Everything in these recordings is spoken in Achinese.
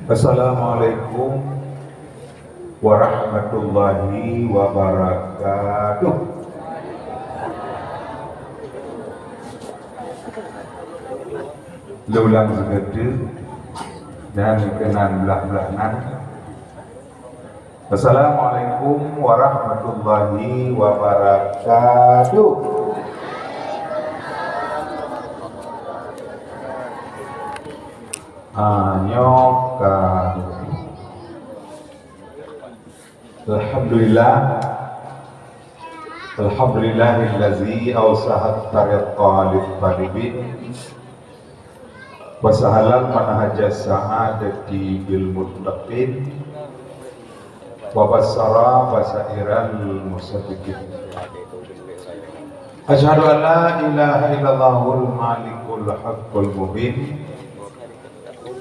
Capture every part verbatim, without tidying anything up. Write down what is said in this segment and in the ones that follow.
Assalamualaikum warahmatullahi wabarakatuh. Lôn ulang sigoe teuk dan keunan blah-blah nan. Assalamualaikum warahmatullahi wabarakatuh. Ah, nyoe ka. Alhamdulillah. Alhamdulillahillazi awsahat tariqa lit talibin. Wa sahalal manhaja sa'adati bil muttaqin. Wa basyara basyairal musaddiqin. Asyhadu an la ilaha illallahul malikul haqqul mubin.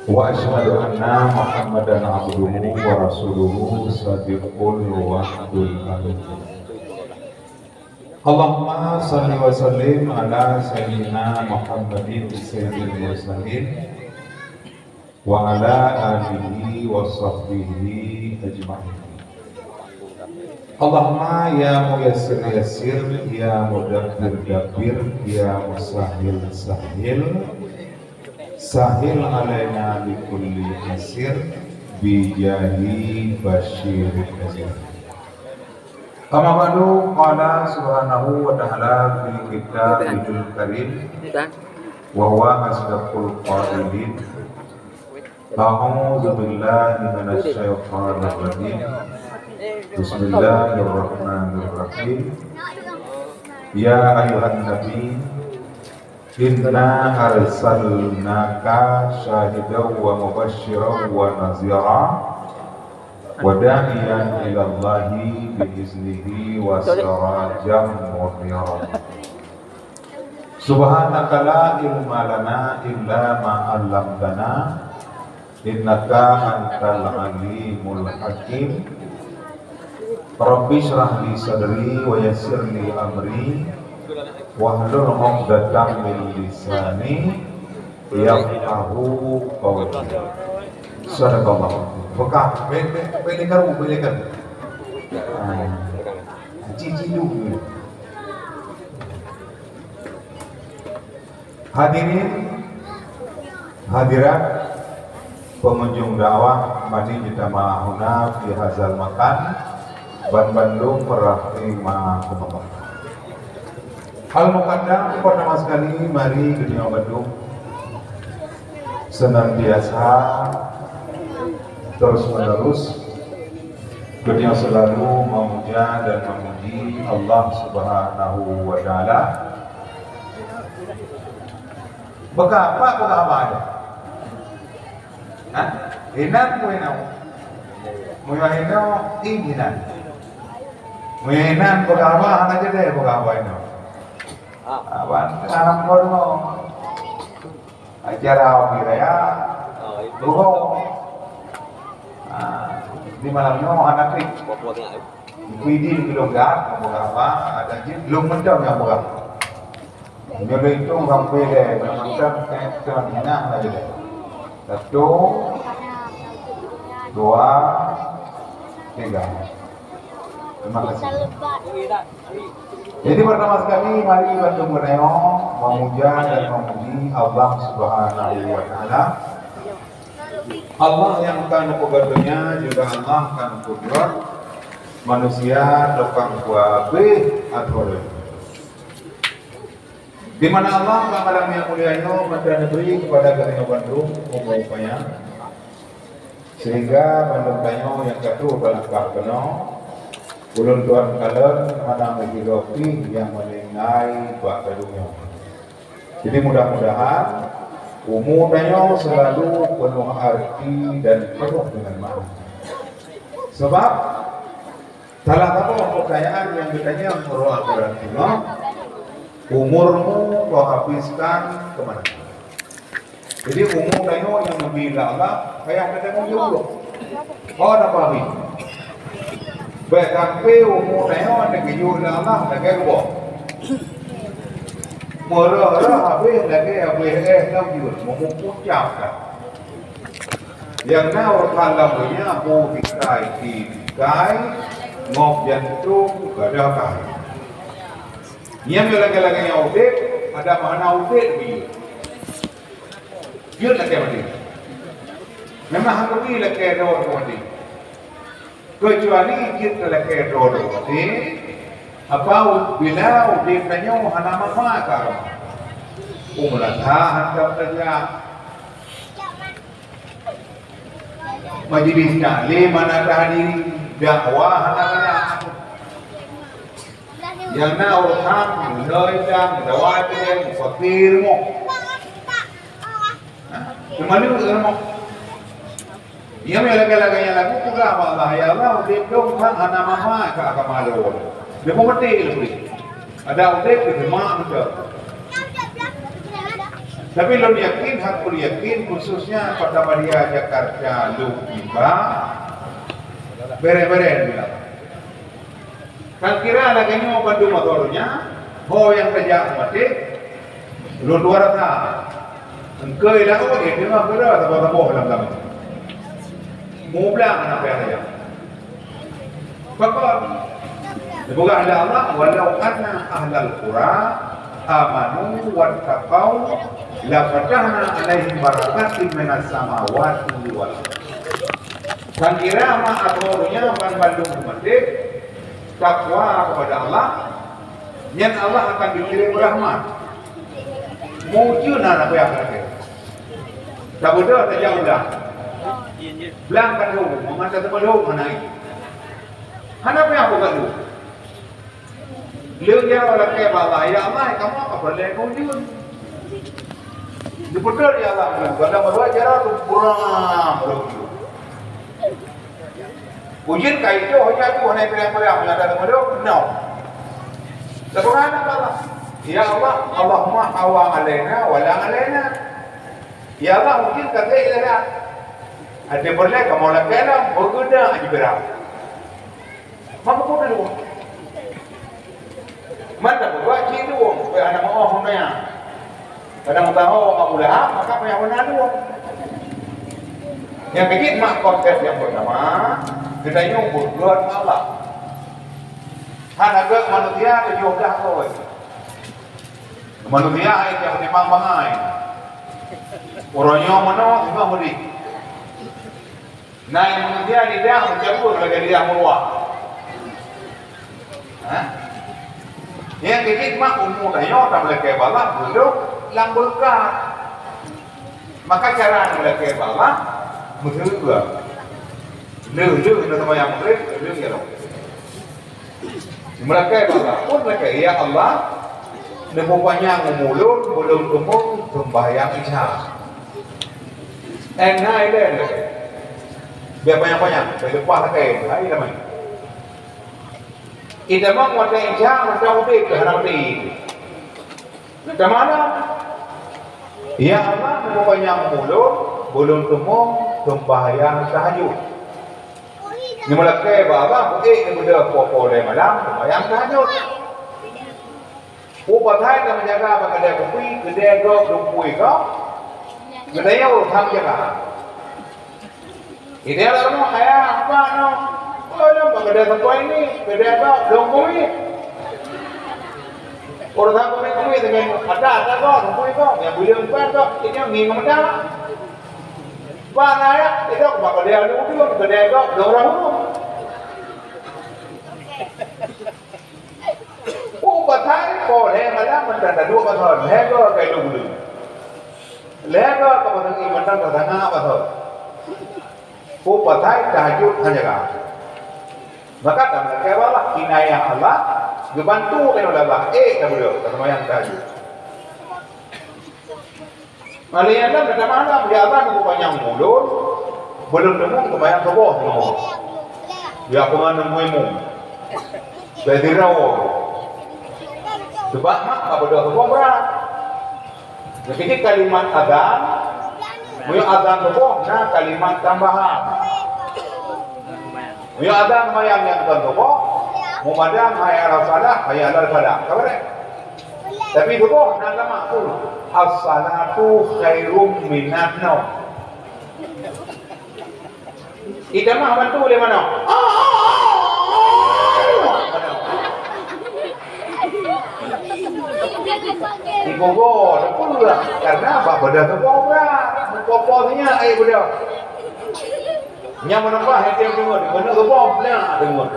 Wa asyhadu anna Muhammadan abduhu wa rasuluhu shadiqul wa'dil amin. Allahumma shalli wa sallim ala sayyidina Muhammadin sayyidil mursalin wa ala alihi wa sahbihi ajma'in. Allahumma ya muyassir yassir, ya mudabbir dabbir, ya musahhil sahhil, sahhil alaina bi kulli asir, bi jahi basyirin nazir. Amma ba'du, qala subhanahu wa ta'ala fil kitabihil karim, wa huwa asdaqul qailin. A'udzu billahi minasy syaithanir rajim. Bismillahirrahmanirrahim. Ya ayyuhan nabi, inna arsalnaka syahidan wa mubasysyiran wa nadhira wa da'iyan ilallahi bi iznihi wa sirajan munira. Subhanaka la ilma lana illa ma 'allamtana, innaka antal alimul hakim. Rabbi shrah li sadri wa yassir li amri, wahlul 'uqdatam min lisani yafqahu qawli. Sadaqallah. Bekah, bek, bek, bek lekaru, bek lekaru. Ah. Cici dulu. Hadirin, hadirat, pengunjung dakwah mani jitama'ahuna fi hazal makan, ban bandum rahimakumullah. Al-Muqaddam, pertama sekali, mari geutanyoe bandum senantiasa terus menerus geutanyoe selalu memuja dan memuji Allah Subhanahu wa Ta'ala. Beukah apa, beukah apa nyoe? Ha? Inan meuinoe. Meuinoe, inan. Meuinoe inan beukah apa, hana jadi beukah apa inoe. Aban, acara hari raya, buho. Ah, di malam nyoe hana trép. Kuidin belum dah, beukah apa, ada jih, belum mantong nyang beukah. Nyoe lôn itong sampoe lhèe, nyang mantong, eh, cuma ingat aja deh. Satu, dua, tiga. Terima kasih. Jadi pertama sekali, mari bantu meunyoe memuja dan memuji Allah Subhanahu wa Ta'ala. Allah nyang ka neupeubuet donya, juga Allah ka neupeubuet manusia, tukang kuabeh atau lain. Di mana Allah bak malam nyang mulia nyoe mantong neubri keupada geutanyoe bandum umu panyang, sehingga bandum tanyoe nyang ka troh bak langkah keunoe, ulôn tuan kalon hana meuhigoe pih nyang meuninggai bak ladôm nyoe. Jadi mudah-mudahan umu tanyoe selalu peunoh arti dan peunoh deungon makna. Sabab salah saboh peutanyaan nyang geutanyong uroe akhirat nyoe, "Umurmu kau habiskan ke mana?" Jadi umu tanyoe nyang neubi lé Allah payah tatanggong jaweueb. Oh, na pahami? Bèk sampai umu tanyoe neugeuyue lé Allah lagèe geuboh. Meurah-rah habéh lagèe habéh èh lam jeuet, meumupu cap that. Nyang na urosan lam donya, bu tikai, ti tikai, ngop jantong, gadoh kai. Nyan lagèe-lagèe nyang udép, adak hana udép lé. Jeuet lakèe maté. Memang hana lé lakèe droe maté. Keucuali jeuet lakèe droe maté, apabila udép tanyoe hana manfaat keu agama. Umu lagha hantom tajak. Majelis taklim hana tahadiri, dakwah hana tajak. Nyang na urosan, meunyoe idang, dawa idang, fakir mo. Ha? Keumaleuh mo. Nyang lagèe-lagèe nyang lagu peugah bak Allah, "Ya Allah, udép lôn hana manfaat keu agama lôn." Dia pun mati leubeh. Ada udép di rumah betul. Tapi lôn yakin, hakul yakin, khususnya Kota Badia Jakarta lôn tiba, bere-bere bilang. Kan kira lagèe nyoe bandum atau donya, ho nyang tajak maté, lôn dua rasa. Engkeu laôt, eh, teungoh keudroe saboh-saboh lam kamoe. Mublang anak pian raja. Pakon? Dipeugah lé Allah, "Walau anna ahlal qura amanu wattaqau, lafatahna 'alaihim barakatim minas samawati wal ardh." Kan kira ma atau donya ban bandum umat takwa kepada Allah, nyan Allah akan dikirim rahmat. Mujur na payah lagèe. Tabeudôh tajak ulang. Blang ka lheuh, meunan tabeudôh hana. Hana payah buka lheuh. Lheuh jaroe lakèe bak Allah, "Ya Allah, kamoe ka peureulèe keu ujeuen." Dipeutôi ya Allah, "Kadang meudua jaroe tu buram lom." Ujeuen ka itoh, ujeuen tu hana peureulèe-peureulèe, meunyo ada teumeudoh, no. Subhanallah. Ya Allah, Allahumma hawa alaina wa la alaina. Ya Allah, ujeuen ka gèt lagèe. Ada peureulèe kamoe lakèe lom, beugeuda aja bira. Maka pun dua. Mata buat cik dua, supaya anak maoh pun banyak. Kadang tahu Abu Lahab, maka banyak benar dua. Yang kejit mak konteks yang pertama, kita nyumbut buat Allah. Hana gèt manusia tujuh belas koi. Manusia yang memang bangai. Orang nyoe meunoe, singoh mudik. Nah, manusia lidah meucabut lagèe lidah meuruah. Ha? Nyang keujieb mak umu tanyoe tameulakèe bak Allah, beuleuh lam beureukat. Maka cara tameulakèe bak Allah, meuseue. Lheueh-lheueh na seumayang Maghrib, lheueh ya Allah. Meulakèe bak Allah, pun lakèe, "Ya Allah, neupeupanyang umu lôn, beulôn teumong seumbahyang Isya." Eh, na ilèe lakèe. Biar panyang-panyang, biar leupah lakèe, hai ramai. Itamong watèe Isya, mantong udép keu hana maté. Di mana? "Ya Allah, neupeupanyang umu lôn, beulôn teumong seumbahyang tahajud." Nyoe meulakèe bak Allah, beuék neubeudôh poh-poh lhèe malam, seumbahyang tahajud. Peue pasai tameujaga bak keudè kupi, keudè gob, dum peue gob? Geutanyoe ureueng jaga. Geutanyoe lom, ayah, apa nyoe? Oh, nyoe bak keudè sampoi ni, keudè gob, dum peue. Ureueng sampoi kupi dengan ada, ada gob, dum peue gob, nyang beuleuen pat gob, nyoe ngieng meuda. Bak na ya, idok bak keudè adu-adu, keudè gob, dum ureueng. Peue pasai, poh lhèe malam mantong taduek bak thon, lhèe goe ka iduek buleuen. Lhèe goe ka pasangi mantong tasanga bak thon. Peue pasai tahajud hana jaga. Maka tameulakèe bak Allah, inayah Allah, geubantu keunoe lé Allah, ék tabeudôh, taseumayang tahajud. Malée nyan lam gata malam, ya Allah, neupeupanyang umu lôn, beulôn teumong seumayang suboh nyoe. Ya, peue ngon neumui mu? Bèk sidroe. Sabab mak ka beudôh suboh brat. Nyang keuneuk kalimat azan, meunyoe azan suboh na kalimat tambahan. Meunyoe azan seumayang nyang kon suboh, mumadang hayya 'alas shalah, hayya 'alal falah. Ka beureh? Tapi suboh na lama tu. As-salatu khairum minan naum. Itamah bantu lé manok. Ibogo, teupeu lah. Karena bak beudoh geuboh brat. Popo nyan ai beudoh. Nyang meuneumpah hitiam deungon, keuneuk geuboh brat deungon.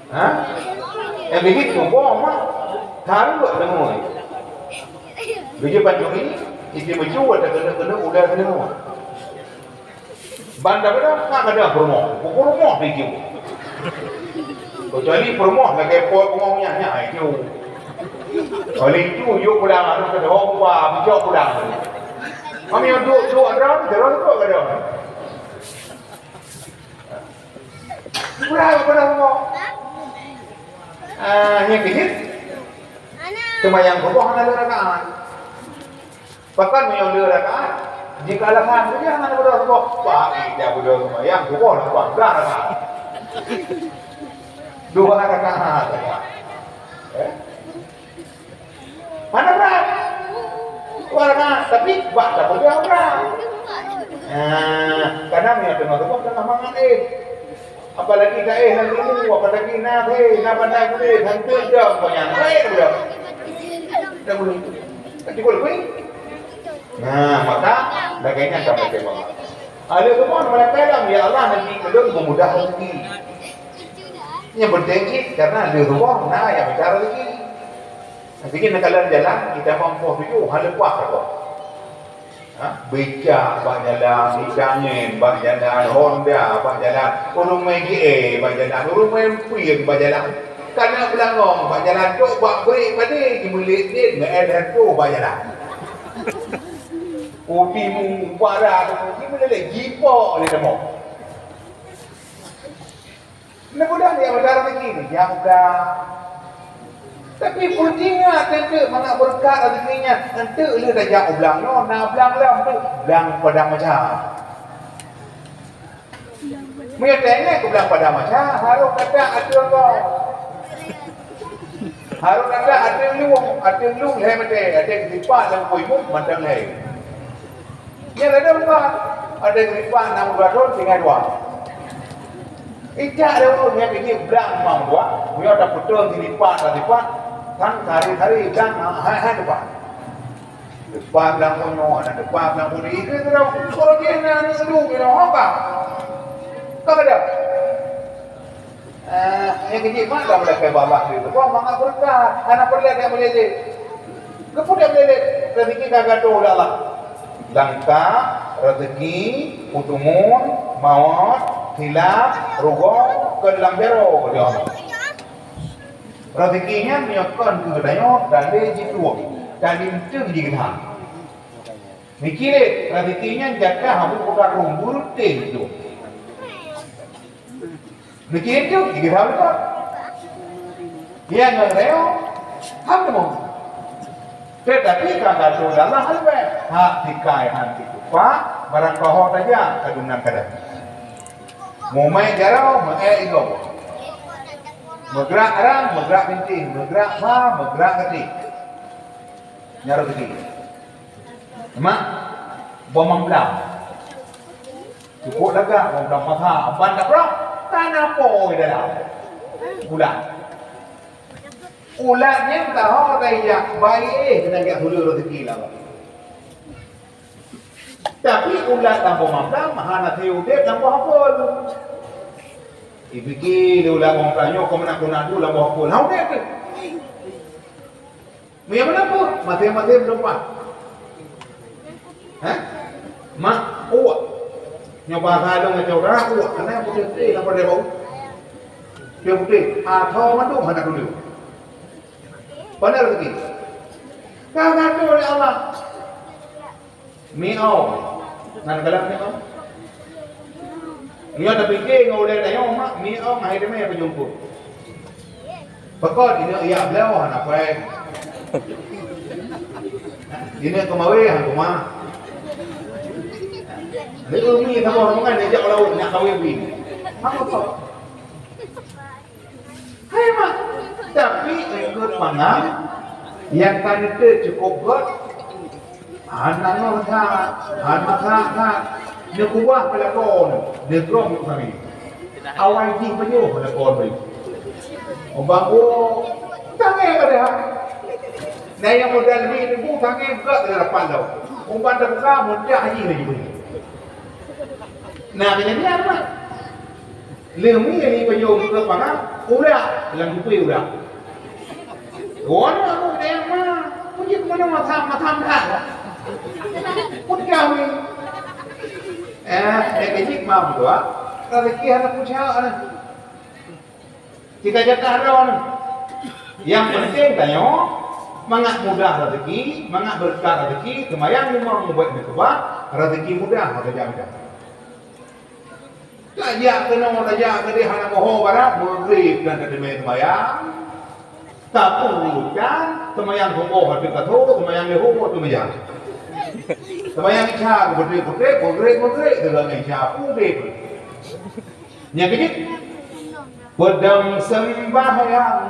Ha? Eh, bibit geuboh mah. Hareuek deungon. Bijeu pancuri, isi beuju ada keuneuk-keuneuk udah deungon. Banda beudôh, ka gadôh peurumoh. Peurumoh di ju. Kecuali peurumoh lagèe po bungong nyan, nyan, ai ju. Oleh ju, yuk pulang, anu, keudroe, buka, bijok pulang. Kami yang duduk, duduk, ada, ada, ada, ada. Pulang, pulang, pulang. Ah, nyan keuh jeuet. Seumayang suboh hana lheueh rakaat. Bahkan meunyoe lheueh rakaat, jika alasan tu jangan berdoa suboh. Bah, ija berdoa seumayang suboh lapan belas rakaat. Dua rakaat saja. Eh? Mana brat? Dua rakaat, tapi bak tak berdoa brat. Nah, karena meunyoe teungoh suboh teungoh mangat eh. Apalagi taéh lam ilmu, apalagi na, hei, na pandai gurée, hantu dong, banyak baik dong. Tak boleh. Tak cukup lebih. Nah, maka lagèe nyan ka macam Allah. Ada semua malaikat dalam, "Ya Allah, nanti belum memudah rezeki." Yang penting cit, karena ada semua, nah, yang besar rezeki. Tapi kita kalau jalan, kita mampu tujuh, hal lepas apa? Ha? Becak bak jalan, ikangen bak jalan, Honda bak jalan, ureueng main G A bak jalan, ureueng main puyeng bak jalan. Kana beulangong bak jalan, trok bak brek padé, jimeulet-let ngon L satu bak jalan. Uti mu, bara tu, jimeulet-let, jipok lé tamong. Mudah-mudahan dia mudah rezeki ni, ya mudah. Tapi peutingat tentu mangat beureukat rezeki nyan, tentu lheueh tajak u blang nyoe, na blang lom tu, blang padang macam. Meunyoe teuingat keu blang padang macam, harôh datang ateueh kau. Harôh datang ateueh lueng, ateueh lueng lhèe meter, ateueh sipat lam kubu mantong lhèe. Nyan ada empat. Ada geulipat enam dua thon tinggai dua. Ijak ada ureueng nyang keu jih blang limong dua, meunyoe tapeutrön silipat, silipat, kan sehari-hari blang hai-hai lipat. Lipat blang konyol, ada lipat blang putih. Itu sudah ukur dia na aneuk sedu, kira apa? Kau ada? Eh, nyang keu jih mak dah meulakèe babah lé. Wah, mangat beureukat. Hana peureulèe dak meuleleh. Keupeue dak meuleleh? Rezeki ka geuatur lé Allah. Langkah, rezeki, peuteumon, mawöt, khilaf, rugoe, keu dalam jaroe, kata Allah. Rezeki nyan meunyoe kon keu geutanyoe, dan lé jitueng, dan linteung jigeuhan. Miké lé, rezeki nyan jatah Abu Bakar Rum, guruteng tu. Niki itu, tiga tahun tu. Dia ngon reo, ham nemu. Tetapi ka gatu dalam halwet. Hak tikai han titupa, barang koho taja, kadunan kadang. Mumai jarau, meu'e igoe. Meugrak arang, meugrak binting, meugrak ma, meugrak gati. Nyan rezeki. Mak, boh mamblang. Cukup lagak boh mamblang masa, ban dak brok, tanah po di dalam. Ulat. Ulat nyan taho tajak, baik eh, kena jak hulu rezeki lah. Tapi ulat lam boh mamblang, hana si udeb lam boh apel. Ipike lé ulat boh mamblang nyoe, keu meunan guna dulu lam boh apel. Ha, udeb tu. Meunyo meunan peue? Maté-maté meutumpah. Hah? Mak, uek. Nyoe bahasa lôn ngon saudara, uek. Karena putéh-putéh lam peureulèe bau. Putéh-putéh. Atho mandum hana tuléh. Pandai rezeki. Ka ngatur oleh Allah. Mi'ong. Nan galak mi'ong. Nyoe tapike ngon ulèe tanyoe mak mi'ong hai teumé peujungkut. Pakon ineuk yak bloe hana pai. Ineuk keumawe han keumah. Lé umi saboh rombongan diajak u laôt nak kawé bri. Mak pakon. Hai mak, tapi ikut mangat nyang ka neuteuet cukup göt, hana nyoe that, hana that-that. Neukeubah peulakon, neugrong kami. Awai jih meunyoe peulakon tadi. Ubang gua tanggai ka dah. Nah, nyang modal ni bu tanggai gak dalam rapat tau. Umpan teuka mudah jih lagi. Nah, bila ni apa? Leumi ni peunyoe ke pangan, udah dalam kupi udah. Wan aku deh ma, puji mana mata mata dah. Pun kami. Eh, eh, kejik ma betul ah. Rezeki hana pucak hana. Cita-cita ada orang. Yang penting tanyoe mangat mudah rezeki, mangat berkat rezeki, seumayang lima rukon buet neukeubah, rezeki mudah maka jaga. Tajak keunoe, tajak keudeh hana moho barat, meugrib dan teuteumé seumayang. Tapi urusan seumayang suboh ateueh kaso, seumayang leuhô ateueh meja. Seumayang isya beutôi-beutôi, meugrib-meugrib deungon isya pudeh. Nyang keujeuet, peudong seumbahyang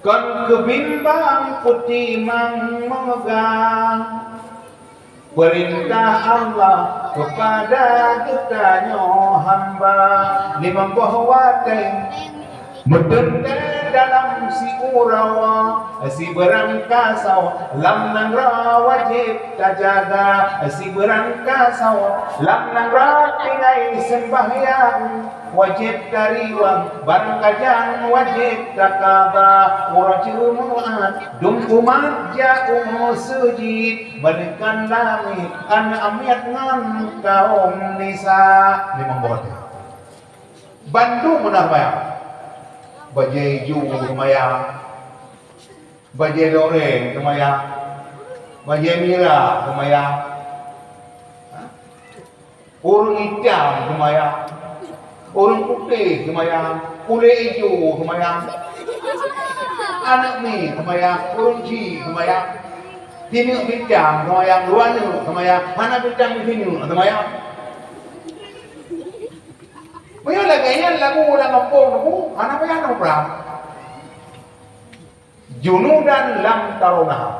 kon keubimbang peutimang meugah. Peurintah Allah keupada geutanyoe hamba, limong boh watée meuteuntée dalam siuroe, sibeurang kaso lam nanggroe wajéb tajaga, sibeurang kaso lam nanggroe tinggai seumbahyang. Wajéb tariwang, barang kajang wajéb takaba. Uroe Jeumu'at dum umat jak u meuseujid, meuningkan lamiet aneuk miet ngon kaum nisa. Limong boh watée. Bandum meunan seumayang. Bajée ijo seumayang. Bajée loreng seumayang. Bajée mirah seumayang. Ha? Ureuëng itam seumayang, ureuëng putéh seumayang, kulét ijo seumayang, aneuk miet seumayang, ureuëng chik seumayang, sineuk bintang seumayang, dua neuk seumayang, hana bintang sineuk seumayang. Meunyoe lagée nyan lagu lam gampông tu, hana payah na prang. Junudan lam tarawnaha.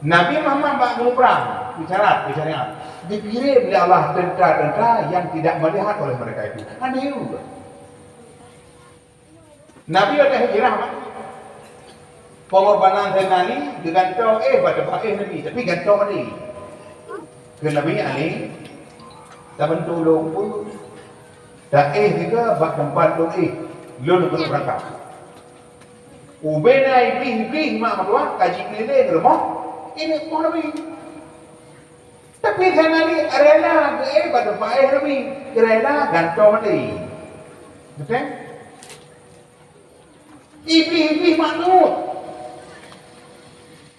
Nabi Muhammad bak geumeuprang, isyarat, isyarat. Dikirim lé Allah tentara-tentara yang tidak melihat oleh mereka itu. Hana yue. Nabi ada hijrah, Pak. Pengorbanan Sayyidina Ali digantung, eh, pada bak, eh, Nabi, tapi gantung Nabi. Ke Nabi Ali, tabantu lôn pun. Tak eh juga bak tempat lôn eh. Lôn keuneuk beurangkat. Ubena iblih-iblih mak meutuah ka jikeulileng rumoh, ini rumoh Nabi. Tapi Zainali rela geuéh bak teumpat éh Nabi, rela gantoe maté. Beutôi? Iblih-iblih maknut.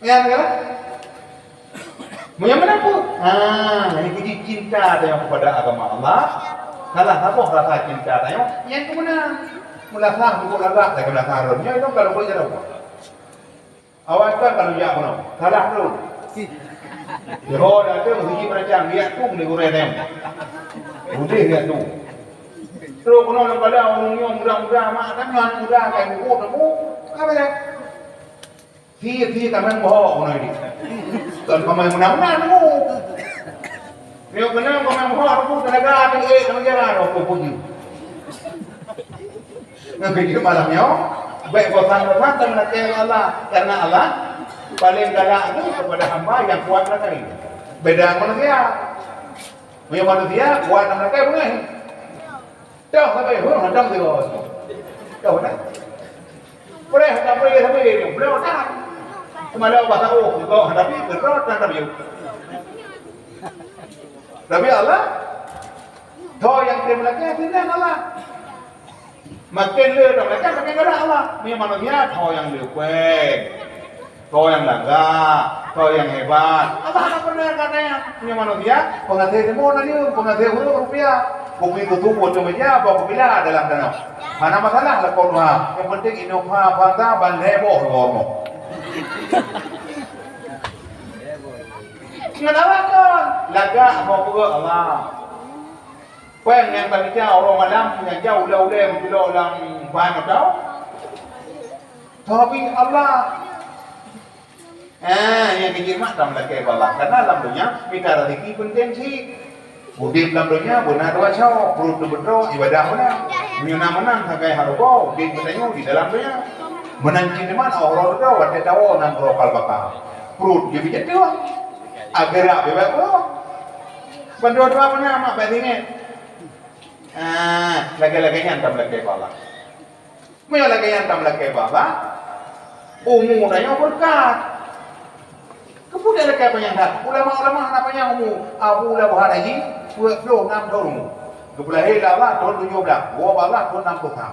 Ya, kan? Meunyoe meunan peue? Ha, nyang keuji cinta tanyoe kepada agama Allah. Salah saboh rasa cinta tanyoe, nyang keumeunan. Meulasah buku lagak lagée meulasah rhom. Nyoe ilong ka lôn buet jaroe. Awai kan ka lôn jak bunoe. Salah tu. Siho datang siji meuracang, liak tu di gurée tanyoe. Udeh liak tu. Trok keunoe lam bala ureuëng nyoe muda-muda, mak tanyoe muda, kai buku temu. Apa dia? Tie-tie tamong bohong na ini. Kon pamain menang-menang tu. Nyoe keunan pamain bohong tu tenaga tinggi, tenaga jalan, oh, pun. Nyoe keu malam nyoe, baik bosan-bosan dan meulakée Allah, karena Allah paling galak tu kepada hamba yang kuat meulakée. Beda manusia. Meunyoe manusia kuat meulakée beungai. Toh sabe, huh, hantam sigoe. Toh dah. Preh sabe, sabe, bloe that. Seumalam bahasa oh, sigoe hadapi, keudroe tan hadapi. Tapi Allah, toh nyang teumeulakée sinan Allah. Makin le teumeulakée, makin galak Allah. Meunyoe manusia, toh nyang leupeng. Kau nyang lagak, kau nyang hebat. Allah hana pernah katanya punya manusia, pengasih timur na dia, pengasih huruf rupiah. Bumi tutup buat meja, bawa pila dalam danau. Hana masalah lah kau nuha. Yang penting inoha fanta ban lhèe boh lorong. Ngon awak kon lagak mau peugah Allah. Pèng nyang tabica uroe malam nyang jauh ulèe-ulèe meucilok lam ban atau? Tapi Allah. Eh, nyang keu jimat tam lakèe bala. Karena lam dunia mita rezeki penting cit. Udeb lam donya beuna dua soe, pruet teubeudôh, ibadah beuna. Meunyoe na meunan sagai hareuboh, udeb geutanyoe di dalam donya. Meunan cit teuma, óh uroe reudoh watée tawoe nanggroe kal baka. Pruet jeuet beujatuh. Akhirat beubaih uroe. Bandua-dua beuna mak bak singét. Ah, lagée-lagée nyan tameulakée bak Allah. Meunyoe lagée nyan tameulakée bak Allah, umu tanyoe beureukat. Keupeue lakée panyang that? Ulama-ulama hana panyang umu. Abu Lahab Haji, peuet ploh nam thon umu. Geupeulahé lé Allah thon tujoh blaih, woe bak Allah thon nam ploh tham.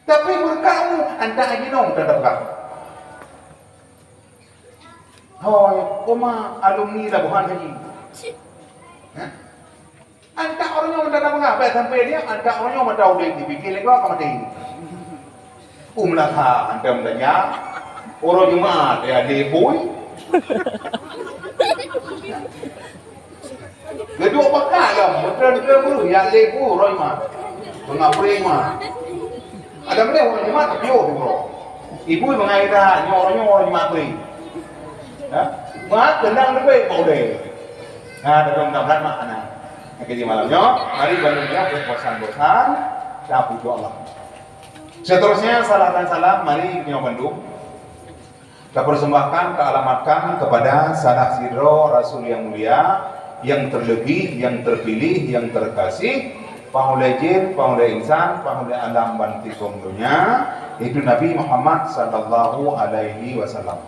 Tapi beureukat umu, antak haji nong tan tapeugah. Hôi, koma alumni Labuhan Haji. Hah? Antak uroe nyoe mantong na peungah, bèk sampai dia, antak uroe nyoe mantong udép, dipike lé gob ka maté. Umlaka hantom tanya, uroe Jumat ya lé bui. Geudok baka lom, beutôi-beutôi bui, ya lé bui uroe Jumat. Mengapri Jumat. Ada boleh uroe Jumat, piôh uroe. Ibu mengai dah, nyoe uroe nyoe uroe Jumat bui. Ha? Mak keunong leubeh bak udép. Ha, dalam dah mak anak. Jadi malam nyoe, mari bantu nyoe bosan-bosan, dan pujoe Allah. Seterusnya, salam dan salam, mari nyoe bandum. Tapersembahkan, taalamatkan kepada salah sidroe Rasul yang mulia, yang terlebih, yang terpilih, yang terkasih, panghulèe jin, panghulèe insan, panghulèe alam bansigom donya, yaitu Nabi Muhammad sallallahu alaihi wasallam.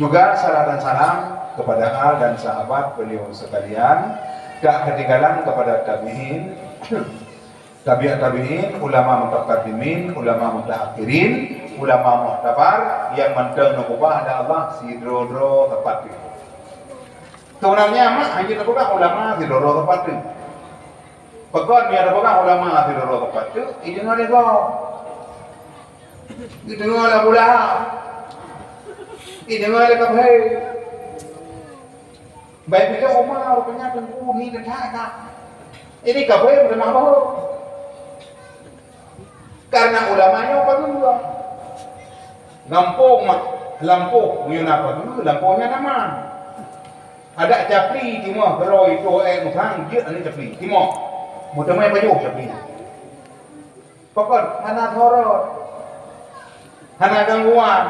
Juga salam dan salam kepada al dan sahabat beliau sekalian, tak ketinggalan kepada tabi'in, tabi'ut tabi'in, ulama mutaqaddimin, ulama mutaakhirin, ulama mu'tabar nyang mantong neukeubah lé Allah sidroe-droe teupeu. Sebenarnya mak hanya neukeubah ulama sidroe-droe teupeu. Pakon nyang neupeugah ulama sidroe-droe teupeu, ideungoe lé gob. Ideungoe lé Abu Lahab. Ideungoe lé kafé. Bai bijak Umar, rupanya teungku ni teutak ka. Ini kafé meuteumah boh. Karena ulama nyoe pageue. Gampông mak, lampôh meunyoe na pageue, lampôh nyan aman. Adak capli timoh keurôi toh ék musang jeuet aneuk capli timoh. Meuteumé pajoh capli. Pakon hana sorot. Hana gangguan.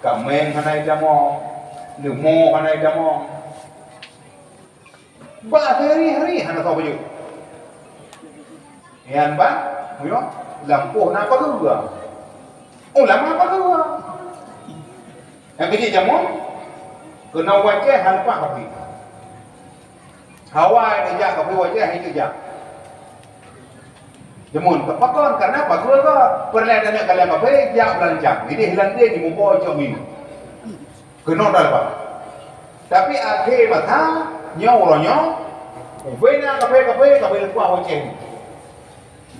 Kaméng hana itamong. Leumo hana itamong. Bak hari-hari hana soe pajoh. Nyan ban, meunyoe lampôh na pageue. Ulama pageue. Nyang keujiek jameun, keunoe u Aceh hana leupah kafé. Hawa nyang jak kafé u Aceh, hana jak. Jameun, pakon, karena pageue ka. Peureulèe tanyoe kalon kafé, jak beulancang. Jadi, hilang dia di muboh cok minyeuk. Keunoe dah leupah. Tapi akhé masa, nyoe uroe nyoe, ubé na kafé-kafé, kafé leupah u Aceh.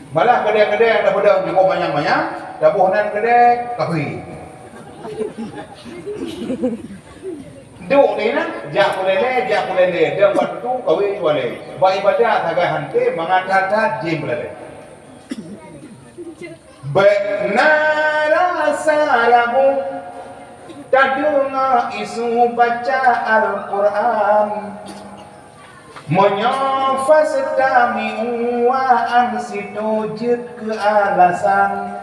Malah keudè-keudè nyang tapeudong jukôb manyang-manyang, taboh nan keudè kafé. Duek di nan, jak kulele, jak kulele, dong bak tutu, kawé jualé. Bak ibadat sagai hanté, mangat that-that jim kulele. Bèk na rasa ragu, tadeungoe isu baca Al-Qur'an. Meunyoe fastami'u wa ansitu jeuet keu alasan,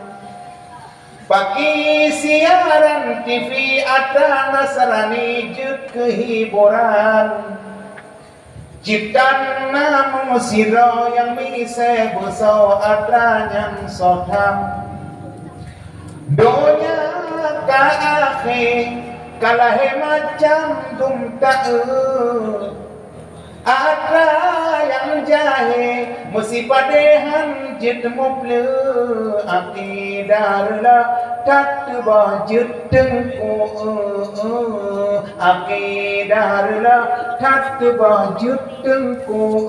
paki siaran T V atra Nasrani jeuet keu hiburan. Cit tan na meusidroe nyang miseue beusoe atra nyan soe tham. Donya ka akhé, ka lahé macam dum taeu. Atra nyang jahé meusipadéhan jeuet mupleueh, aqidah reulah that teubah jeuet teungku. Aqidah reulah that teubah jeuet teungku.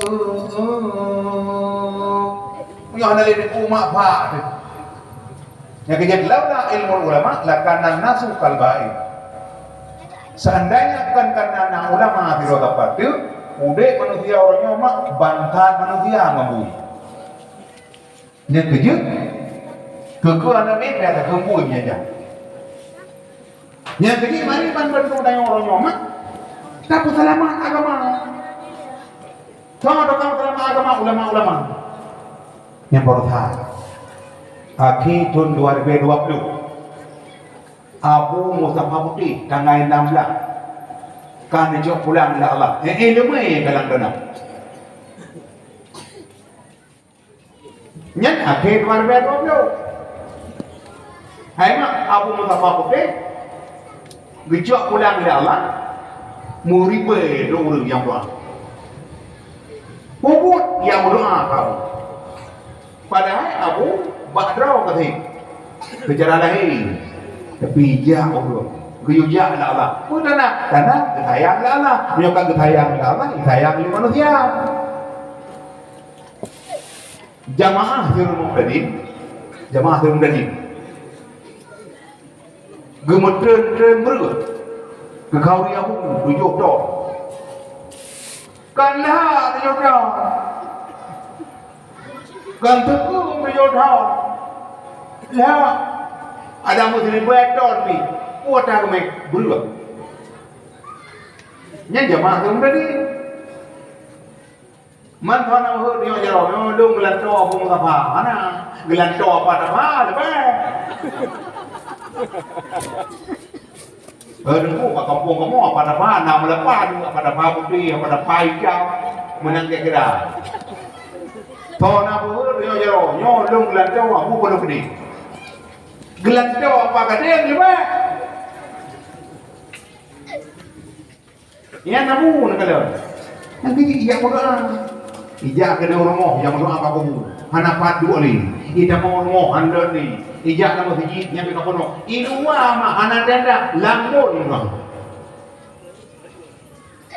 Nyoe hana lé teungku mak bak teuh. Nyang keujeuet laula ilmu ulama lakana nasu kal bahim. Seandainya bukan karena na ulama sidroe teupeu, udép manusia uroe nyoe mak bantat manusia ngon bui. Nyang keujeuet, keu-keu aneuk miet biasa keumbui meujajah. Nyang keujeuet mari ban bantu tanyoe uroe nyoe mak, tapeuseulamat agama. Sama dokong ulama agama, ulama-ulama. Nyang baroesa, akhé thon dua ribu dua puluh, Abu Mustafa Putéh, tanggai enam belas, ka neujok pulang lé Allah. Eh, eh, leumé galang dana. Nyan akhé dua ribu dua puluh. Hai mak, Abu Mustafa Putéh geujok pulang lé Allah, meuribèe droe ureueng nyang doa. Peubuet nyang meudoa ka Abu. Padahai Abu bak droe ka sép, seucara lahé, tapi jak ureueng geuyue jak lé Allah. Peue tanda? Tanda geusayang lé Allah. Meunyoe ka geusayang lé Allah, geusayang lé manusia. Jamaah Sirul Muhtadin, jamaah Sirul Muhtadin, geumeutreun-treun breueh keu khauri Abu tujoh thon. Kan lhah tujoh thon, kan teupeue tujoh thon, lhah ada meuseuribèe thon pih, kuota geumè breueh. Nyan jamaah Sirul Muhtadin. Mantong na meuheuet nyoe jaroe nyoe lôn geulantoe Abu Mustafa. Hana, geulantoe Apa Tafa leubeh. Eh, deungoe bak kampung kamoe Apa Tafa na meulapan, Apa Tafa putéh, Apa Tafa itam, meunan kira-kira. Toh na meuheuet nyoe jaroe nyoe lôn geulantoe Abu Pondok Gede. Geulantoe Apa Gadeng leubeh. Nyan Abu neukalon. Nyan keuh ijak meudoa. Ijak keunoe rumoh, ijak meudoa bak kubu. Hana pat duek lé. Itamong rumoh, hana lé. Ijak lam meuseujid, nyan pih ka peunoh. I luwa mah hana tenda, lam bot meudoa.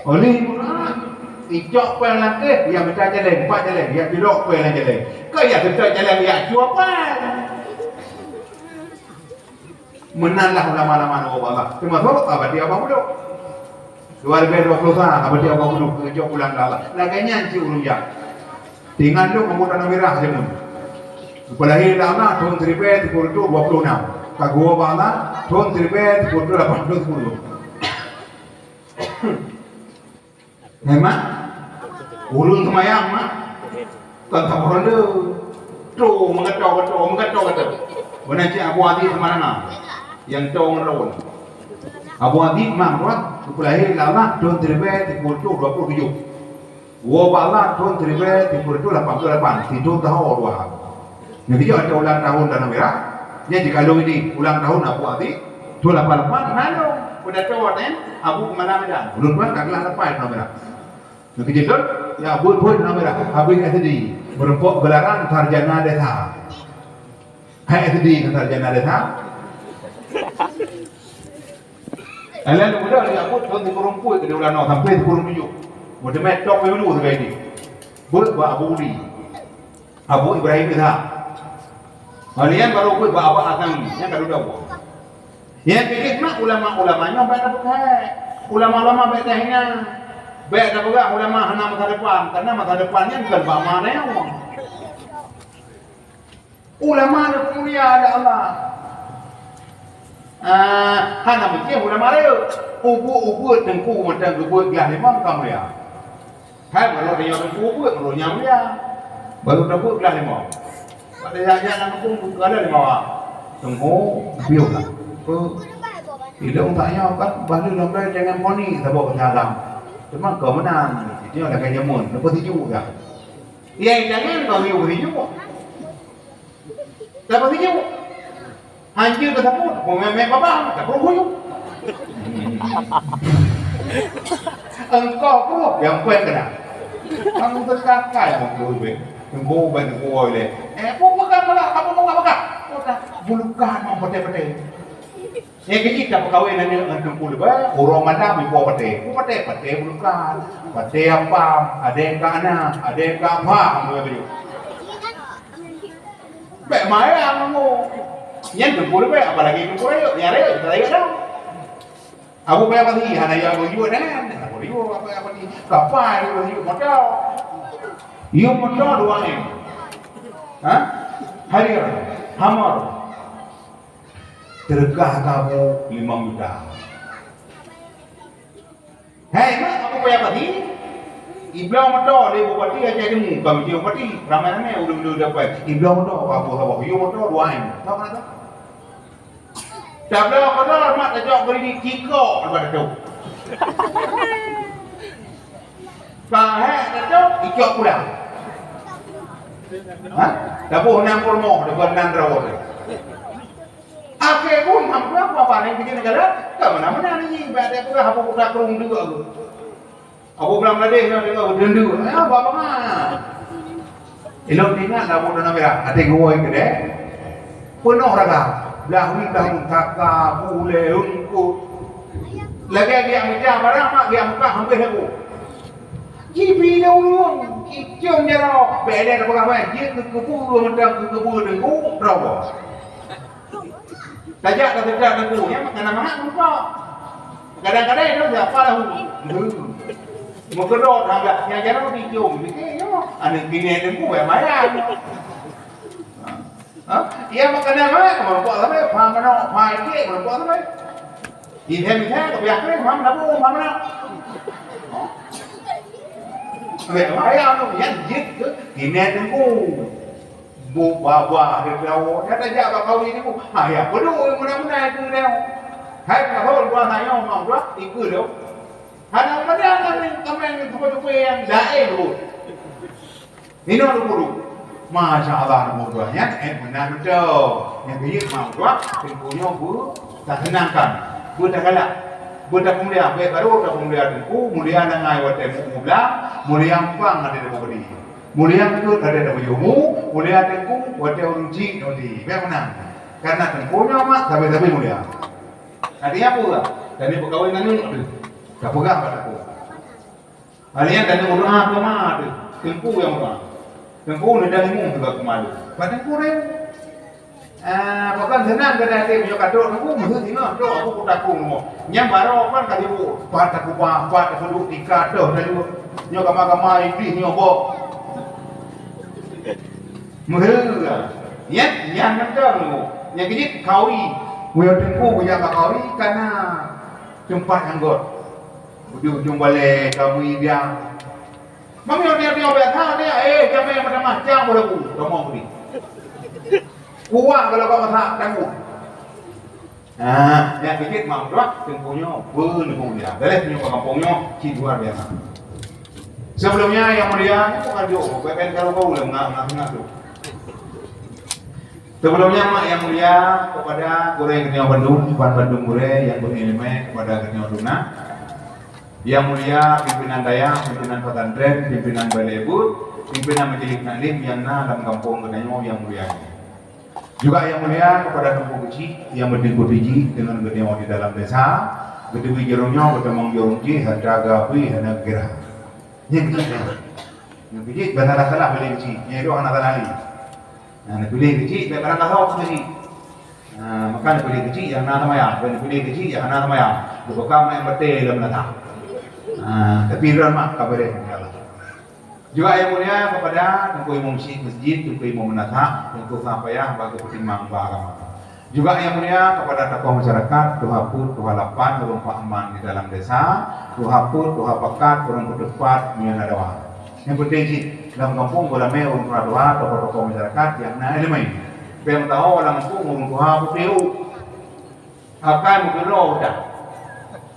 Oleh meudoa, icok péng lam keuh, ijak mita jaleng, pat jaleng, ijak tilok péng lam jaleng. Keu ijak seutôt jaleng, ijak cue péng. Meunan lah ulama-ulama nyoe Allah. Teumasok Abati Abah Buluk. Dua ribu dua puluh sa Abati Abah Buluk geujok pulang lé Allah. Lagèe nyan cit ureueng jak. Tinggai lôn anggota Tanah Merah jameun. Geupeu lahé lé Allah thon siribèe sikureueng reutôh dua puluh nam. Ka geuwoe bak Allah thon siribèe sikureueng reutôh lapan ploh siploh. Memang ulôn seumayang mah kon saboh ronde. Troh meugato-gato, meugato-gato. Beuna cit Abu Aziz Seumananga nyang toe ngon lôn. Abu Aziz mah buet geupeu lahé lé Allah thon siribèe sikureueng reutôh dua ploh tujoh. Woe bak Allah thon siribèe sikureueng reutôh lapan ploh lapan, sithon taho dua. Nyan geujak ulang tahun Tanah Merah, nyan jikalon ini ulang tahun Abu Aziz, thon lapan lapan na lôn. Peue teuh watèe Abu Kemala Medan. Ulôn tuan ka geulah lapan Tanah Merah. Nyan keuh jeuet lôn, ya, buet-buet Tanah Merah, habéh S D, meurumpok geularan sarjana desa. Hai S D ngon sarjana desa. Alah lôn muda, ya, buet thon sikureueng peuet keu di ulanoe sampai sikureueng tujoh. Meuteumé top dulu sagai ini. Buet bak Abu Udi. Abu Ibrahim Ishak. Meunan baru buet bak Abah Hasan, nyan ka dudoe. Nyan pih mak ulama-ulama nyoe bèk tapeugah. Ulama-ulama bèk tahina. Bèk tapeugah ulama hana masa depan, karena masa depan nyan bukan bak ma nyoe. Ulama nyoe mulia lé Allah. Ah, hana mungkin ulama rayeuk. Ubeut-ubeut teungku mantong geubuet glah limong ka mulia. Hai, baru dia yang tu buat, baru nyang mulia. Baru dah buat gelah limau. Pada yang yang nak pun buka lah limau. Tunggu, biar lah. Ke, tidak tak nyawa kan, baru dah jangan moni, tak bawa ke dalam. Cuma kau menang, dia dah kaya jamun, lepas sejuk dah. Ya, jangan kau yuk sejuk. Lepas sejuk. Hanjeuet ka sapeue, peumèe-mèe babah, ka peuruh kuyup. Engkau peuruh, nyang kueh keunan. Kamu teukakai meukeue bèk. Teungku bèk teungku lé. Eh, peue peugah malah, apa mau peugah? Peugah bulukan mau patéh-patéh. Nyang keujieb tapeukawen aneuk ngon teungku leubeh, uroe malam ipo patéh. Peue patéh? Patéh bulukan. Patéh apam, adèe ka na, adèe ka apam, beutôi. Bèk mayang ngon. Nyan teungku leubeh, apalagi teungku rayeuk. Nyang rayeuk, rayeuk dah. Abu Bakar Basri hana yue abu yue dengan. Abu yue apa, apa ni? Kapai yue yue moto. Yue moto dua M. Ha? Harrier, Hummer. Teureukah kamoe limong juta. Hai, mak, Abu Bakar Basri? Ibloe moto lé bupati Aceh Timu, ka meucue bupati, ramai-ramai ureueng-ureueng dapai. Ibloe moto, baboh-baboh, yue moto dua em. Tahu mana tu? Tabloe moto mak tajok beri cikok lepas tu. Ka hek tajok, icok pulang. Ha? Taboh enam puluh moh depan nan rawot. Akhé pun mampu apa-apa ni bikin negara, ka mana-mana ni, ibarat dia peugah apa putra kerung dua tu. Abu Blang Ladeh nyoe tengok beudeueng-deueng. Eh, apa bangai? Ilôn ingat lah buet Tanah Merah, até geuwoe keudeh. Peunoh raga. Blah wi tahun kaka, bulée, eungkôt. Lagée geujak mita barang mak, geujak mukah hampéh lagoe. Jibi lé ureueng, jicöng jaroe. Bèk lé tapeugah bai, jeuet keu keubeue mantong keu keubeue teungku, droe. Tajak ka teuka teungku, nyan makanan mangat meurupa. Kadang-kadang itu siapa lahu. Meukeudok tangga, nyang jaroe dicium, mikir nyoe, aneuk bini teungku, eh, mayang. Ha? Ia makanan mangat, meurupa sampai, pha manok, pha iték, meurupa sampai. Ide-ide, kebiasaan, pha manok, pha manok. Weh, mayang tu, nyan jeuet keu bini teungku. Bu babah di Firaun, nyata jak bak kawan itu. Ha, ya, pedu meunan-meunan itu dia. Hai, ka hol dua nyoe, mak dua, ikeu lom. Hana meunan nang kameng tupe-tupe nyang laén tu. Inoe tu guru. Masya Allah, nombor dua nyan, eh, meunan beutôi. Nyang keuneuk mak dua, teungku nyoe bu, tak senangkan. Bu tak galak. Bu tak mulia, baik baru tak mulia teungku, mulia nangai watèe mu-, mublang, mulia empang ada di bawah dia. Mulia peuet lagèe tapeuyumu, mulia teungku watèe ureueng chik nyoe di. Bèk meunan. Karena teungku nyoe mak sabe-sabe mulia. Artinya apa? Tadi peukawen aneuk tu. Tapeugah bak teungku. Paling tadi meudoa keu ma tu. Teungku nyang meudoa. Teungku neudang ilmu juga keu ma tu. Bak teungku tu. Ah, pakon seunang geutanyoe até meunyoe ka trok teungku, meuheuet singoh trok, aku kutakong rumoh. Nyang barô kan ka sibuk, pat takubah, pat takuduk tika toh tayue. Nyoe kama-kama Iblih nyoe bok. Meuheuet. Nyan, nyan mantong teungku. Nyang keujeuet kawi. Meunyoe teungku geujak bak kawi, kana teumpat nyang göt. Ujong-ujong balèe kawi biang. Meunyoe dia, dia biasa dia, eh, jamé macam-macam boleh bu, tomong beri. Kuah kalau kau masak, tangguh. Ah, nyang keujeuet mak tuah, teungku nyoe, beuneukong dia. Daleh nyoe bak gampông nyoe, cit luar biasa. Sebelumnya, yang mulia, nyoe bukan jok, bèk-bèk kalau kau ulèe, ngah-ngah tu. Sebelumnya, mak yang mulia, kepada gurèe geutanyoe bandum, ban bandum gurèe nyang beuileumèe kepada geutanyoe tuan. Yang mulia pimpinan dayah, pimpinan pesantren, pimpinan balai buet, pimpinan majelis taklim nyang na lam gampông geutanyoe nyang mulia nyoe. Juga yang mulia kepada Teungku Keuchik nyang meuteungku tiji deungon geutanyoe di dalam desa, geuteubiet jaroe nyoe geutamong jaroe jih, hareuta geuabri hana geukira. Nyan keuchik nyan. Nyan keuchik, bah salah-salah balèe keuchik. Nyan itu hana salah lé. Nah, neupiléh keuchik, bèk barang kasau keuchik. Nah, maka neupiléh keuchik nyang na seumayang, bèk neupiléh keuchik nyang hana seumayang. Geupeugah mak nyang batèe lam lata. Nah, tapi droe mak ka beureh, insya Allah. Juga yang mulia kepada Teungku Imum Syik Masjid, Teungku Imum Meunasah, Teungku Sang Payah bagi peutimang bak agama. Juga yang mulia kepada tokoh masyarakat, Tuha Put, Tuha Lapan, ureueng Pak Aman di dalam desa, Tuha Put, Tuha Pakat, ureueng Peuteumpat, meunyoe na dawa. Nyang penting cit, lam gampông geulamèe ureueng tuha-tuha, tokoh-tokoh masyarakat nyang na ileumèe. Bèk meutuho lam gampông ureueng tuha putéh u. Akai meugeulô udah.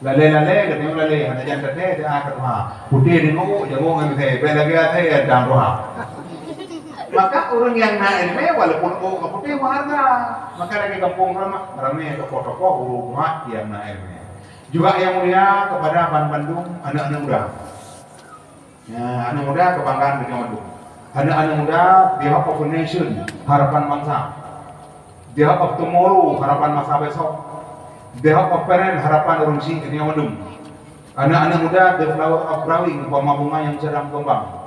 Lalè-lalè, geutanyoe lalè, hana jan teuntèe, teuntèe ka tuha. Putéh deungon u, jaroe ngon misèe, bèk lagèe asèe nyang tuha. Maka ureueng nyang na ileumèe, walaupun u ka putéh, meuhareuga. Maka lagèe gampông ramè, ramè tokoh-tokoh, ureueng tuha nyang na ileumèe. Juga yang mulia kepada ban bandum aneuk-aneuk muda. Ya, aneuk muda kebanggaan geutanyoe bandum. Aneuk-aneuk muda, the hope of a nation, harapan bangsa. The hope of tomorrow, harapan masa besok. The hope of parent, harapan ureueng chik geutanyoe bandum. Aneuk-aneuk muda, the flower of growing, umpama bunga yang sedang berkembang.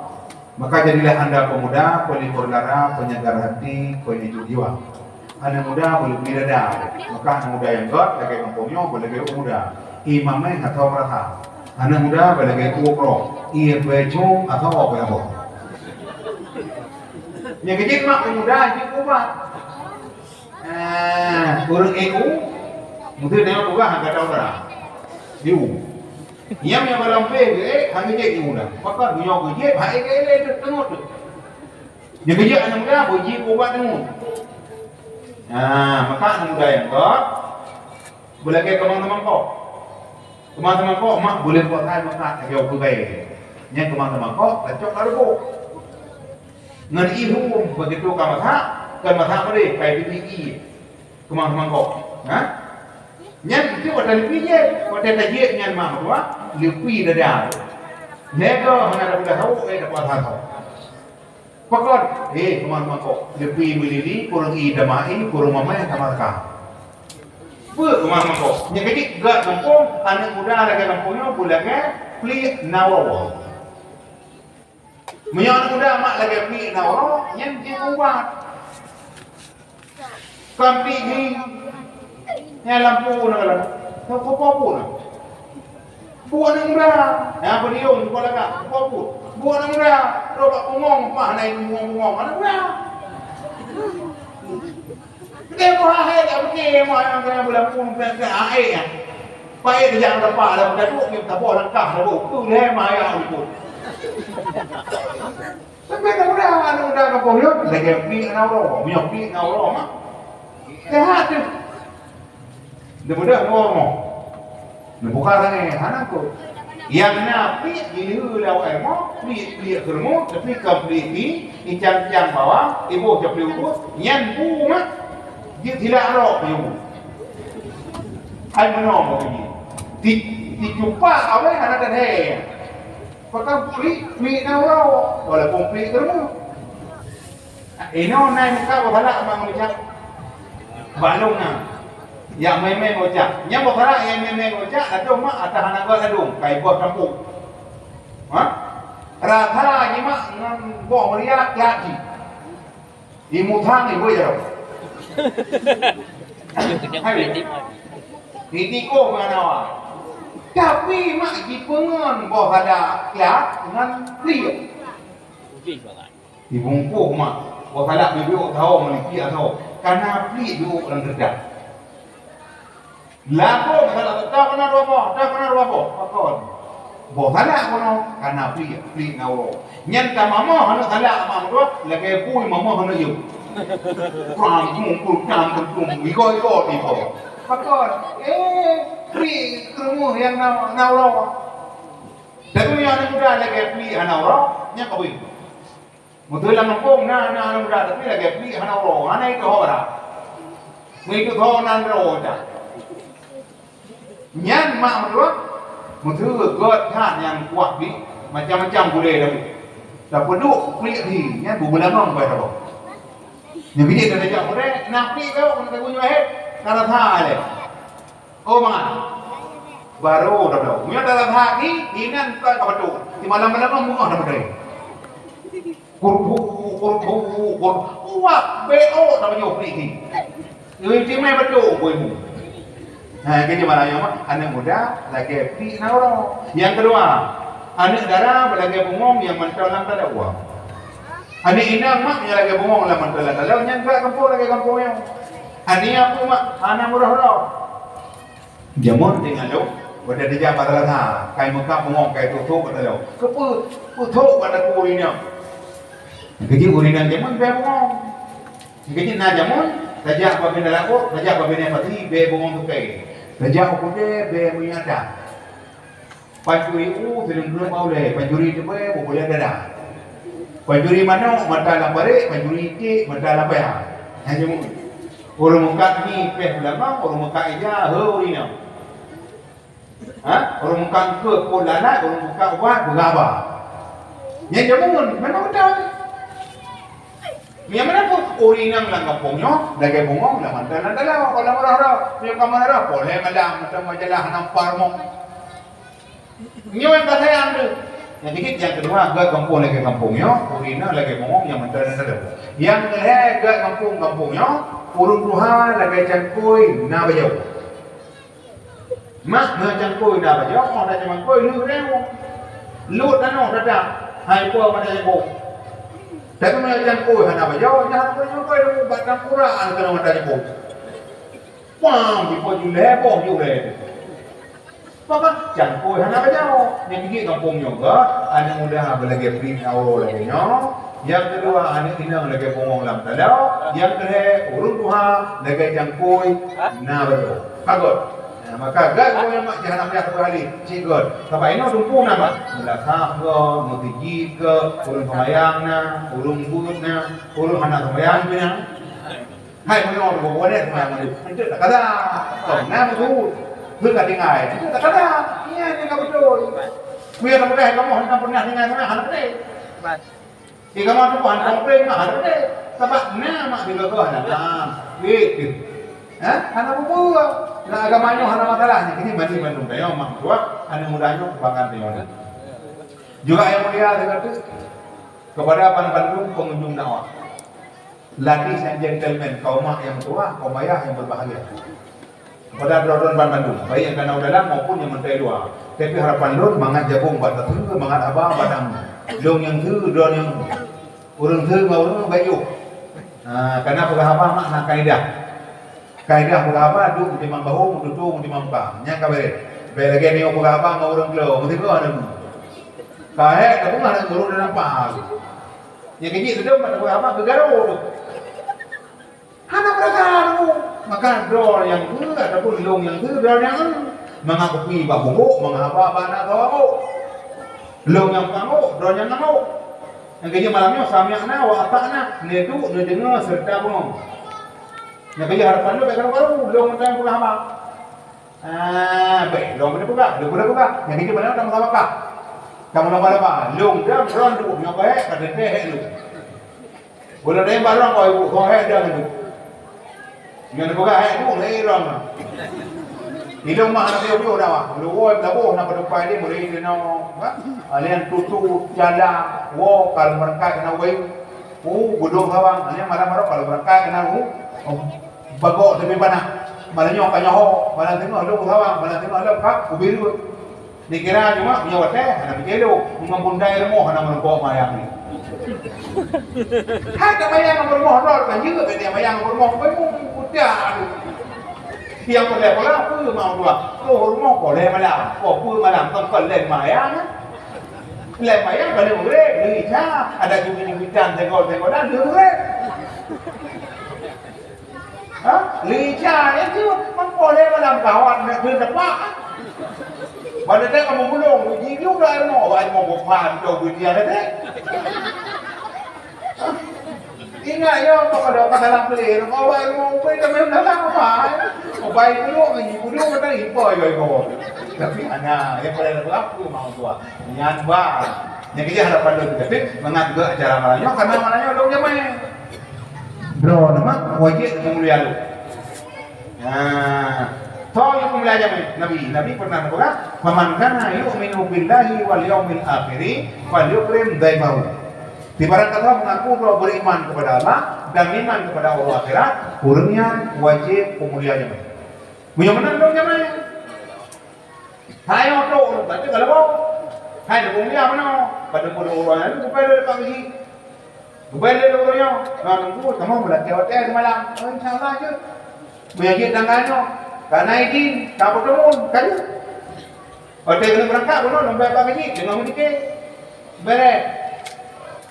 Maka jadilah anda pemuda, pelipur dara, penyegar hati, penyejuk jiwa. Aneuk muda beuleubi dada, maka aneuk muda nyang göt lagèe gampông nyoe beulagèe u muda. Ié mamèh atawa meurasa. Aneuk muda beulagèe u ukeue, ié beucong atawa beuabong. Nyang keujeuet mak u muda jeuet ubat. Eh, ureueng ék u, mungken nyoe peugah gata u dara. Di u. Nyang nyang barang pih geuék, han geujek nyang muda. Pakon meunyoe geujek, hai geuék lé teungeut tu. Nyang geujek aneuk muda, beuji ubat teungeut. Nah, maka aneuk muda nyang kok, beulagèe keumang-keumang kok. Keumang-keumang kok, mak boleh buat hai maka tajau keubai. Nyang keumang-keumang kok, tacok lam rubuk. Ngon ihum begitu ka masak, ka masak boleh, kai biji. Keumang-keumang kok. Ha? Nyan itu watèe leupie jeuet, watèe tajeuet nyan mak meutuah, leupie dada. Lego hana ada peugah hawok, eh, dapat hana. Pakon, eh, keumang-keumang kok. Leupie meulili, kureueng ie tamah ie, kureueng mamèh tamah ka. Peue keumang-keumang kok? Nyang keujiek gèt gampông, aneuk muda lagèe gampông nyoe, peue lagèe pliek na uroe. Meunyoe aneuk muda mak lagèe pliek na uroe, nyan jeuet ubat. Kon pliek jih, nyan lampu na kalon. Nyan peue-peue na. Buet aneuk muda, nyan peudiyong di sekolah ka, peue-peue. Buet aneuk muda, trok bak bungong, mah na bungong-bungong, aneuk muda. Teuka hai dak pike mah nyang kena beulampu pek-pek aek nyan. Paet jak teumpat lam gaduek nyoe taboh langkah dah bôh. Tu lé mah ya ampun. Tapi aneuk muda, aneuk muda kampung nyoe lagèe pliek na uroe. Meunyoe pliek na uroe mah. Sehat tu. Dia mudah ngomong. Neubuka tangai, hana kot. Nyang na pliek jileu lawai mo, pliek-pliek keureumu, tapi kon pliek phi, icang-cang bawang, iboh caplé ubus, nyan bu mak. Jeuet silak rok nyoe. Hai meunoe mo bunyi. Ti, ti cupak awai hana tadhé. Pakon pliek, pliek na uroe, walaupun pliek keureumu. Inoe nai muka boh salak mak meucak. Balong na. Yak mé-mé meucak. Nyang boh salak yak mé-mé meucak, ladôm mak ata hana gèt ladôm, kai boh campur. Ha? Rasa jimak ngon boh meuria klat jih. Imu thang ibu ya. Hai. Ini kok mana awak? Tapi mak jipeungon boh salak klat ngon kriek. Ibungkôh mak, boh salak biôk tho meulipik tho, kana pliek biôk lam keureudang. Lakoe boh salak tho kana dua boh, tho kana dua boh, pakon. Boh salak kono kana pliek, pliek na uroe. Nyan ka mamoh aneuk salak mak meutuah, lagèe bui mamoh aneuk yum. Kram kum kum kram kum kum, igo-igo tibo. Pakon, eh, pliek keureumu nyang na, na uroe. Tapi meunyoe aneuk muda lagèe pliek hana uroe, nyan ka bui. Meuteue lam gampông na, na aneuk muda, tapi lagèe pliek hana uroe, hana iteuho brat. Meuiteuho nan droe dah. Nyan mak meutuah, meuteue gèt that nyang kuah pi, macam-macam gulèe dah. Tapeuduek pliek hi, nyan bubeulamong bai tabong. Nyan bijéh dah tajak gulèe, na pliek tau, na tagu nyoe hét, na rasa lé. Oh, mangat. Baru dah tahu. Meunyoe dalam hati, inan tak apa tu. Di malam-malam meu'ah dah beutôi. Kurbu, kurbu, kurbu. Wah, B O dah meunyoe pliek ni. Nyuci meh betul, Bu Ibu. Ha, keu jeuet malam nyoe, aneuk muda lagèe pliek na uroe. Nyang keudua, aneuk dara lagèe bungong nyang mantong lam tadau. Aneuk inong mak nyang lagèe bungong lam mantong lam tadau, nyang gèt gampông lagèe gampông nyoe. Aneuk aku mak hana meuroh-roh. Jameun tinggai lôn, watèe tajak bak madrasah, kai meukat bungong kai tôk-tôk bak taloe. Keupeue? Peutrok bak takue ureueng inong. Keujeuet ureueng inong jameun bèe bungong. Keujeuet na jameun, tajak bak binéh laôt, tajak bak binéh pati, bèe bungong teukai. Tajak u keudè, bèe minyeuk adat. Pancuri u, sidum gleh bak ulèe, pancuri teubèe, bubulèe dada. Pancuri manok, mata lam barèk, pancuri iték, mata lam paya. Nyan jameun. Ureueng meukat mi pèh beulamong, ureueng meukat ija, heu ureueng inong. Ha? Ureueng meukat eungkôt phôn lalat, ureueng meukat ubat beuraba. Nyan jameun, memang beutôi. Nyang meunan pun, ureueng inong lam gampông nyoe, lagèe bungong lam mantong lam taloe, kalau meuroh-roh, meunyoe ka meuroh, poleh malam, mantong majalah, nampak rumoh. Nyoe nyang ka sayang tu. Nyang keujeuet nyang keudua, gèt gampông lagèe gampông nyoe, ureueng inong lagèe bungong nyang mantong lam taloe. Nyang keulhèe gèt gampông-gampông nyoe, ureueng tuha lagèe cangkôi na bajoe. Mak, na cangkôi na bajoe, 'oh na cangkôi lheueh reung. Lôt tanoh that-that, hai po mata cangkôi. Tapi meunyoe cangkôi hana bajoe, nyan hana cangkôi, bak tampuran keunoe mata cangkôi. Pang, dipo julèe, boh julèe. Maka cangkôi hana bajaoe. Nyang keujiek gampông nyoe gét, aneuk muda beulagèe prit awo lagèe nyoe. Nyang keudua, aneuk inong lagèe bungong lam taloe. Nyang keulhèe, ureueng tuha lagèe cangkôi na bajaoe. Ka gét. Nah, maka gét ureueng nyang mak jih hana payah teupeurali, cit gét. Sabab inoe tumpông na, mak. Meulasah gét, meukeujit gét, ureueng seumayang na, ureueng beuet na, ureueng hana seumayang pih na. Hai meunyoe geuboh nyan teuma meunyoe, enteuk takada. Kong na meusuet. Keu ka tinggai, enteuk takada. Nyan nyang ka beutôi. Kuyue tapeugah kamoe hana pernah tinggai, hana peureulèe. Di kamoe tu hana peureulèe, hana peureulèe. Sabab na mak di gogoh na. Weh, tu. Ha? Hana bubuh. Lam agama nyoe hana masalah. Nyan kini mandi mandum tanyoe mak tuah, aneuk muda nyoe kebanggaan tanyoe. Juga yang mulia, saya kata, kepada ban-, bandum pengunjung dakwah. Lagèe nyang gentleman, kaum mak nyang meutuwah, kaum ayah nyang berbahagia. Kepada droe-droe ban bandum, baik nyang ka na u dalam maupun nyang mantong luwa. Tapi harapan lôn, mangat jabong bak tateue, mangat haba bak tamu. Lôn nyang teue, droe nyang ureueng teue ngon ureueng bacut. Ha, kana peugah haba mak na kaidah. Kaidah peugah haba, duek meutimang bahu, meututoe meutimang muka. Nyan ka beres. Bèk lagèe nyoe peugah haba ngon ureueng klo, meusigoe hana mu. Ka hék, ka beungah ureueng dalam paha. Nyang keujiek teudong bak teungku haba geugarô tu. Hana peurasaan aku. Maka droe nyang keu ataupun lôn nyang keu droe nyang keu. Mangat kupi bak bungkôk, mangat haba bak na kawabôk. Lôn nyang peuanggôk, droe nyang ngamôk. Nyang keujiek malam nyoe sami'na wa ata'na, neuduek, neudeungoe seureuta beungoh. Nyang keujiek harapan lôn bèk karu-karu, lôn mantong peugah haba. Ah, bèk, lôn peureulèe peugah, lôn peureulèe peugah. Nyang keuneuk peugah, kamoe salah peugah. Kamoe salah peugah. Lôn dam, droen duek, nyoe keuh hék, ka teuntèe hék lôn. Buleuen nyoe barô keu ibu, keu hék dam lôn. Nyoe neupeugah hék duek, lé droen. Ilôn mah hana piôh-piôh dakwah. Lôn woe pelaboh na padum pai lé, mulai di noe, ha? Alian tutu, cala, woe, kal meurangkat keunan woe. Oh, geudong sawang. Alian malam-malam kal meurangkat keunan, oh. Bagok teumé bana. Malam nyoe ka nyoe ho, malam teungoh lôn u sawang, malam teungoh lôn ka u Beirut. Dikira cuma meunyoe watèe hana pike lôn, ngon bundai rumoh hana meureumpok mayang nyoe. Hai ka mayang ngon rumoh lôn ka jeuet, bèk mayang ngon rumoh, bèk mu kuda tu. Nyang peureulèe pola peue ma dua. Oh, rumoh poleh malam. Oh, peue malam, tong kon lén mayang. Lén mayang ka lheueh meugréb, lheueh Isya, ada jumi-jumi tan, tengok-tengok dan lheueh meugréb. Ha? Lica itu, meupo lé malam kawan nak keu tepak. Pada tak kamu bulong, uji juga ilmu, ilmu bukan tu uji ada deh. Ingat ya, apa kalau kata dalam pelir, bawa ilmu upai kami dalam apa? Upai dulu, ngaji dulu, kata ipo ya ipo. Tapi anak, yang pada berlaku mau tua. Nyan ba. Nyang keuh harapan lôn, tapi mangat juga acara malam nyoe, karena malam nyoe lôn jamai. Droe nama wajéb meumulia lôn. Nah, toh nyang meumulia jamai. Nabi, Nabi pernah geupeugah, "Faman kana yu'minu billahi wal yaumil akhiri falyukrim dhaifahu." Sibarang gata mengaku droe beriman kepada Allah dan iman kepada Allah akhirat, ureuëng nyan wajéb peumulia jamai. Meunyoe meunan lôn jamai. Hai nyoe trok, berarti ka lewat. Hai, dukung dia mana? Pada pun orang lain, tu pada dekat biji. Geubai lé lôn nyoe, ngon teungku, kamoe meulakèe watèe seumalam. Oh, insya Allah jeuet. Meunyoe jeuet tanggai nyoe, ka na idin, ka peuteumeun, ka jeuet. Watèe keuneuk beurangkat, bunoe lôn bèe bak keujiek, teungoh meudike. Bèrèh.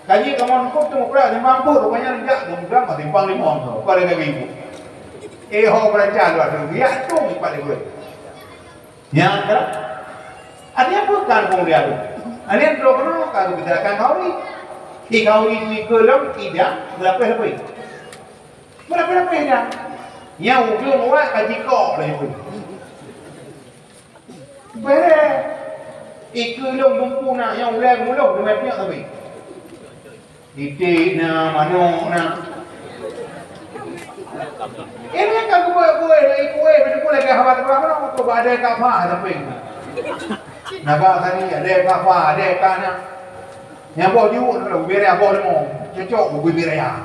Ka jeuet kamoe teungku, teungku pula simpang peuet, rupanya jak, lôn peugah bak simpang limong, ka lagèe ibu. Eh, ho beurangkat luwa tu, yak tu ipat ibu. Nyang ka, ada apa kan kong dia tu? Ada yang belum pernah kan kita akan kawin. Di kawin ni ke lom tidak berapa lebih. Berapa lebih dah. Yang ujung awak ka jikok lah itu. Beh. Ikeu lom lumpu nak yang ulai mulung dengan piak tapi. Iték na, manok na. Ini kan kueh-kueh, kueh, betul lagi haba tu apa tu badai kapa tapi. Naga tadi ada kapa, ada kana. Yang boh juruk tu beri boh lemo. Cocok beri beri ya.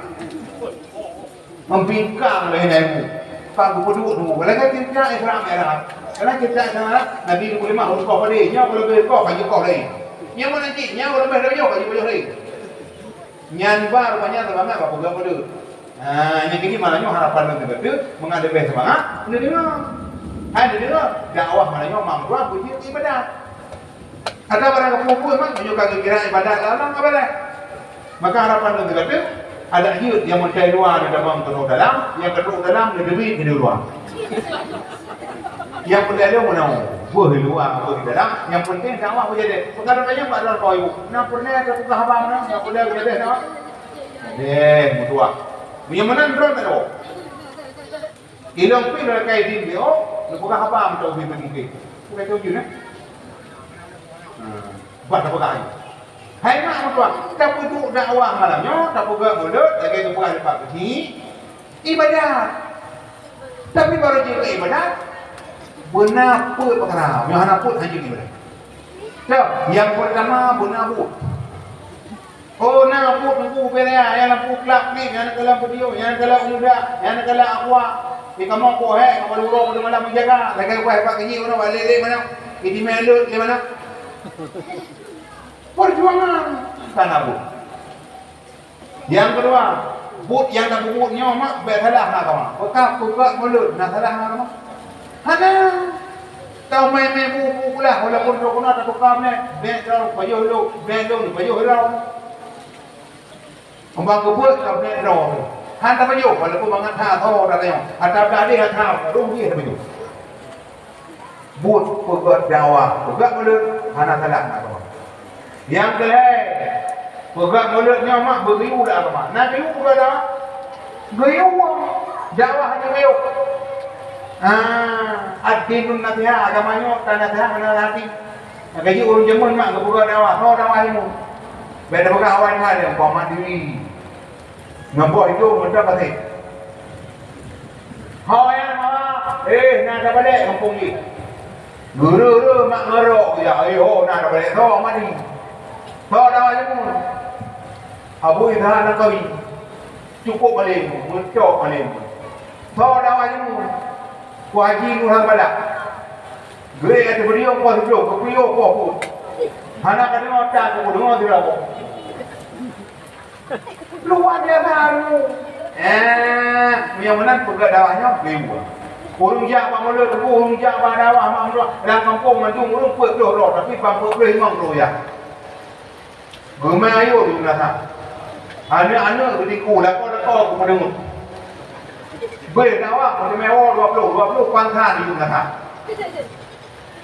Membingkang leh ilmu. Pak gubernur tu, lagi kita Islam era. Karena kita Islam era, Nabi dua puluh lima huruf kau pada, nyawa lebih kau kaji kau lain. Nyawa nanti, nyawa lebih dari nyawa kaji kau lain. Nyan ba rupanya semangat bak peugah peue. Ha, nyang kini malam nyoe harapan lôn teuka mangat leubeh seumangat neudeungoe. Hai, neudeungoe, dakwah malam nyoe mak meutuah beujeuet ibadat. Ada barang kapeue-peue mak, meunyoe ka geukira ibadat lam, lam ka beureh. Maka harapan lôn teuka teuh, adak jeuet nyang meuntèe luwa neutamong keunoe dalam, nyang keunoe dalam neuteubiet keunoe luwa. Nyang peureulèe lôn meunoe, beuh luwa, beuh dalam, nyang peunteng dakwah beujadi. Peukara tanyoe bak droe ibu, na peureulèe tapeugah haba meunoe, na peureulèe beujadi na. Deh, meutuah. Meunyoe meunan droe tak ada. Ilong pih lôn lakèe idin B O, neupeugah haba meutuah ubit mungken. Bukan teuh jeuet, eh? Hmm. Bah tapeugah. Hai mak meutuah, tapeuduek dakwah malam nyoe, tapeugah mulod, lagèe geupeugah lé Pak Geuchik, ibadat. Tapi barô jeuet keu ibadat, beuna peuet peukara. Nyoe hana peuet hana jeuet ibadat. Toh, nyang peurtama beuna buet. Oh, na buet teungku beda, nyang lam klab ni, nyang ka lam video, nyang ka lam udah, nyang ka lam aqua. Di kamoe poh hai, kamoe dua puluh malam menjaga, lagèe buah Pak Geuchik mana, lé-lé mana, di main lut di mana. Perjuangan tanah bu. Nyang keudua, buet nyang tapeubuet nyoe mak bèk salah na agama. Peukah peugah mulod na salah na agama? Hana. Tau main-main bu-bu pula walaupun droe keunoe tatuka meunan, bèk droe pajoh lôn, bèk lôn pajoh droe. Umpama geubeuet ka meunan droe. Han tapajoh walaupun mangat that tho tanyoe. Ata blah deh that tho, roh jih tapajoh. Buet peugah dakwah, peugah mulod hana salah na agama. Nyang keulhèe, peugah mulod nyoe mak beugeuyue lam agama. Na geuyue peugah dakwah? Geuyue. Dakwah hana geuyue. Ah, ad-dinun nasiha, agama nyoe ka nasiha hana hati. Maka jih ureueng jameun mak geupeugah dakwah, ho dakwah ilmu. Bèk tapeugah awai nyan, umpama diri. Ngon boh idong mantong ka sép. Ho nyan, ho. Eh, na tabalek gampông jih. Geure-geure mak ngon rok, ya, eh, ho, na tabalek tho madi. Tho dawa jameun. Abu Ishaq Naqawi. Cukup malém, meucok malém. Tho dawa jameun. Ku Haji Nur Hambalah. Geuék ateueh beudiong poh siplôh, geupiôh poh peuet. Hana ka deungoe tan, ku deungoe sidroe. Luar biasa ilmu. Eh, meunyoe meunan peugah dakwah nyoe, ribu. Ureueng jak bak mulod, ureueng jak bak dakwah, mak mulod, lam gampông mandum ureueng peuet ploh droe, tapi bang peuet ploh limong droe jak. Geumè ayô di meunasah. Aneuk-aneuk geutiku, lakoe-lakoe geupeudeungoe. Beuh dakwah, meuteumé woe dua ploh, dua ploh kuasa di meunasah.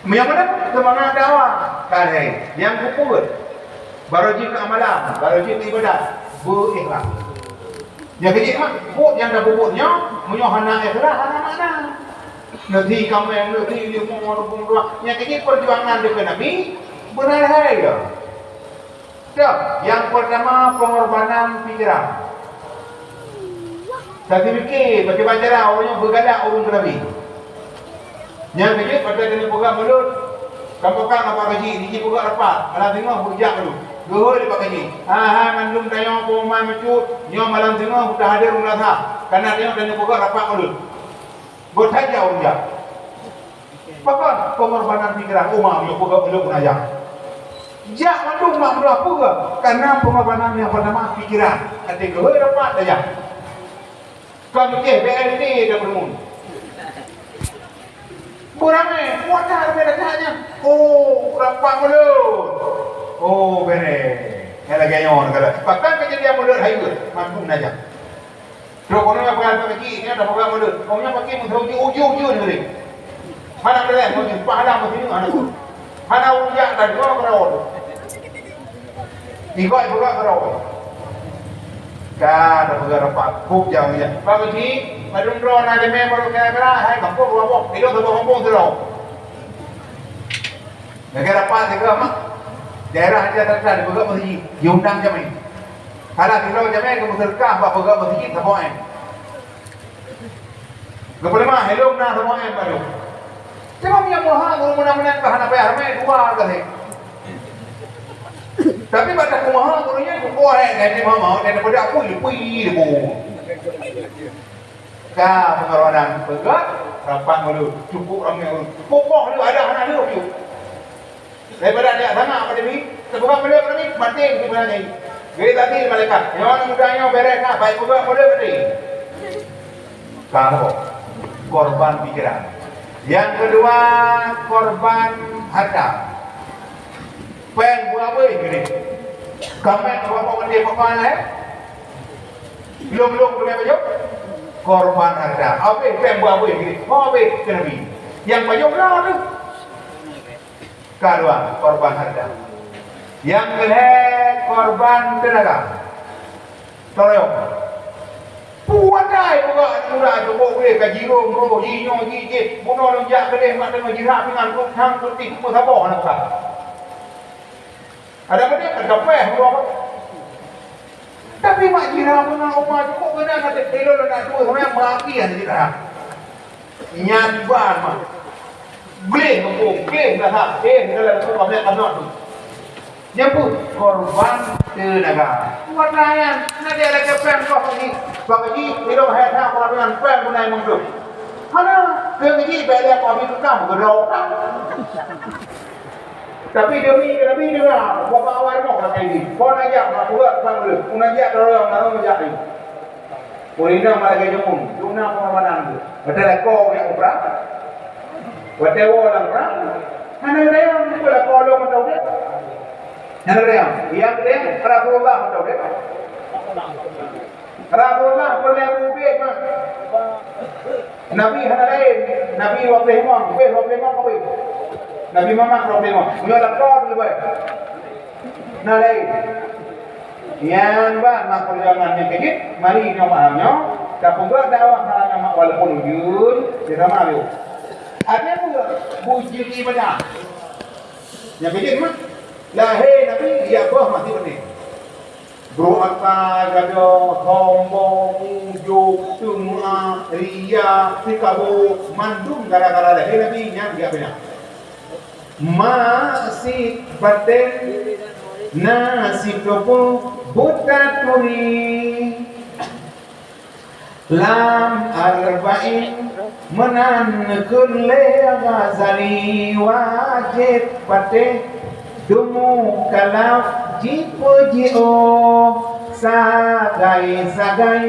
Meunyoe meunan seumangat dakwah, ka lhèe. Nyang keupeuet, barô jeuet keu amalan, barô jeuet keu ibadat, beu ikhlas. Nyang keujeuet mak, buet nyang tapeubuet nyoe, meunyoe hana ikhlas, hana makna. Neuti kaméng, neuti limong, ataupun dua. Nyang keujeuet peujuangan dikeue Nabi, beuna lhèe ya. Dah, nyang peurtama, peungorbanan pikiran. Tapi pike, bagaimana cara ureueng nyoe beugalak ureueng keu Nabi. Nyang keujeuet, watèe keuneuk peugah mulod, kamoe ka ngon Pak Geuchik, jih peugah rapat, malam singoh beujak mulod. Geuhôi lé Pak Geuchik, "Hai, hai, mandum tanyoe peumai meucut, nyoe malam singoh beutahadér u meunasah, kareuna tanyoe keuneuk peugah rapat mulod." Geutanyoe jak ureueng jak. Pakon pengorbanan pikiran umat nyang peugah ulôn ayah. Jak mandum mak meulah peugah, karena pengorbanan nyang pertama pikiran. Até keuhai rapat ayah. Ka mikir B L T dah bermun. Beramai, kuasa lebih dahsyatnya. Oh, rapat mulod. Oh, beres. Yang lagi nyawa negara. Bahkan kejadian mulod hai mandum najak. Droe keunoe peugah bak keuchik, nyan dah peugah mulod. Kong nyan paké meuseujid ujoe-ujoe nyoe. Hana meuleumèe, meuseujid pahala meusineuk hana. Hana ureueng jak dan dua keudroe. Ikot peugah keudroe. Ka dah peugah rapat, kok jam nyan. Bak keuchik, padum droe na limè baru kira-kira, hai kampung dua boh, tiga boh kampung sidroe. Lagèe rapat sigoe mak, daerah Raja Santran dipeugöt meuseujid, diundang jamèe. Salah sidroe jamèe geumeuseudeukah bak peugöt meuseujid saboh M. Geupeuleumbah, ilôn na saboh M baru. Cuma meunyoe meuhah guru meunan-meunan bah hana payah ramè dua gaséh. Tapi bak tapeumeuhah guru nyan kukoh, eh, dan dia mau, dan dia peugah pui, pui, dia pui. Ka pengorbanan peugah rapat mulod, cukup ramè ureueng. Cukup boh lé, ada hana lé piôh. Daripada jak sama pada diri, teupeugah mulod pada diri, mati di mana ni. Jadi tadi malaikat, nyoe muda nyoe beres ka, baik peugah mulod tadi. Ka boh. Korban pikiran. Nyang keudua, korban harta. Péng beuabéh geuh. Kaméng bak-bak mandé papa lé. Lom-lom keuneuk bacut. Korban harta. Abéh péng beuabéh geuh. Ho abéh keu Nabi. Nyang bacut na tu. Ka dua, korban harta. Nyang keulhèe, korban teunaga. Toroyong. Puatai buka aneuk muda cukôp gleh ka jirông roh, jinyoe jijéh, bunoe lôn jak keudeh mak teungoh jirah pingan, trok thang putih peusaboh aneuk muda. Ada keudeh ka gapéh bunoe. Tapi mak jirah peunah uma cukôp keunan, até ilôn aneuk tuha, seumanya meuakhé aneuk jirah. Nyan ban mah. Gleh muphom, gleh rasa, eh, dalam tu kablek kanot tu. Nyan pun korban teunaga. Buat layan, na dia lagi péng kau ni. Bagi ilong hai tak korban péng guna yang mungkin. Hana, ke ngaji baik dia kau habis tukang, berdoa. Tapi demi, demi dia, bapak awal mau kata ini. Kau nak jak, nak buat, nak buat. Kau nak jak, kalau yang nak, nak jak ni. Ureueng inong lagèe jameun, dum na pengamanan tu. Watèe lakoe jak u prang, watèe woe lam prang, hana geutanyong, "Peue lakoe lôn mantong udép?" Hana geutanyong. Nyang geutanyong, "Rasulullah mantong udép?" Rasulullah peureulèe ubit mah. Nabi hana laén, Nabi dua ploh limong, ubit dua ploh limong ubit. Nabi Muhammad dua ploh limong. Meunyoe lakoe tu leubèh. Na laén. Nyan bah mah peujuangan nyang keujeuet, mari nyoe malam nyoe, tapeugah dakwah malam nyoe walaupun ujeuen, beusama lé. Ada pun bujeuet ibadah. Nyang keujeuet mah, lahé Nabi, ya boh mati beutôi. Bro ata, gadoh, sombong, ujub, teuma, ria, sikabo, mandum gara-gara lahé Nabi nyan biak beuna. Ma sit batén na siteupeu buta turi. Lam Arba'in meunan neukheun lé Ghazali, wajéb patéh deungon kalaf jipeujiôh sagai-sagai.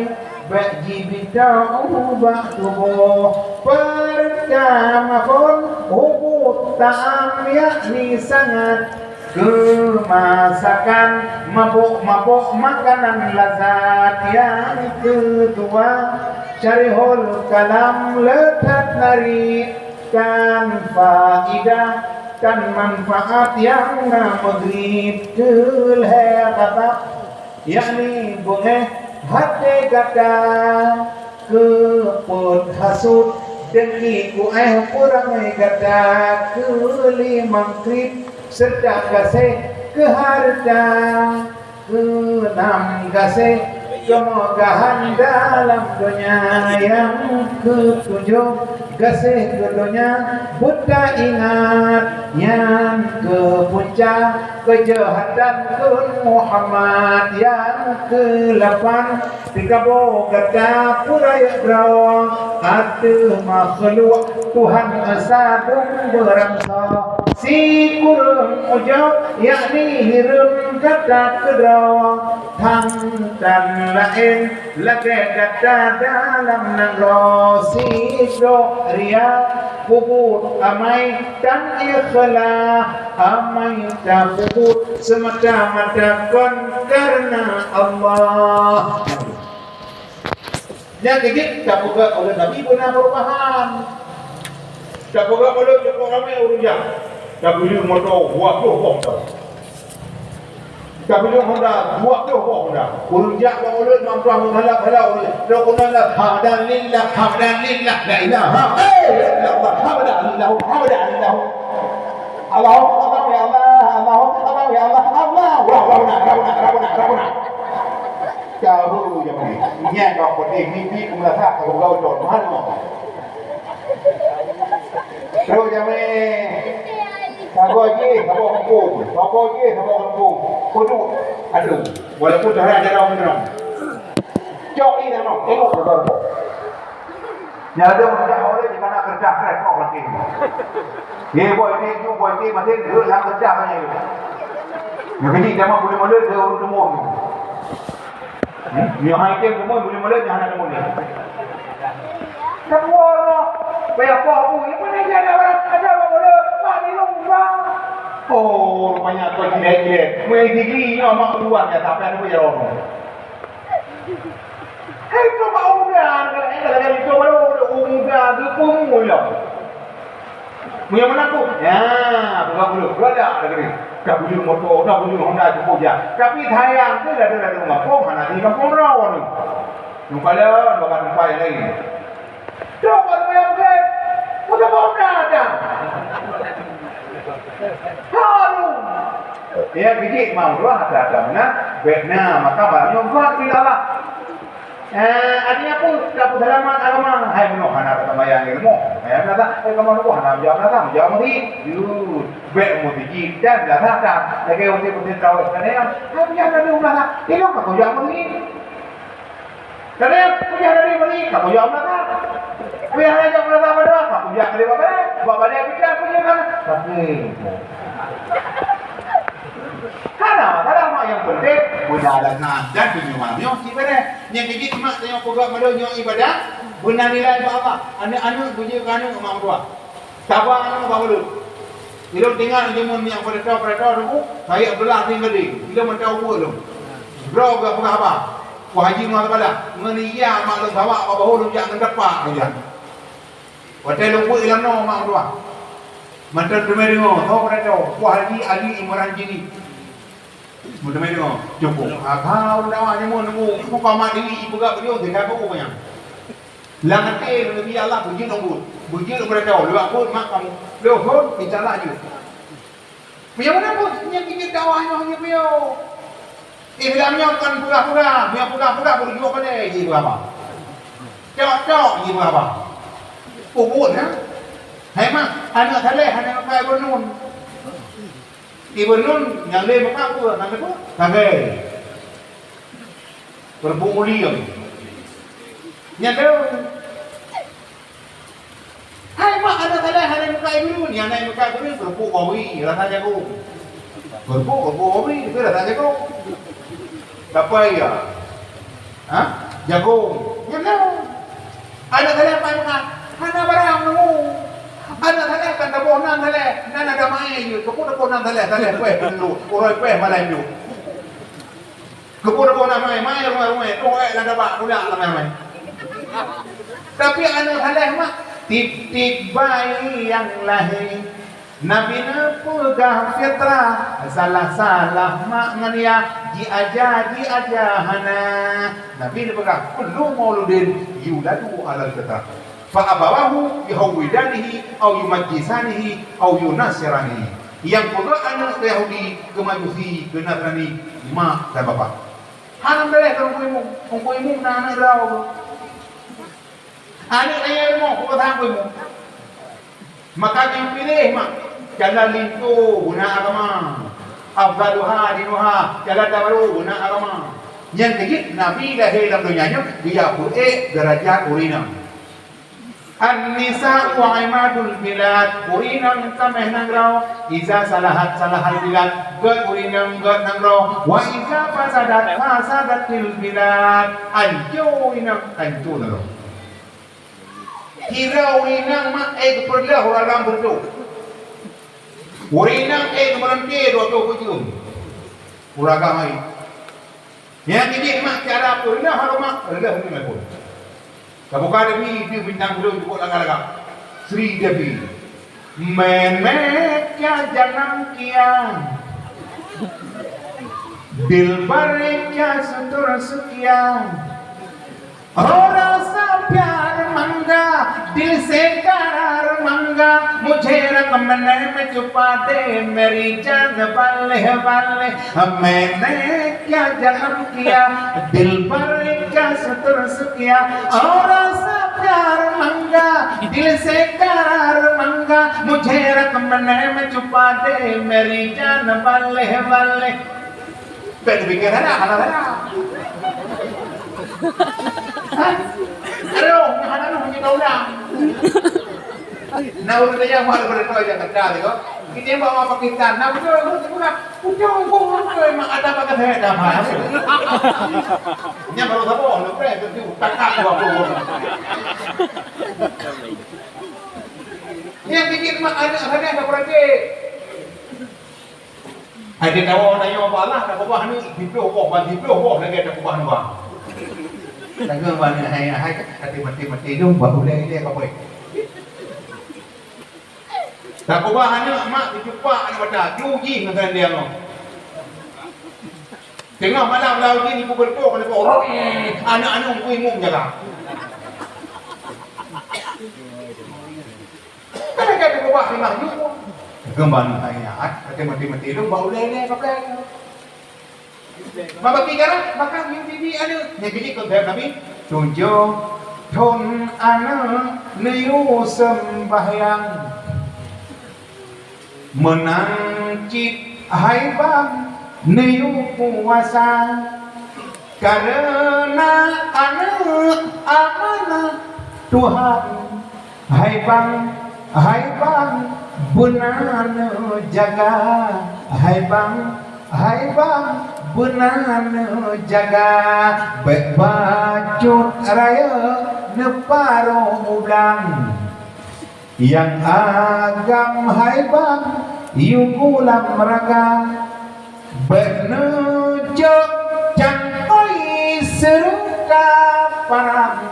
Bèk jibita ubak tuboh, peurtama phôn ubit ta'am, yakni sangat keu masakan, mabök-mabök makanan lazat. Nyang keudua, syarihul kalam le that narit, tan faidah, tan manfaat nyang na meugrib. Keu lhèe kata, yakni beungéh até gata, keu peuet hasut, dengki kuéh peuramé gata, keu limong kriet seureuta gaséh keu hareuta, keu nam gaséh keumeugahan dalam donya, nyang keu tujoh gaséh keu donya buta ingat, nyang keu punca keujahatan keu Muhammad, nyang keu lapan sikabo gata peurayeuk droe ateueh makhluk Tuhan Esa dum beurangsoe. Sikureueng ujoe, yakni hireuen gata keudroe, thang tan laén lagèe gata dalam nanggroe. Sidroe ria, peubuet amai tan ikhlas, amai tapeubuet seumata-mata kon kareuna Allah. Nyang keujeuet tapeugah oleh Nabi beuna peurubahan. Tapeugah oleh cukup ramé ureueng jak. Tapeugah moto dua ploh boh tau. Tapeugah Honda dua ploh boh Honda. Ureueng jak bak ulôn mantong meuhalap-halap ulôn. Lôn keunan lah, hamdan lillah, hamdan lillah, la ilaha illallah, hamdan lillah, hamdan lillah. Allahumma ya Allah, Allahumma ya Allah, Allah. Wah, wah, wah, wah, wah, wah, wah. Tahu je mungkin. Nyan kau peutih mimpi meurasa kau gaul ton. Mana? Terus jamé. Saboh jih, saboh kampung. Saboh jih, saboh kampung. Kudu. Aduh. Walaupun cara-cara orang. Cok ni nama. Tengok saudara. Nyan ada orang dah oleh di mana kerja kerja kau lagi. Ye boy ni, you boy ni, masih duduk dalam kerja mana you. Yang kecil zaman boleh mula dia urut semua. Hmm? Yang high tech semua boleh mula dia anak semua ni. Semua orang. Payah poh bu, ya mana aja ada orang, ada orang boleh, Pak, ni lu, Pak. Oh, rupanya kau gila-gila. Mui gigi, ya, mak dua, ya, tapi ada pun ya, orang. Hai, tu mak muda, kalau, eh, kalau itu baru muda, dia pun mulia. Punya mana aku? Ya, bukan dulu. Dua dah, ada gini. Dah punya motor, dah punya Honda, cukup je. Tapi sayang tu, dah ada, dah ada rumah. Oh, mana ni kampung rawa ni? Nampak lah, bakal tempat yang lain. Coba bayangkan, udah mau datang. Haru. Ya, bijik mau dua ada ada mana? Bek na, maka barang nyoe buat bila lah. Eh, artinya apa? Tak apa selamat agama. Hai, meunoe hana ka tambayang ilmu. Hai, hana tak? Hai, kamu tu hana jawab, hana jawab mesti. Yud, bek mesti dan dah tak. Lagi mesti mesti tahu sebenarnya. Hai, jangan ada ulah tak. Ilmu kau jawab mesti. Kadang kuliah dari beli, kamu jual belakang. Kuliah dari jual belakang pada, kamu jual dari bawah, buat balik pecah, kuliah kan? Tapi, karena masalah mak yang penting, mudah dan dan dunia malam nyoh, si beres. Yang gigit mak tengok peugah malu nyoh ibadah, beuna nilai bak Allah. Aneuk-aneuk bujur ke aneuk mak mertua. Saban nyoe bak ulôn. Ilôn tinggai jameun nyang peurintah-peurintah teungku, Said Abdullah bin Gading. Ilôn mantong ubeut lôn. Droe geupeugah haba. Wah Haji Muhammad Tabalah. Ngon iya mak lôn sawa bak bahô lôn jak ngon dapa lôn jak. Watèe lôn buet ilam noe mak meutuah. Mantong teumé deungoe, tho peurintah. Wah Haji Ali Imran Jili. Meuteumé deungoe. Cukup. Haba ulôn dakwah jameun teungku. Muka mak diri ipeugah beliau tinggai beu nyang. Lam até Nabi Allah beujeuet lom buet. Beujeuet lom beurata, lewat buet mak kamu. Leuhon, insya Allah jeuet. Meunyoe meunan buet, nyan jeuet dakwah nyoe hana piôh. Eh, bilang nyoe kon peugah-peugah, meunyoe peugah-peugah beujeuet pada jih beurapa. Cok-cok jih beurapa. Oh, buet, ha? Hai mak, aneuk saleh, aneuk kai beunun. Ibeunun nyang lé meukapeue, nyang lé peue? Sagai. Peureubu mulieng. Nyan deuh. Hai mak, aneuk saleh, aneuk meuka ibeunun, nyang aneuk meuka ibeunun, peureubu bawi, rasa jagong. Peureubu, peureubu bawi, tapi rasa jagong. Sapai ya? Ha? Jagong. Nyan deuh. Aneuk saleh pai meuka, hana barang nemu. Aneuk saleh kan taboh nan saleh, nan ada mai jeuet. Keupeue taboh nan saleh, saleh peh peunduek, uroe peh malam jeuet. Keupeue taboh nan mai, mai rumah-rumah, toh eh lam tabak, tulak lam ramai. Tapi aneuk saleh mak, tieb-tieb bayi nyang lahé. Nabi neupeugah fitrah, salah-salah mak ngon yah, jiaja, jiaja hana. Nabi neupeugah, "Kullu mauludin yuladu alal fitrah. Fa abawahu yuhawwidanihi, au yumajjisanihi, au yunasiranihi." Nyang peugah aneuk keu Yahudi, keu Majusi, keu Nasrani, mak dan bapak. Hana daleh keu Teungku Imum, Teungku Imum na aneuk droe. Aneuk ayah rumoh, peugah Teungku Imum. Maka jipiléh mak, jalan linto guna agama. Afdaluha dinuha, jalan tabarô guna agama. Nyang keujeuet Nabi lahé lam donya nyoe geujak peuék deurajat ureueng inong. An-nisa'u imadul bilad, ureueng inong tameh nanggroe. Iza salahat salahal bilad, gét ureueng inong gét nanggroe. Wa iza fasadat fasadatil bilad, anco ureueng inong anco nanggroe. Kira ureueng inong mak ék geupeureuloh ureueng agam beureutoh. Ureueng inong ék geumeureuntée dua ploh bujeueng. Ureueng agam hai. Nyang jijak mak cara peureuloh hareumat, reuloh ngon lapor. Tabuka Dewi, itu bintang belum cukup lagak-lagak. Sri Dewi. Mènèk kya janam kiya, dilbar kya sutur sukya. Ho rasa pyar mangga, dil se karar mangga, mujhe rakh mane mein chupa de, meri jaan balle balle. Maine kya janam kiya, dilbar kya sutur sukya. Ho rasa pyar mangga, dil se karar mangga, mujhe rakh mane mein chupa de, meri jaan balle balle. Bèk tapike hana, hana, hana. Hah? Aduh, hana, hana, hana, hana. Na ureueng Aceh meuhat beureutôi Jakarta nyoe. Kita bawa Pakistan, na beutôi, beutôi, beutôi, beutôi, mak ada pakai saya dah, Pak. Nyan baru saboh, lepas tu takak dua puluh. Nyang keu jeuet mak aneuk sagai tapeuratéb. Hai teuh tawoe tanyoe bak Allah, takeubah aneuk siplôh boh, ban siplôh boh lagèe takeubah aneuk bang. Tanyoe bak aneuk hai, hai, até maté-maté lôn bak ulèe-ulèe ka poh. Takeubah aneuk mak teucupak aneuk mata, ju jih ngon saléng nyoe. Teungoh malam lam jih jipeubeutôh keuneuk rong, aneuk-aneuk bui mum jaga. Kan ada keubah limah jeuet. Keumbang ayat, kata mati-mati lu bak ulèe-ulèe pakai. Mabaki garam, maka nyoe bibi aneuk. Nyan keuji konsep Nabi, tujoh thon aneuk neuyue seumbahyang. Meunan cit hai bang neuyue puasa, kareuna aneuk amanah Tuhan. Hai bang, hai bang, beuna neujaga. Hai bang, hai bang, beuna neujaga. Bèk bacut rayeuk neuparoh u blang. Nyang agam hai bang, yue gulam raga. Bèk neujok cangkôi seureuta parang.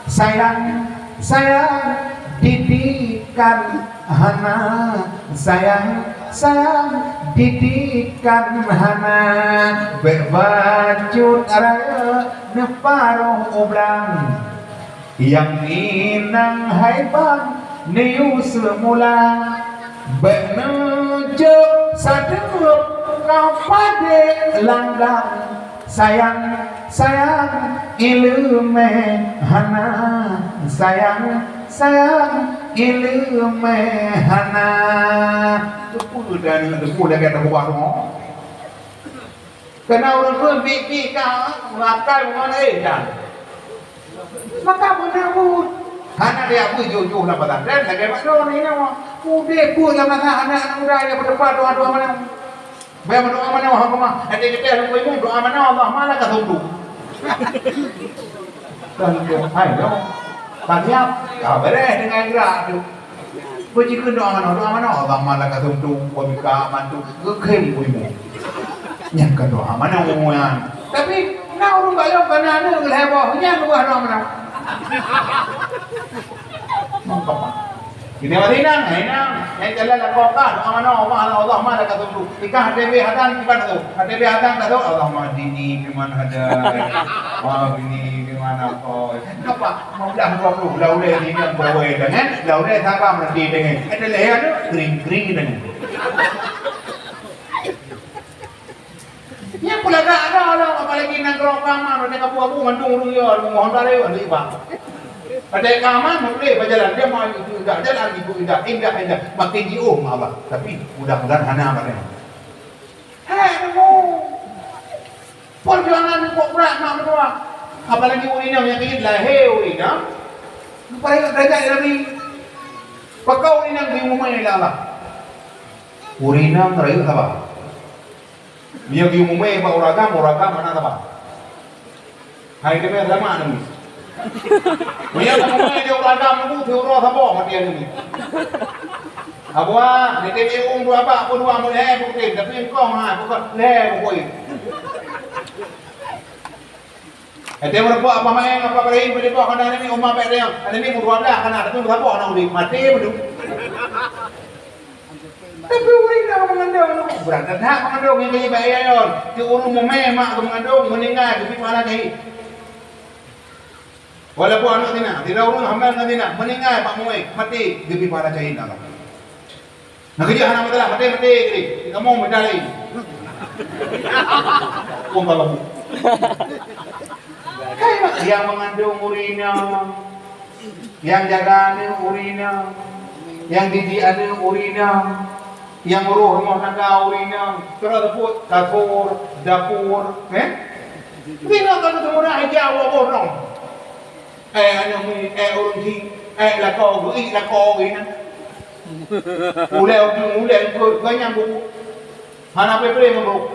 Sayang, sayang, didikan hana. Sayang, sayang, didikan hana. Bèk bacut rayeuk neuparoh u blang. Nyang inong hai bang neuyue seumula, bèk neujok sadeup ka padé langgang. Sayang, sayang, ileumèe hana. Sayang, sayang, ileumèe hana. Teupeue dan teupeue lagèe takeubah rumoh. Keunan ureueng kheun biet-biet ka, makai ngon éh dan. Maka beuna buet. Hana dia bui jôh-jôh lam pesantren, lagèe mak droeneuh nyoe. Udép buet lam masa aneuk-aneuk muda nyang beuteupat doa-doa mana. Bèk meudoa mana, wahai rumah. Até geutéh lôn bui doa mana, Allahumma laka sumtu. Dan dia, hai, dong. Ka siap. Ka beureh deungon gerak tu. Beujikheun doa manoe, doa manoe, "Allahumma laka sumtu wa bika amantu." Geukheun ilmu. Nyan kan doa manoe nyan. Tapi na ureueng bayeue kana aneuk lhèe boh, nyan buah doa manoe. Ini mah inong, inong. Nyang jalan lakoe kah, doa manoe, "Allahumma laka sumtu." Ikah T B hadan kiban tu. T B hadan dah tu, "Allahumma hdini fiman hadait. Wa afini fiman afait." Nampak? Lima belas dua puluh, laulé ni kan bawai dengan, laulé sabar nanti dengan. Ada leher tu, kering-kering dengan. Yang pula tak ada lah, apalagi nanggroe kamar, ada kabu-abu mandung urung ya, mohon dari, ada ibang. Ada kamar, boleh berjalan, dia mau itu indah, jalan itu indah, indah, indah. Makin jauh malah. Tapi mudah-mudahan hana mana. Hai, nunggu. Perjuangan ni kok berat nak berdoa. Apalagi ureueng inong nyang keuneuk lahé ureueng inong. Leupah ingat derajat Nabi. Pakon ureueng inong geuyue mumè lé Allah. Ureueng inong rayeuk sabar. Meunyoe geuyue mumè bak ureueng agam, ureueng agam hana sabar. Hai keuneuk selamat Nabi. Meunyoe kamoe di ureueng agam nunggu siuroe saboh maté nyoe. Abuah, di T B U dua bak pun dua mulai bukan, tapi engkau ha, bukan leh bukan. Ete meureumpok apa main, apa berain, pada kau kena ni umah baik dia. Ada ni dua belas kena, tapi dua boh nak udik, mati betul. Tapi ureueng inong mengandung, berat that mengandung nyang keu bae ayon. Ti ureueng mumè mak geuh mengandung, meuninggai geubi pahala jahit. Walaupun aneuk zina, sidroe ureueng hamil ngon zina, meuninggai bak mumè, maté geubi pahala jahit Allah. Nah, keujeuet hana masalah, maté, maté geubi. Kamoe meudalai. Pun kalau Hai, nyang mengandung ureueng inong, nyang jaga aneuk ureueng inong, nyang didik aneuk ureueng inong, nyang uroh rumoh tangga ureueng inong, cara teupot kasur, dapur, eh? Ureueng inong ka teupeumurah ija dua boh nong. Eh, aneuk mi, eh, ureueng si, eh, lakoe geuh, eh, lakoe geuh inong. Ulèe, ulèe, ulèe, ganyang buku. Hana peue-peue ngon buku.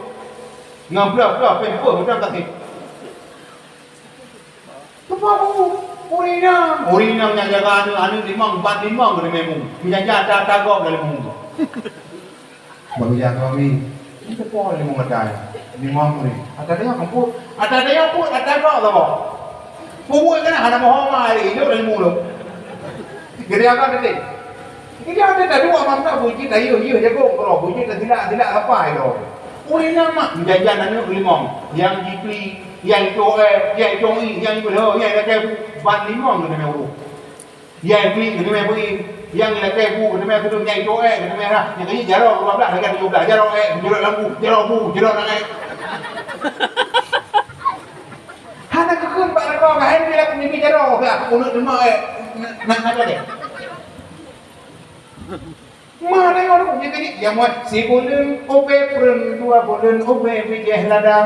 Ngon blah-blah, peuet, peuet, peuet, peuet. Teupeu. Ureueng inong, ureueng inong nyang jaga aneuk, aneuk limong, ban limong keuneuk meumu. Meunyan ata-ata gob lam limong. Baru jak kami. Ini teupeue limong ata. Limong ni. Ata dia kampung. Ata dia pun ata gob lah. Pun kena hana mau homa hari hidup lam limong tu. Jadi apa tadi? Jadi ada tak dua mamta bunyi tak yeuh yeuh jago kalau bunyi tak tidak tidak apa itu. Ureueng inong mak jajan aneuk limong. Yang jipli, yang itu eh, yang itu i, yang itu ho, yang ada ban limong kena meuruh. Nyang bri keuneuk mé bri, nyang lakée bu keuneuk mé keuneuk, nyang toé keuneuk mé rhah, nyang keuneuk jaroe dua blaih lagée tujoh blaih, jaroe ék, jaroe lampu, jaroe bu, jaroe nangék. Hana geukheun bak lakoe, ka hai bila keuneuk jaroe ka uneuk teuma ék, na na lagée. Ma deungoe nyang keuneuk, nyang muat sibuleuen ubé peureun, dua buleuen ubé bijéh lada.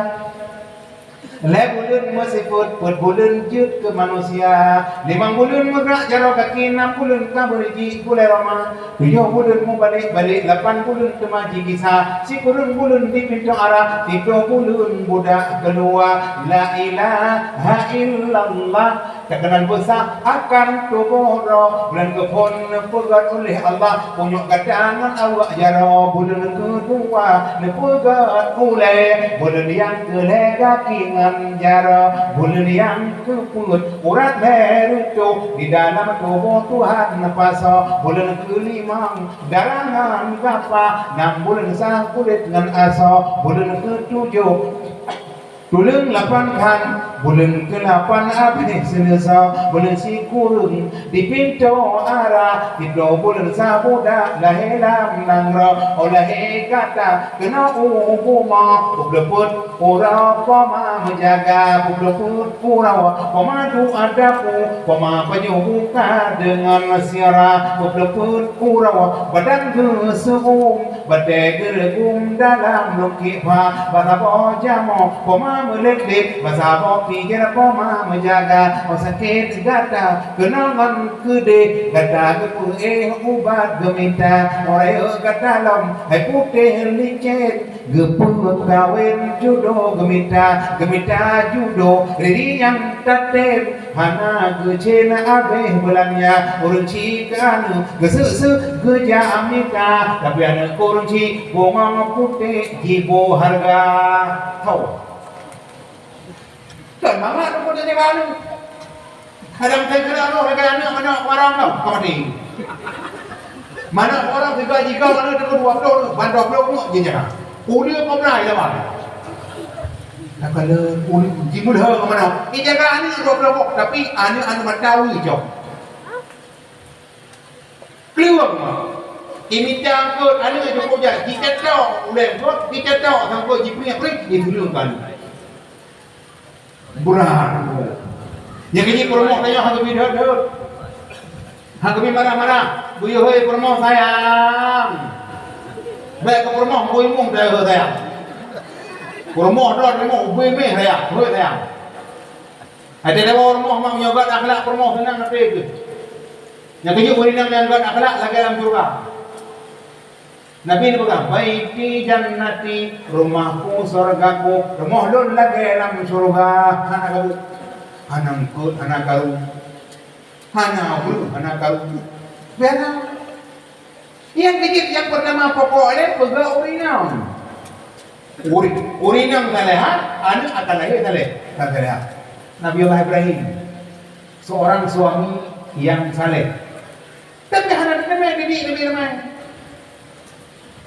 Lhée buleuen meusifeuet, peuet buleuen jeuet keu manusia, limong buleuen meugrak jaroe gaki, nam buleuen ka beureuji gulée roma, tujoh buleuen mubalek-balek, lapan buleuen teuma jigisa, sikureueng buleuen di pintoe ara, siplôh buleuen budak keuluwa. La ilaha illallah. Teukeunal beusa akan tuboh droe, buleuen geuphon neupeugét uleh Allah, punyuek gata ngon awak jaroe, buleuen keudua neupeugét ulée, buleuen nyang keulhée gaki ngon jaroe, buleuen nyang keupeuet urat lhée reutôh, di dalam tuboh Tuhan neupasoe, buleuen keulimong darah ngon gapa, nam buleuen sah kulét ngon asoe, buleuen keutujoh tuleueng lapan khan, buleuen keulapan abéh seuleusoe, buleuen sikureueng di pintoe ara, siplôh buleuen sa budak lahé lam nanggroe. Oh lahé gata keunoe u bumoe, peupleupeuet uroe poma meujaga, peupleupeuet uroe poma duek dapu, poma pajoh buka deungon sira, peupleupeuet uroe badan geuseu'uem, batée geureugum dalam lungkiek pha, bak saboh jamoe poma meulét-lét, bak saboh pijér poma meujaga. Oh sakét gata keunoe ngon keudeh, gata geupeuéh ubat geumita. Oh rayeuk gata lom hai putéh licén, geupeukawen judo geumita, geumita judo riri nyang tatem. Hana geucén abéh beulanja, ureueng chik keu aneuk geuseuk-seuk geujak mita, tapi aneuk keu ureueng chik bungong putéh jiboh hareuga. Tho. Kon mangat pun teujaga aneuk. Kadang teugeura roh lagée aneuk manok warong tau, ka maté. Manok warong tiga jika aneuk teuka dua ploh, ban dua ploh aneuk jijaga. Uleue peumrai lawan. Nah, kalau uleue jimeulhö manok, jijaga aneuk dua ploh boh, tapi aneuk-aneuk mata ui cok. Klueng. Imita angkot aneuk jukuk jak, jicetok ulée angkot, jicetok sangkot jipriek-priek, jituleueng kali. Beurang. Nyang keuji peurumoh tanyoe hana geubri deuet-deuet. Hana geubri marah-marah. Buyuh hôi peurumoh sayang. Bék keu peurumoh bui mung deuh sayang. Peurumoh droe teurimong ubé méh sayang, hôi sayang. Até dewa peurumoh mak meunyoe gét akhlak peurumoh seunang até geuh. Nyang keuji ureueng inong nyang gét akhlak lagée lam syeuruga. Nabi neupeugah, "Baiti jannati, rumahku sorgaku, rumoh lôn lagée lam syeuruga." Hana garu, hana eungkot, hana garu, hana ubeut, hana garu. Biasa. Nyang keujeuet nyang peurtama pokok lé peugah ureueng inong. Ureueng, ureueng inong salehah, aneuk akan lahé saleh, salehah. Nabi Allah Ibrahim, seorang suami yang saleh. Tapi hana teurimong didik Nabi Ibrahim.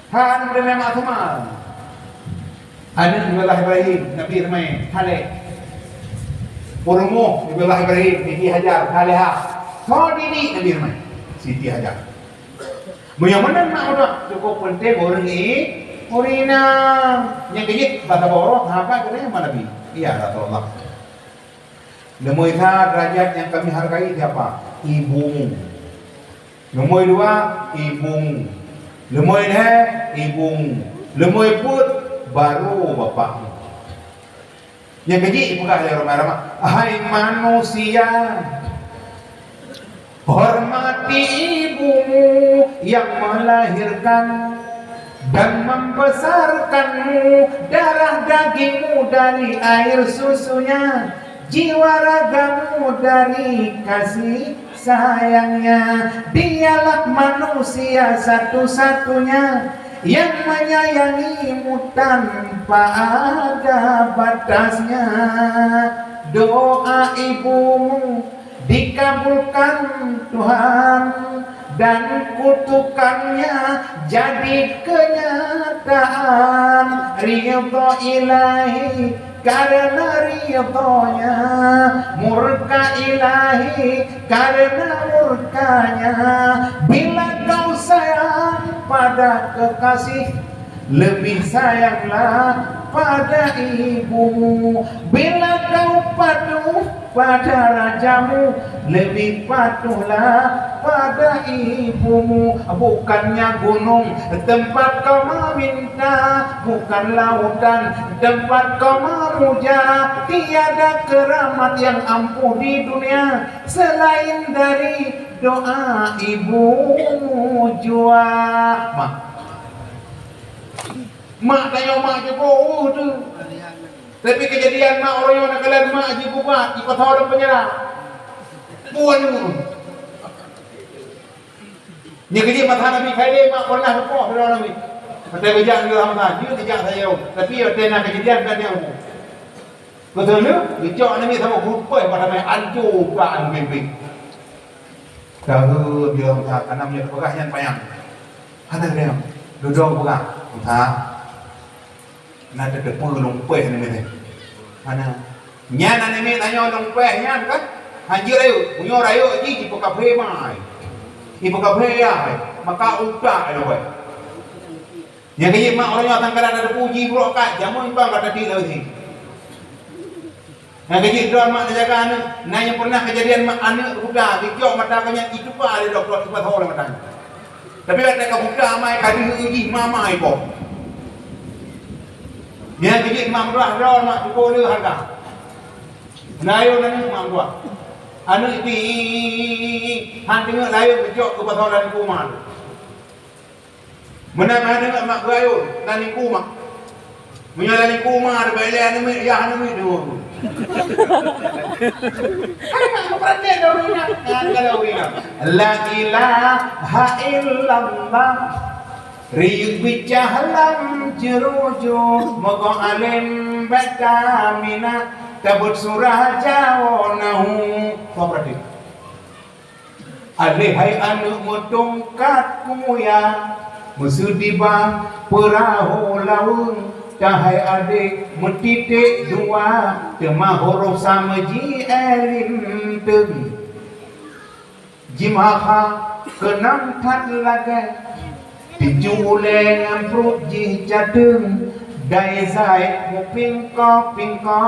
Hana teurimong maksimal. Aneuk Nabi Allah Ibrahim, Nabi Ibrahim, saleh. Peurumoh Nabi Allah Ibrahim, Siti Hajar, salehah. Soe didik Nabi Ibrahim? Siti Hajar. Meunyoe meunan mak udah cukup penting ureueng i-, ureueng inong. Nyang keujeuet bak saboh uroe sahabat keuneuk mak Nabi. Ya Rasulullah. Leumoi sa derajat nyang kami hargai siapa? Ibumu. Leumoi dua, ibumu. Leumoi lhée, ibumu. Leumoi peuet, baru bapakmu. Nyang keujeuet ipeugah lé Rhoma Irama, "Hai manusia, hormati ibumu yang melahirkan dan membesarkanmu, darah dagingmu dari air susunya, Jiwa ragamu dari kasih sayangnya, dialah manusia satu-satunya yang menyayangimu tanpa ada batasnya. Doa ibumu dikabulkan Tuhan, dan kutukannya jadi kenyataan. Ridho Ilahi karena ridhonya, murka Ilahi karena murkanya. Bila kau sayang pada kekasih, lebih sayanglah pada ibumu. Bila kau patuh pada rajamu, lebih patuhlah pada ibumu. Bukannya gunung tempat kau meminta, bukan lautan tempat kau memuja. Tiada keramat yang ampuh di dunia selain dari doa ibumu jua. Mak. Mak tanyoe mak jipeubuet tu. Tapi keujadian mak uroe nyoe na kalon mak jibubat, jipasoe lam peunjara. Bukan tu. Nyoe keujeuet masa Nabi Khailé mak pernah geupoh sidroe Nabi. Watèe geujak nibak masa, jeuet geujak sayang. Tapi watèe na keujadian bukan nyoe. Beutôi tu, geucok Nabi saboh geupeue pada mai anco utak Nabi. Ka heuet bilang that, kana meunyoe teupeugah nyan panyang. Hana keudéh, dudoe peugah. That. Na teuteupeu lumpéh namiet nyan. Hana. Nyan namiet tanyoe lumpéh nyan kan? Hanjeuet rayeuk. Meunyoe rayeuk jih jipeukaphé mai. Jipeukaphé yah. Maka utak lumpéh. Nyang keujeuet mak uroe nyoe sangkara na teupuji brok kat, jameun bang ka tadi lawét nyoe. Nyang keujeuet droe mak neujaga aneuk, na nyang pernah keujadian mak aneuk buta, geucok mata geuh nyan jitupa lé dokto, jitupa saboh lam mata. Tapi watèe ka buta amai ka deuh jih mama ipo. Nyang keujeuet mak meutuah droe mak tuko le hareuga. Layôn aneuk mak meutuah. Aneuk ibi han teungeut layôn geucok keu pasoe lam koma. Meunan hana deungon mak geuayôn, lam lingku mak. Meunyoe lam lingku mak, teubayeue lé aneuk miet, yah aneuk miet deungon. Hai mak, meupeurati dah ureueng inong. Nyan kalau ureueng inong. La ilaha illallah. Riyeuk bicah lam jeurujô, mogoe além bèk taminah, tabeuet surah jawoe nahu. Meupeurati. Alèh hai aneuk meutongkat kuya, meuseudibah peurahô laweueng, tahai adék meutiték dua, teuma hurôf sa meuji é linteung. Jimeuha keunong that lagèe. Tiju ulèe ngon pruet jih cateung, dai zai meupingko-pingko,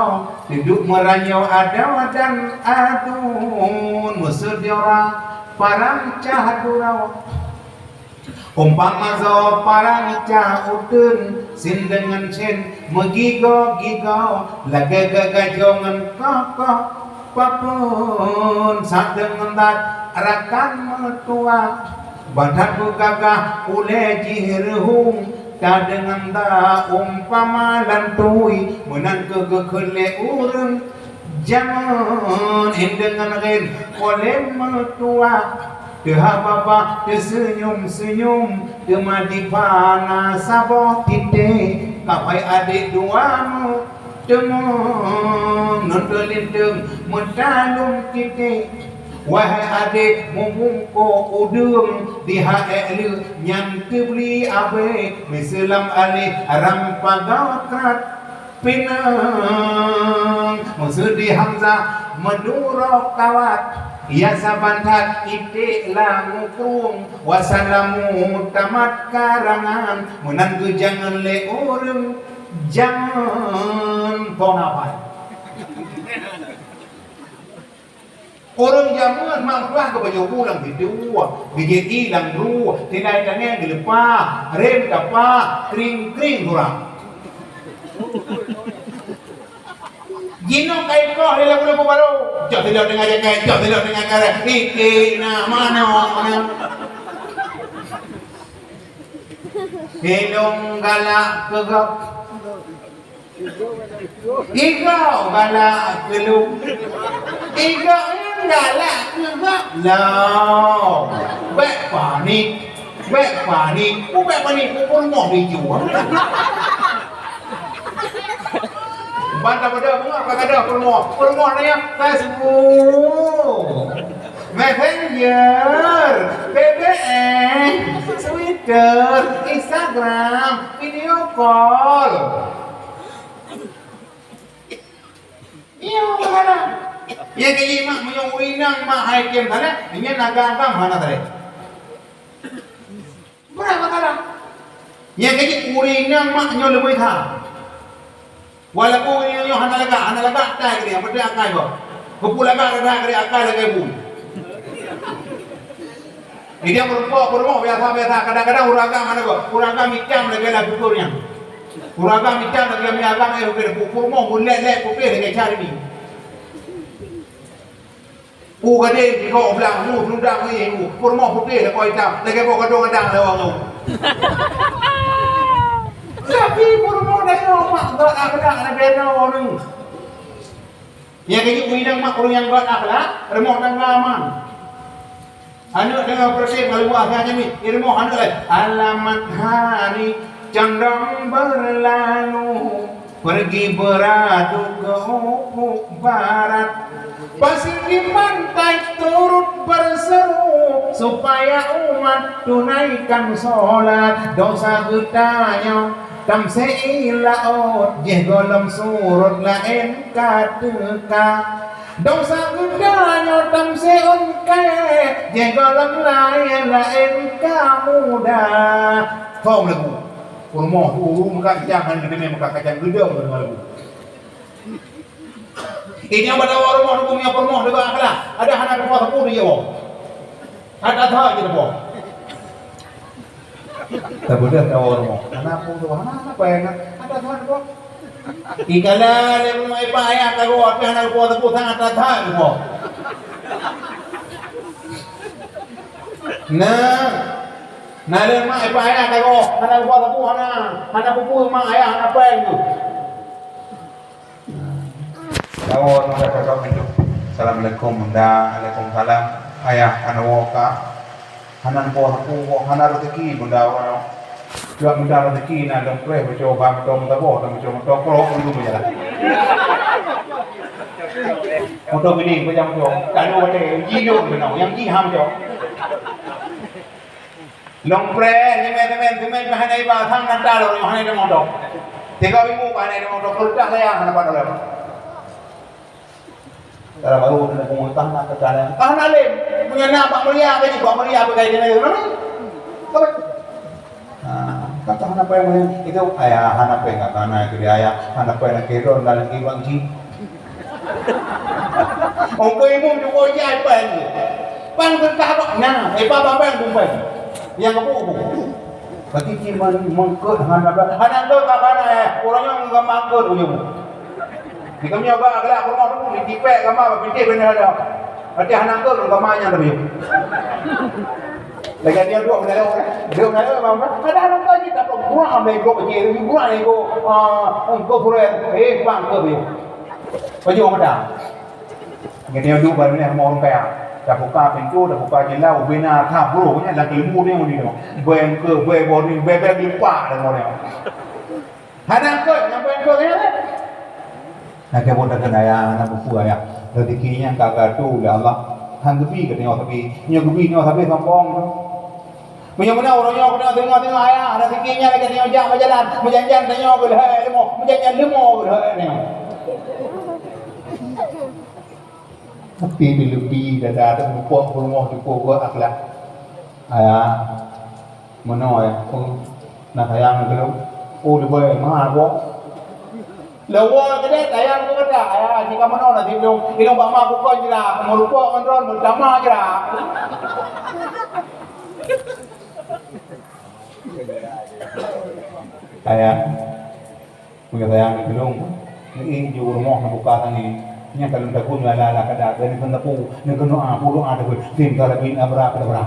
teuduek meuranyoe adoe dan aduen, meuseudara parang cah duroe. Umpama zoe parang cah uteuen, sien deungon sien meugigoe-gigoe, lagèe geugajoe ngon koh-koh. Papeuen sadeungon that rakan meutuah, bah that beugagah ulèe jih reuhông, tadeungon that umpama lantui, meunan keuh geukheun lé ureueng jameun. Indeungon rhén polém meutuah, teuhah babah teuseunyum-seunyum, teuma dipana saboh tité, kapai adék dua meu- Teuma, nun teulinteung meutalom tité. Wahai adék, meubungkôh udeueng di ha-, ék leueh nyan teubri abée, miseue lam aléh ram pagoe krat pineung. Meuseudi Hamzah meuduro kawat, ya saban that iték lam mukrung, wasalamu tamat karangan, meunan geujangon lé ureueng Jameun po na pai. Ureueng jameun mak meutuah geupajoh bu lam situ, geujép ié lam dru, tinggai tangèng geuleupah, rém tapah, kring-kring surang. Jinoe ka ikoh lé lagu-lagu barô. Cok silop teungoh jakèe, cok silop teungoh karèe. Iték na manoe, manoe. Ilôn galak keu gob. Igoe galak keu lôn. Igoe nyan galak keu gob lom. Bék panik. Bék panik. Peue bék panik? Peue peurumoh dijual. Ban tapeudeuh beungoh ka gadôh peurumoh. Peurumoh nyan ka seuôt. Messenger, B B M, Twitter, Instagram, video call. Iya, makanan. Ya, jadi mak meunyoe ureueng inong mak hai kem sana, nyan agam-agam hana tadi. Berat masalah. Nyang keujieb ureueng inong mak nyoe leubeh that. Walaupun ureueng inong nyoe hana lagak, hana lagak akai keu dia, padahai akai gob. Keupeue lagak that keu dia akai lagèe bui. Jadi peurumoh, peurumoh biasa-biasa, kadang-kadang ureueng agam hana gob. Ureueng agam itam lagèe lam syukur nyan. Ureueng agam itam lagèe mi agam, eh, lagèe peurumoh, bulet-let putéh lagèe cara mi. Pu gadeng, sikok blang, mu seudang, eh, mu peurumoh putéh lakoe itam, lagèe boh gadong adang lawang nyoe. Tapi peurumoh tanyoe mak gèt akhlak leubeh droe nyoe. Nyang keuneuk meunang mak ureueng nyang gèt akhlak, rumoh tangga aman. Aneuk deungoe peureuseh ngon luwah nyan nyan, di rumoh aneuk laén. Alamat hari condong berlalu, pergi beradu ke ufuk barat. Pasir di pantai turut berseru supaya umat tunaikan sholat. Dosa geutanyoe tamseu'i laôt, jih gohlom surot laén ka teuka. Dosa geutanyoe tamseu'i ôn kayèe, jih gohlom laén-laén ka muda. Thom lagu. Peurumoh ureueng meukat jang hana geuteumé meukat kacang geudong deungon lagu. Ini yang pada orang rumah dukung yang peurumoh deungon akhlak. Ada hana rupa sapu di Jawa. Ada that je deungon. Tabeudôh kawa rumoh. Hana peue tu, hana, hana pèng, hana that, boh. Ikala lé rumoh ipa ayah kagoe, tapi hana rupa teupeu sangat that, boh. Nah, na lé mak ipa ayah kagoe, hana rupa teupeu, hana, hana peue-peue mak ayah, hana pèng tu. Lawan meuda kakak mintu. Assalamualaikum, Bunda. Waalaikumsalam. Ayah, hana woe ka. Hana boh sapu, boh hana rezeki, Bunda. Cuak meuda rezeki na dong preh, baco bak moto meusaboh, dan baco moto krok, dulu berjalan. Moto gini, macam moto. Kalau ada, jidong kena, yang jiham jauh. Lôn preh, nyemen, semen, semen, pih hana iba, sang nata lôn, hana iba moto. Tiga minggu pih hana iba moto, kertas saya hana pada lôn. Cara baru kena pengutang nak kertas saya. Ah, hana lem. Punya nak bak meuria, bak meuria, bak meuria, bak meuria. Ah, kata hana payah, itu ayah hana payah, hana itu dia ayah, hana payah nak kira dalam kibang ji. Ongkoi imum cuko jai pan. Pan geutah bak na, eh, pa babang kumpai. Nyang keubu-keubu. Bagi ci man mengkot hana bla-, hana keu ka bana, eh. Urang nyang geumangkot unyum. Di kami agak gelak rumah tu, di tipek kama bak pinti beuna ada. Berarti hana keu kama nyang tadi. Lagi dia dua beuna lewat, eh. Dua beuna lewat, bang. Ada hana keu ni tak tahu. Kurang ambil gua kecil, kurang ambil gua, ah, gua pura, eh, bang, gua. Pajôh mata. Geutanyoe duek bak rumoh ureueng kaya. Tabuka pintoe, tabuka jendela, ubena ka brôk nyan lam keuleumbu nyoe di nyoe. Bèe eungkôt, bèe boh nyoe, bèe-bèe geulipat lam nyoe. Hana eungkôt, nyang bèe eungkôt nyan. Nah, keu buet takheun ayah, hana peue-peue ayah. Rezeki nyan ka geuatoe lé Allah. Han geubi geutanyoe sabe. Nyoe geubi nyoe sabe sombong. Meunyoe meunan uroe nyoe keuneuk teungoh-teungoh ayah, rezeki nyan lagèe tanyoe jak meujalan, meujan-jan tanyoe keu lhèe leumô, meujan-jan leumô keu lhèe tanyoe. Tapi di leubeh dada teuh mupok peurumoh di po geuh akhlak. Ayah, meunoe ayah, oh, na sayang keu lôn. Oh, leubeh mahal boh. Lewat keudeh, ayah keu gata, ayah, jika meunoe nasib lôn, ilôn bak ma bukon jira, meurupok ngon droe, meutamah jira. Ayah, meunyoe sayang di tulông, neuék ju rumoh neubuka tangi. Nyang ka lôn takheun lala-lala kada, dan neukheun sapeue, neukheun doa, peue doa takheun, tim ka lagèe abra kadabra.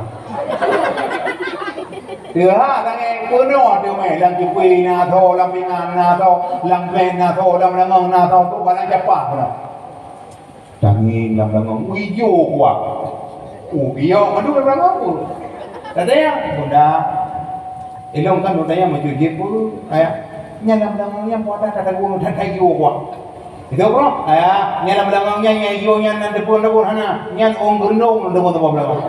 Teuhah tangieng peunoh teumé, lam cukui na tho, lam pingan na tho, lam péng na tho, lam langong na tho, tu barang capah peunoh. Tangieng lam langong, ui jo kuat. Oh, biok madu lam langong tu. Tadayang, bunda. Ilong kan bunda nyang maju jip pun, kayak, nyan lam langong nyang buat dah, dah guru, dah, dah jo kuat. Itu, bro. Ya, nyan lam beulangong nyan, nyan yue nyan nan depan-depan hana. Nyan ôn geundong depan-depan beulangong.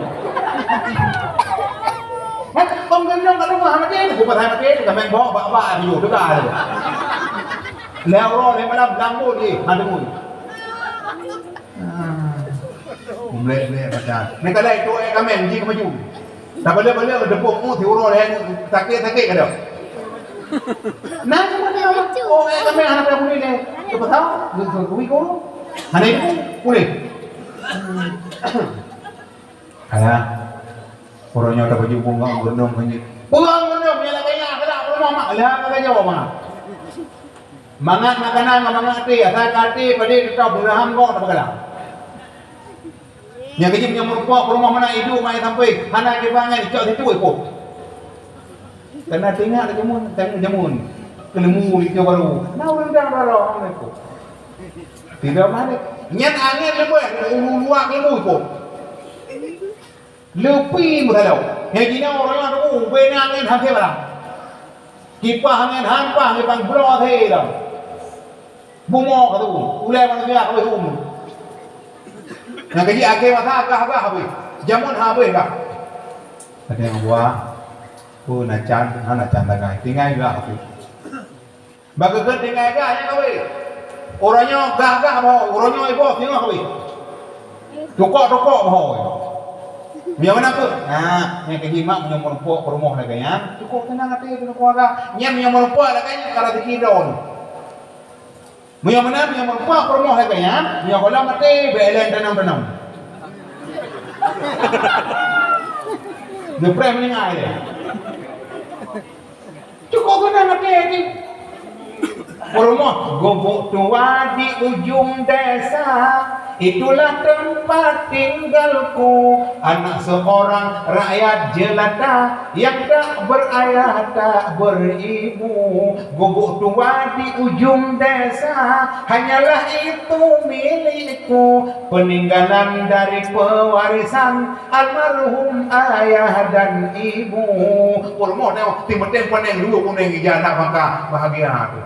Hah? Ôn geundong kat rumah mati, bukan hana mati, kami bawa bak-bak dulu, teuka dulu. Lhèe uroe, lhèe malam, lambôt jih, ha, deungon. Ah. Mlek-mlek macam. Ni kalau itu, eh, kamen, jih kemaju. Tabale-bale deungon, oh, siuroe lhèe sakét-sakét ka dong. Nah, oh, eh, kami anak yang boleh deh. Siapa tahu? Betul, kui ko. Hana itu, boleh. Alah. Uroe nyoe tabaju bunga gunong banyak. Bunga gunong, ya, lagèe nyan, alah, rumah mak, lah, lagèe nyoe, mak. Mangat makanan, mangat até, asai ka até, padé, tetap, dirham, kok, tak bakalah. Nyang keujeuet meunyoe meurumpok peurumoh meunan iduek mai sampéng, hana kiban nyan icok situ ipok. Kana teuingat jameun, teuingat jameun. Keuleumu icok baru. Na ureueng dang baroe hana ipok. Tidak manik. Nyan angén leubeh, ulu luwa keuleumu ipok. Leupie meusalok. Nyang jinoe ureueng nyan tu, ubena angén hase barang. Kipah angén hampah, kipah bloe hase lom. Bumoe ka tu, ulèe manusia ka habéh umu. Nyang keujeuet akhé masa gah-gah habéh. Jameun habéh gah. Ada nyang buah, peue na can, hana can tagai. Tinggai gah habéh. Bak geukheun tinggai gah nyang habéh. Uroe nyoe gah-gah boh, uroe nyoe iboh singoh habéh. Tukok-tukok boh. Biar mana pun. Nah, nyang keujeuet mak meunyoe meurumpok peurumoh lagèe nyan, cukup seunang até keu keluarga. Nyan meunyoe meurumpok lagèe nyan, ka rezeki droe. Meunyoe meunan, meunyoe meurumpok peurumoh lagèe nyan, meunyoe gohlom maté, bèk lé tanam-tanam. Neupreh meuninggai lé. Cukup keunan maté jih. Peurumoh gubuk tuha di ujong desa, itulah tempat tinggalku. Anak seorang rakyat jelata yang tak berayah, tak beribu. Gubuk tuha di ujong desa, hanyalah itu milikku, peninggalan dari pewarisan almarhum ayah dan ibu. Peurumoh nyoe, timeuteng paneng dua kuneng ija anak bangka bahagia tu.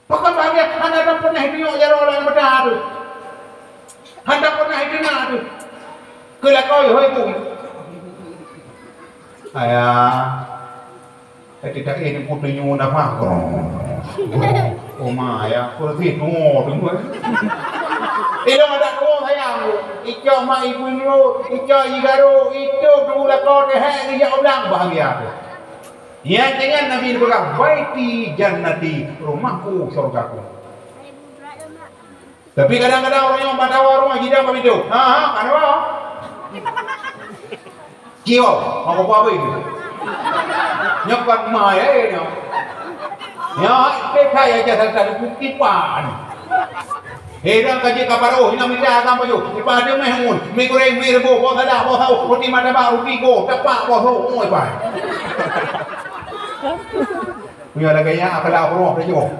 Pakon bahagia, hana tapeunah itunyok jaroe lam mata tu. Hana tapeunah itunyok tu. Keulakoi hoi tu. Ayah. Tapi tak eh, ni putih nyu dah mah. Oh, ma, ya, kursi tu, tu. Ilong adak tuo sayang. Icok mak ibu nyu, icok igaro, icok tu lakon deh, ijak ulang bahagia tu. Nyan dengan Nabi peugah, "Baiti jannati, rumahku, syurgaku." Tapi kadang-kadang ureueng nyang bak tawa rumah jidah bak pintoe. Ha, ha, ka tawa. Cio, mau apa abis tu? Nyoe kan ma ya, eh, nyoe. Ya, peka ya jasa tadi bukti pan. Eh, dan kaji kapar, oh, ina mita akan baju. Ipa ada meh ngun. Mi goreng, mi rebus, bawang sadah, bawang saus, roti martabak, roti go, tepak, bawang saus, semua ipa. Punya lagèe nyan, akhlak Allah teujoh.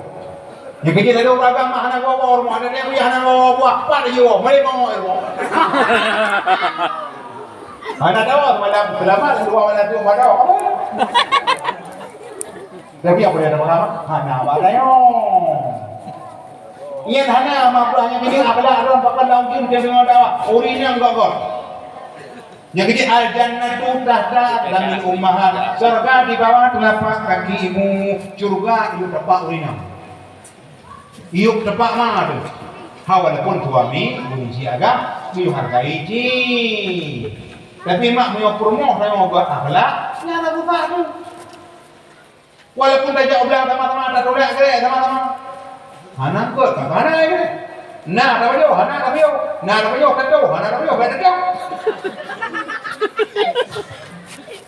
Nyang keujiek lalu ureueng agam hana gawat, hana gawat, hana gawat, pat laju, mulai bangoi. Hana tahu semalam, selamat dua malam tu pada. Tapi apa dia nama? Hana apa dia? Nyan hana, mabah nyang ini akhlak Allah bakal langsung dia dengan dakwah. Uri nyang gok-gok. Nyang keujiek, "Al-jannatu tahta aqdamil ummahat." Syurga di bawah telapak kaki ibu. Syurga ibu tepak ureueng inong. Iuk tepak ma tu. Ha, walaupun suami meunyoe agam, meunyoe hargai cit. Tapi mak meunyoe peurumoh tanyoe buat akhlak, nyan dah susah tu. Walaupun tajak u blang sama-sama, tatulak geurék sama-sama. Hana kot, hana geurék. Na tapajoh, hana tapajoh. Na tapajoh, tatoh, hana tapajoh, bèk tatoh.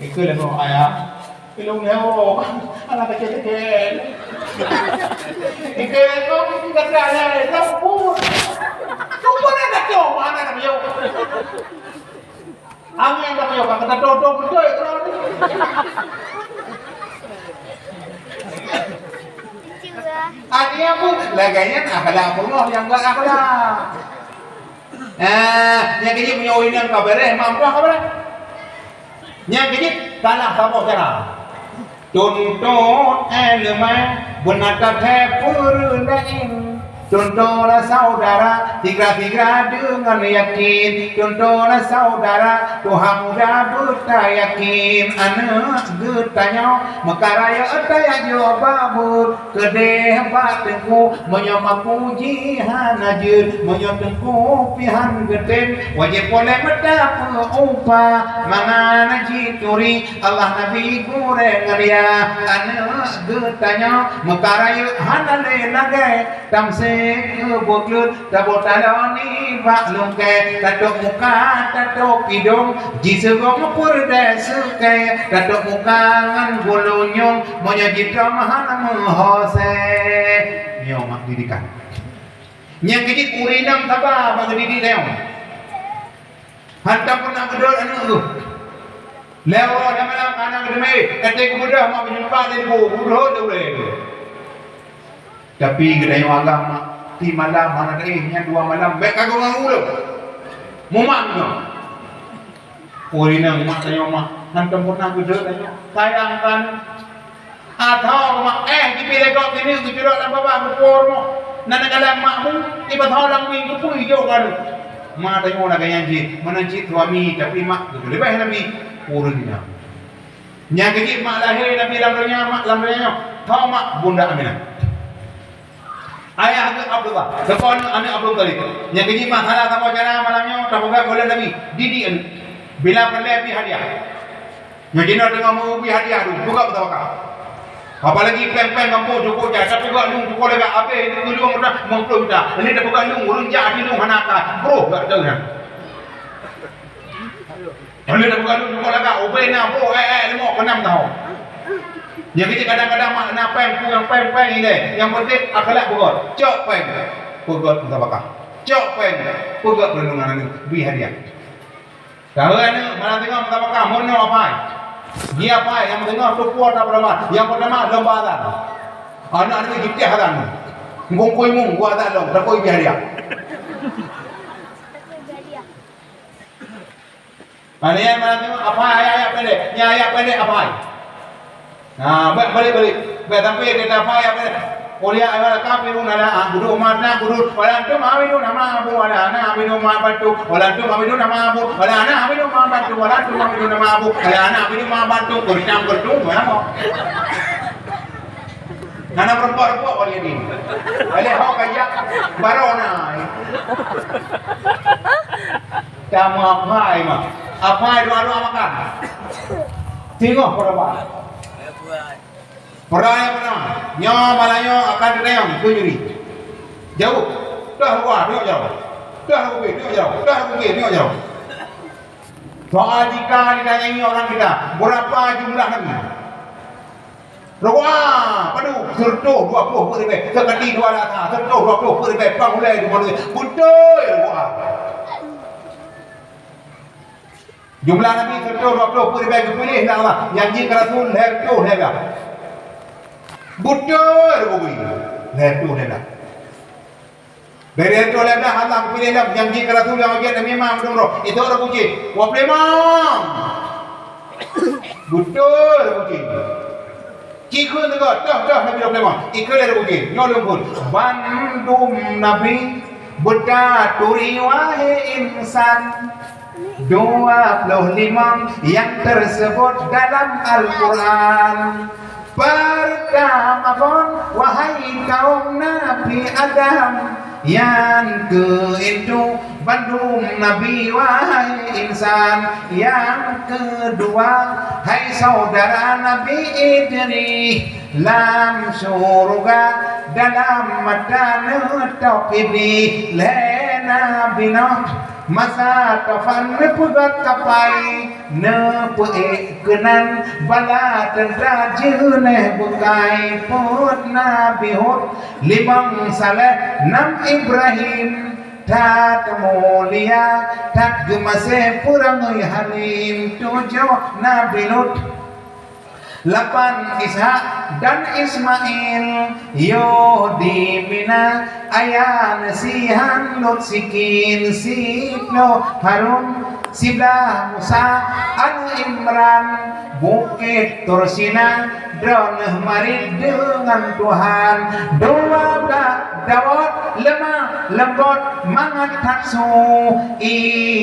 Ikeu lé ayah. Ilong nyawa. Hana kecil-kecil. Ikeu lé kong, ikeu kata ayah, ikeu pun. Pun hana tatoh, hana tapajoh. Angén dak yo, ka kata dodo beutôi keudroe nyoe. Artinya apa? Lagèe nyan akhlak Allah nyang buet akhlak. Ah, nyang keujieb meunyoe inong ka beureh, mak meutuah ka beureh. Nyang keujieb salah saboh cara. Tuntut ileumèe beuna tathèe peureulee. Tuntut saudara sigra-sigra deungon yakin. Tuntut saudara tuha muda beutayakin. Aneuk geutanyoe meuka rayeuk tajak jok babeuet. Keudeh bak teungku, meunyoe maku jih hana jeuet, meunyoe teungku pih han geutem, wajéb poleh meuta peuupah, mangat jituri Allah Nabi gurèe ngon yah. Aneuk geutanyoe meuka rayeuk hana lé lagèe, tamsé keu buet kleuet, taboh taloe nibak lungkèe, tatôp muka, tatôp idông, jiseugom peureudèe seukèe, tatôp muka ngon gulunyong, meunyoe jitom hana meuhasé. Nyoe mak didikan. Nyang keujieb ureueng inong saba bak geudidik lé nyoe. Hantom peureunah geudôt aneuk geuh. Lhèe uroe lhèe malam hana geuteumé, até geubeudôh mak meujumpah lé ibu, geubeudôh lé ureueng. Tapi geutanyoe agam mak, timalam hana taéh, nyan dua malam bèk ka geuh ngon ulôn. Mumat nyoe. Ureueng inong mak tanyoe mak, hantom peureunah geudeuh tanyoe. Sayang kan. Atau mak éh jipiléh gob sineuk geucurok lam babah geupuwoe rumoh. Nan galak mak mu, iba tho lam mieng geupeue jok kan. Mak tanyoe lagèe nyan jih, meunan cit suami tapi mak geuleubeh Nabi. Ureueng inong. Nyang keujieb mak lahé Nabi lam donya, mak lam donya nyoe, tho mak Bunda Aminah. Ayah geuh Abdullah, teuka aneuk, aneuk Abdul Thalib. Nyang keujieb mak salah saboh cara malam nyoe tapeugah goh lom Nabi, didik aneuk. Bila peureulèe bri hadiah. Nyoe jinoe teungoh meu-ubé hadiah dum, peugah musabakah. Apalagi péng-péng gampông cukôp jai, tapeugah lôn cukôp lagak abéh, keu lôn udah limong ploh juta. Ini tapeugah lôn, ureueng jak di lôn hana ka, broh gak teuh nyan. Lalu dah buka duit, buka lagak, ubé na, boh, eh, eh, leumo, keunan tahu. Nyang keucik kadang-kadang mak na péng, kurang péng, péng ilèe. Nyang penting, akhlak beugöt. Cok péng, peugöt musabakah. Cok péng, peugöt peureunonan aneuk, bri hadiah. Tahu aneuk, malam teungoh musabakah, meurunoe apai. Di apai, nyang teungoh tupeue ata peurama, nyang peurtama lomba azan. Aneuk-aneuk jiteh azan. Ngungkui mung, gua azan lom, takoi bri hadiah. Kalian malam teungoh apai ayat-ayat pendek. Nyan ayat pendek apai. Ha, bèk balik-balik. Bèk sampai dia tak apai ayat pendek. Qul ya ayyuhal kafirun la a'budu ma ta'budun wa la antum abiduna ma a'budu wa la ana abidu ma abattum wa la antum abiduna ma a'budu wa la ana abidu ma abattum wa la antum abiduna ma a'budu wa la ana abidu ma abattum. Kurtam kurtum, mana mau? Hana meureumpok-reumpok kali ini. Alèh ho kajak baroe na. Kamoe apai mah. Apai doa-doa makan. Teungoh peuraba. Peuraya peuraba. Nyoe malam nyoe akan teunayong keu juri. Jaweueb. Dah dua, tengok jaweueb. Dah dua, tengok jaweueb. Dah dua, tengok jaweueb. Soal jika ditanyai orang kita, berapa jumlah Nabi? Rogoa, padub, sireutoh dua ploh peuet ribèe, seukati dua rasa, sireutoh dua ploh peuet ribèe, pang ulèe dua ploh ribèe. Beutôi, rogoa. Jumlah Nabi sireutoh dua ploh peuet ribèe geupiléh lé Allah, nyang jih keu rasul lhèe reutôh lhèe blah. Beutôi, rogoa, lhèe reutôh lhèe blah. Bèk lhèe reutôh lhèe blah, Allah geupiléh lom, nyang jih keu rasul nyang bagian Nabi Imam Abdul Roh. Itu rogoa jih, dua ploh limong. Beutôi, rogoa jih. Cikheun sigoe, toh, toh, Nabi dua ploh limong. Ikheun lé Nabi, nyoe lôn phon. Bandum Nabi beutaturi wahai insan. Dua ploh limong nyang teuseubot dalam Al-Quran. Peurtama phon, wahai kaum Nabi Adam. Nyang keu indatu bandum nabi, wahai insan. Nyang keudua, hai syedara Nabi Idris, lam syeuruga dalam mata neutôb Iblih. Lé Nabi Nuh masa tufan neupeugöt kapai, neupeuék keunan bala teuntra jeunèh beukai. Peuet Nabi Hud, limong Saleh, nam Ibrahim. That mulia, that geumaséh, peurangui halim. Tujoh Nabi Lut, Lapan Ishak dan Ismail, yoh di Mina, ayah neusihan Lut Sikin, siploh Harun, siblah Musa, aneuk Imran, Bukét Tursina, droeneuh marit deungon Tuhan. Dua blah Daud, leumah leumbot mangat that su, i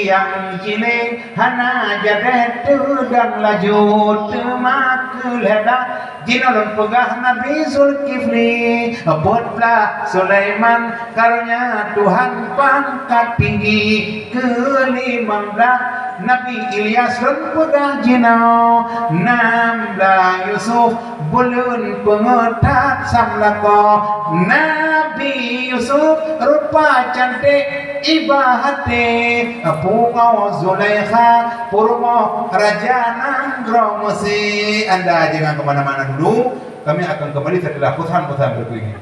nyang jilé hana jadeh teudong laju, teuma keu lhèe blah jinoe lôn peugah Nabi Zulkifli, peuet blah Sulaiman, karonya Tuhan pangkat tinggi, keu limong blah Nabi Ilyas lôn peugah jinoe, nam blah Yusuf, buleuen peungeuh that sam lakoe. Nabi Yusuf rupa cantik iba até, pungoe Zulaikha, peurumoh raja nanggroe Meusé. Anda jangan ke mana-mana dulu, kami akan kembali setelah pesan-pesan berikut ini.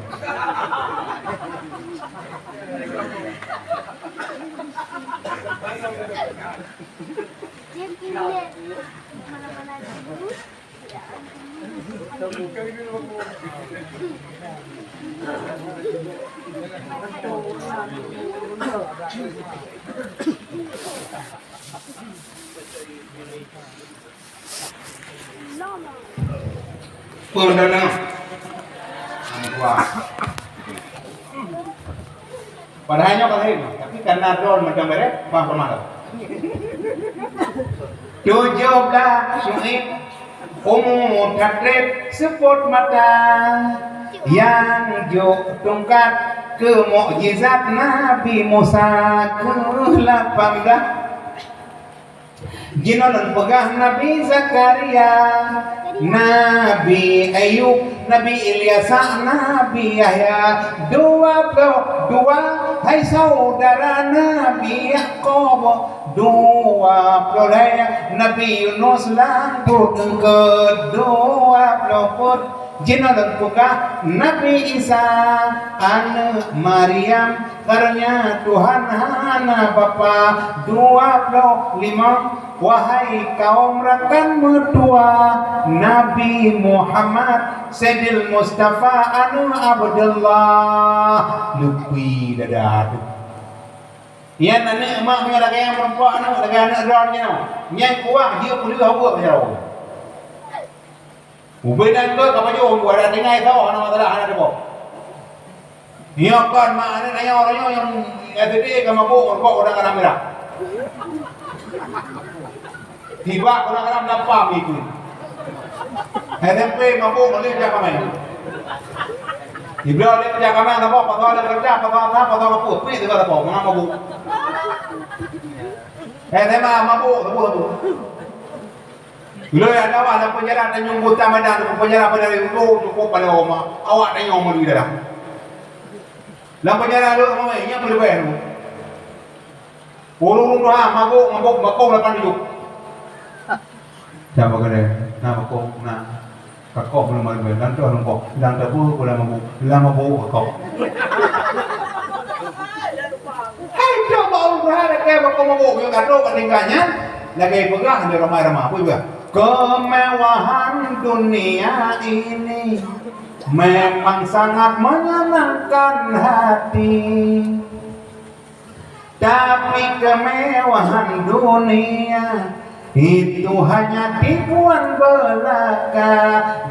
Peue dan nama? Wah. Padahai nyoe ka laén, tapi karena droe macam bereh, bang pernah. Tujoh blah Syu'aib, umu that treb seupôt mata, nyang jok tungkat keu mukjizat Nabi Musa, keu lapan blah jinoe lôn peugah Nabi Zakaria, Nabi Ayub, Nabi Ilyasa, Nabi Yahya, dua ploh dua hai saudara Nabi Yakub, dua ploh lhèe Nabi Yunus lam pruet eungkôt, dua ploh peuet jinoe lôn peugah Nabi Isa, aneuk Maryam, karonya Tuhan hana bapak, dua ploh limong, wahai kaum rakan meutuah, Nabi Muhammad, Saidil Mustafa, aneuk Abdullah, leupie dada teuh. Nyan aneuk mak meunyoe lagèe nyang meurumpok aneuk, lagèe aneuk droe nyoe, nyang kuah jeuet peuleueh haba jaroe. Ubé nanggroe ka pajoh, ada tinggai tho, hana masalah, hana teuboh. Nyoe kon mak aneuk nyoe, uroe nyoe nyang S D ka mabök rukok udang garam mirah. Tiba udang garam lapam itu. S M P mabök lé jak kamai. Ibra lé jak kamai, apa, pasal ada kerja, pasal apa, pasal apa, pih teuka apa, mangat mabök. S M A mabök, mabök, mabök. Lheueh awak lam penjara Tanjong Buta Madan, lam penjara Padang Raya, cukup pada oma. Awak tanyong meunurut darah. Lam penjara lheueh ramai, nyang peuleubeh tu. Ureueng tuha mabök, mabök, bakong lapan tujoh. Siapa kena? Na bakong, na. Kakoh belum malu, dan tu lengkok. Dan tu pun pula mabök. Lam mabök kakoh. Hai, coba ureueng tuha dah kaya bakong mabök, nyoe ka trok ka tingkah nyan. Lagèe peugah di ramai-ramai, apa juga? Kemewahan dunia ini memang sangat menyenangkan hati. Tapi kemewahan dunia itu hanya tipuan belaka.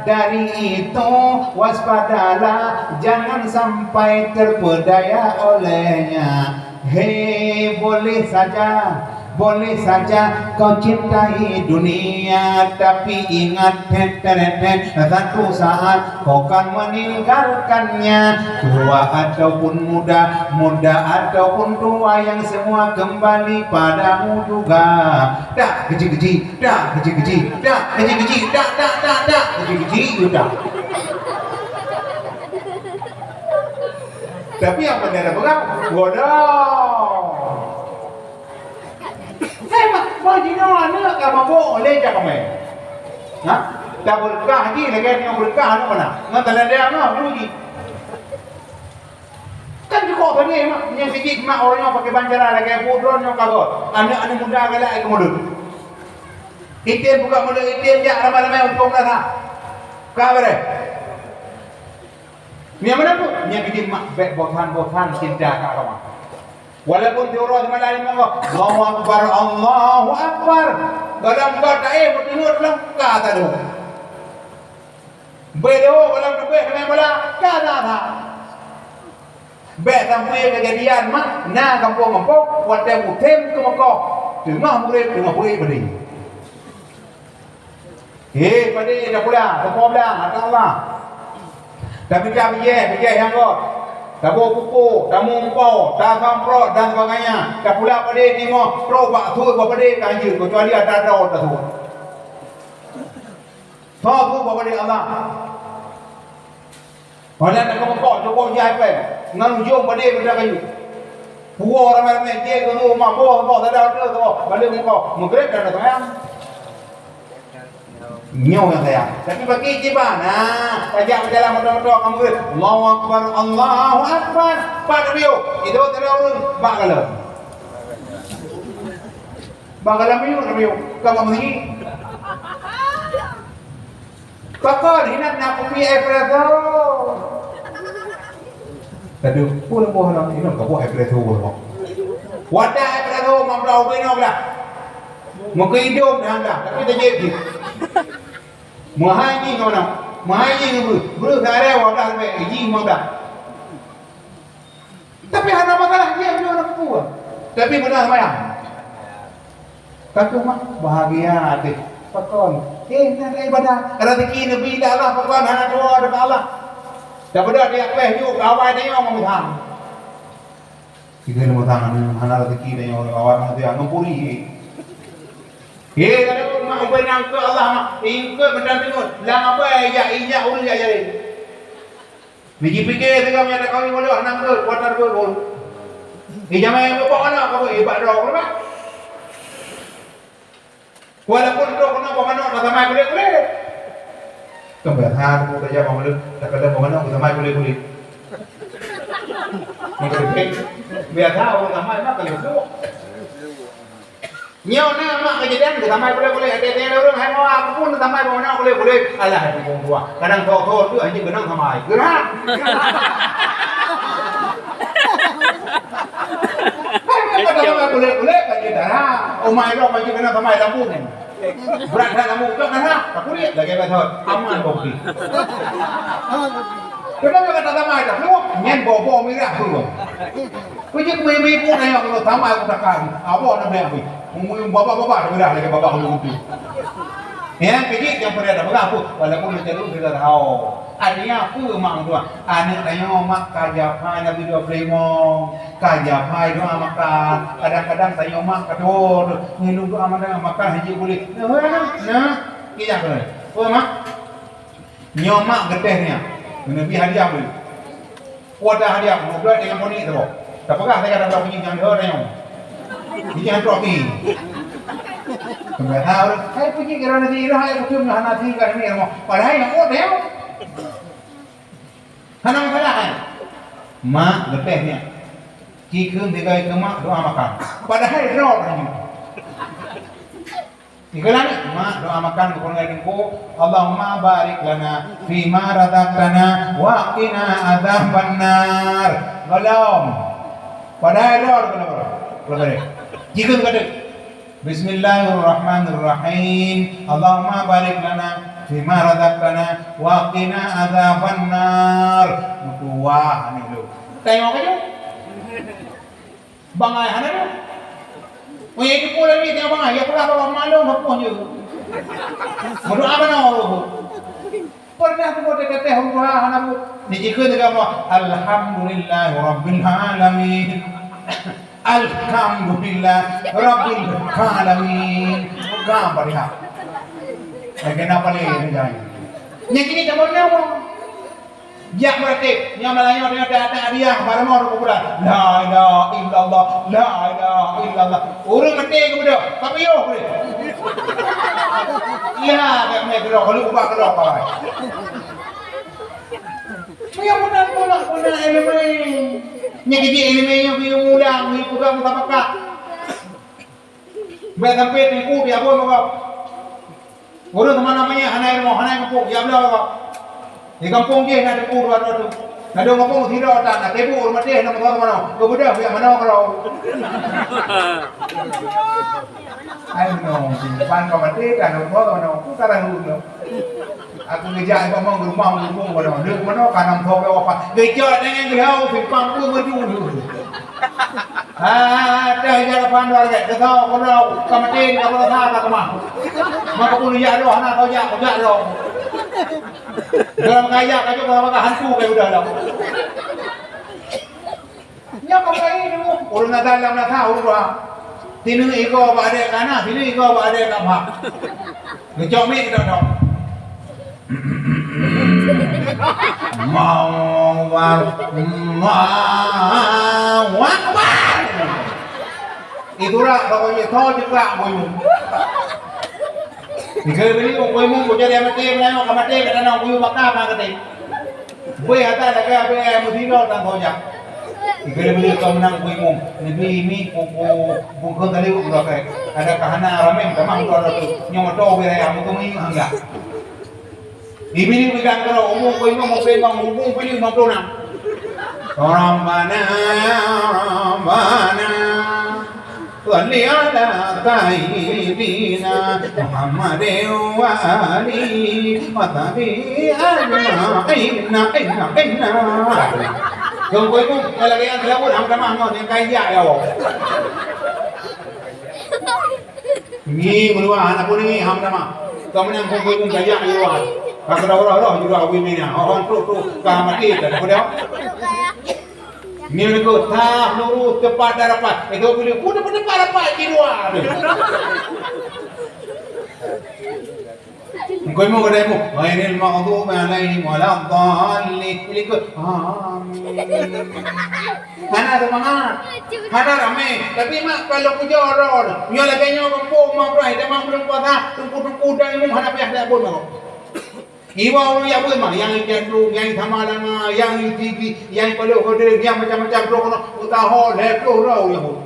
Dari itu, waspadalah, jangan sampai terpedaya olehnya. Hei, boleh saja, boleh saja kau cintai dunia, tapi ingat, ten, ten, ten, satu saat kau kan meninggalkannya. Tua ataupun muda, muda ataupun tua, yang semua kembali padamu juga. Dak, kecil-kecil, dak, kecil-kecil, dak, kecil-kecil, dak, dak, dak, dak, kecil-kecil, dak. Tapi yang pandai dah pegang, bodoh. Hai, mak, bah jinoe aneuk ka mabök lé jak kamai. Ha? Dah berkah ji, lagèe nyoe berkah aneuk mana? Ngon teuladang nyoe dulu ji. Kan cukup bani mak, nyang kejit mak orang nyoe pakai bancara lagèe bodoh nyoe ka got. Aneuk-aneuk muda galak ai keumulon. Item buka mulut item jak ramai-ramai untung dah. Ka beureh. Nyang meunan pun, nyang keujieb mak bèk bosan-bosan cinta keu agama. Walaupun siuroe simalam lima goe, Allahu Akbar, Allahu Akbar. Gohlom ka taéh, meuteungeut lom ka taduek. Bèk deuh gohlom teubèh keuneuk bola, ka that-that. Bèk sampai keujadian mak na gampông-gampông, watèe musim keumeukah, teungoh murit, teungoh murit badi. He, padé tapula, teupeue blang, ata Allah. Tapi tabijèh, bijèh nyang göt. Taboh pupuk, tamumpoe, tasamprot dan sebagainya. Tapula padé timoh, trok bak sui bak padé ka hanjeuet, keucuali ata droe tasui. Soe sui bak padé Allah. Padahai na keumeukah, cukup jai pèng. Ngon ujong padé benda kayu. Puwoe ramè-ramè, jai keu rumoh, boh, boh, sada, dua, boh. Balik muka, meugreb dan sayang. Nyoe nyang sayang. Tapi bagi jiban, nah, tajak beujalan moto-moto ka meugreb. Allahu Akbar, Allahu Akbar. Pat riuh. Itu kena ureueng bak galom. Bak galom riuh, riuh. Ka bak meuhi. Pakon hinan na kupi espresso. Tadu, pun boh lam inong ka boh espresso boh. Wadah espresso mampu ubé nok lah. Muka hidup dah dah, tapi tak jadi. Mahai jih mana? Mahai jih ngebeu. Beu sehari wadah lebih jih madah. Tapi hana masalah, dia punya anak pun. Tapi beuna sembahyang. Kata mak, bahagia hati. Pakon? Eh, nak ada ibadah. Rezeki Nabi dah Allah, pakon hana dua dekat Allah. Dah beda dia peh ju, awai dia orang musang. Kita ni musang, hana rezeki dia orang awai manusia, ngempuri. Eh, kata mak, ubé nang ke Allah mak. Ingke bentar tengok. Lang apa ya, inyak urus ya jadi. Jipike sigoe meunyo takawin ulôn hana rhot, kuat rhot pun. Di jamé bubok aneuk ka beuibat droe pun, bah. Walaupun droe keunoe bak manok na tamai kulét-kulét. Kan biasa tu saja bak manok, takadang bak manok tamai kulét-kulét. Biasa orang tamai makan besok. Nyoe na mak keujeudang geutamai kulét-kulét, até-até ureueng hai mawa, aku pun geutamai bak manok kulét-kulét. Alah, hai ureueng tuha. Kadang tho-tho tu anjing benang tamai. Gerak. Hai, kata tamai kulét-kulét, kan kita dah. Omai dok, anjing benang tamai lambung. Berat that lambung tu kan dah. Aku lihat lagi betul. Aman bukti. Kenapa kata tamai dah? Lu nyen bobo mirah tu. Kujak ibu-ibu nanya kalau sama aku takkan. Apa nak beli aku? Ngomong baba-baba dah bilang lagi baba aku tu. Ya, kejik yang pernah dah pegang aku. Walaupun macam tu kita tahu. Artinya apa mak tu? Anak tanya mak kaja pai Nabi dua puluh lima. Kaja pai doa makan. Kadang-kadang tanya mak katur. Minum doa makan, makan haji boleh. Nah, nah. Iya, boleh. Oh, mak. Nyoe mak geuteh nyan, geuneubi hadiah beuh. Kuota hadiah, mubuet dengan poni tu. Tapeugah saya kata bunyi nyang deuh nyoe. Ini han troki. Kembali tahu, hai puji kira nanti ira hai betul hana sih kan ini rumah. Padahal yang kuat dia. Hana masalah kan? Mak geuteh nyan. Kikun tiga ke mak doa makan. Padahal droe nyoe. Dikeulani, mak doa makan keu keuluwarga teungku, "Allahumma barik lana fima razaqtana wa qina adzabannar." Golom. Padahai droe keunoe. Jikheun keu teuk. Bismillahirrahmanirrahim. Allahumma barik lana fima razaqtana wa qina adzabannar. Meutuwah aneuk lôn. Tengok aja. Bangai hana nyoe. Oh, ya, itu pula ni tengok bangai. Ya, pula bapak malu, bapak je. Berdoa mana orang tu? Pernah tu kau kata huru hana bu. Ni jikheun dekat apa? Alhamdulillah Rabbil Alamin. Alhamdulillah Rabbil Alamin. Gambar ya. Lagi nak paling ni jangan. Yang ini tak mau nyawa. Jak meuratéb, nyang meulayeue nyoe that-that hadiah, barô moe rukuk bulan. La ilaha illallah, la ilaha illallah. Ureueng maté keubeudôh, tapi yoh ureueng. Iya, dak mé keudroe, kalu ubah keudroe, kawan. Meunyoe meunan pula, meunan ileumèe. Nyang keuji ileumèe nyoe, geuyue mulang, geuyue peugah musabaqah. Bèk sampai teungku di abon meugob. Ureueng teuma namanya hana ilmu, hana ilmu, ya bela meugob. Di gampông jih na teungku dua droe tu. Na dong gampông sidroe tan, na tebu ureuëng maté na meutuah manoe. Geubeudôh piyak manoe keudroe. Hai meunoe, simpan ka maté, ka na meutuah manoe. Ku ka rahu nyoe. Aku geujak ié bak mong, geurumah meugumpông manoe. Deuk manoe ka na meutuah wapat. Geujak dengan geurau, simpang pun meuju. Ha, dah ija lapan dua ragek. Teuka keudroe, ka maté, ka beurasa, ka keumah. Maka pun jak droe, hana tau jak, jak droe. Dalam kaya ka jok bak hantu kai udah dah. Nyoe ka kai dulu. Ureuëng na dalam na tha ureuëng dua. Sini igo bak adek kana, sini igo bak adek kana. Ngecok mik dah dah. Mau war, mau war. Itulah pokoknya tho cekak buyung. Tiga beli buyung bocah dia mati, melayang ka mati, kata nak buyung bakar nak kata. Bui hata lagèe bui ayam beutino dan tho jak. Tiga beli kau menang buyung. Nabi ini buku buku tadi buku pakai. Ada kahana ramai tamam dua ratus. Nyomoto bui ayam buku minggu hangga. Ibi ni pegang keudroe, umu peuet limong, umu peuet limong, umu peuet limong ploh nam. Rabbana, Rabbana, shalli ala sayyidina Muhammadin wa alihi wa sahbihi ajma'in, inna, inna, inna. Kong koi mu, kalau yang kelabut, hang tamah ngon, yang kaya ya Allah. Ngi meuluwa hana pun ngi ham nama. Ka meunan kumpul pun gajak di luwa. Ka keudroe-droe di luwa wimina. Oh, trok trok ka mati ka peudong. Ngi leuko tah lurus tepat dah rapat. Itu boleh pun tepat rapat di luwa tu. Engkau mau kedai mu. Ghairil maghdubi alaihim waladdallin. Leuko. Amin. Hana seumangat. Hana ramé. Tapi mak kalau pujoe droe, nyoe lagèe nyoe gampông mak brai, teuma bulan puasa, teungku-teungku dan imum hana payah dak buet mak. Iwa ureueng jak buet mak, nyang ikan dum, nyang sama langa, nyang itigi, nyang paloh kode, nyang macam-macam droe keunoe, utaho lhèe ploh droe ureueng jak buet.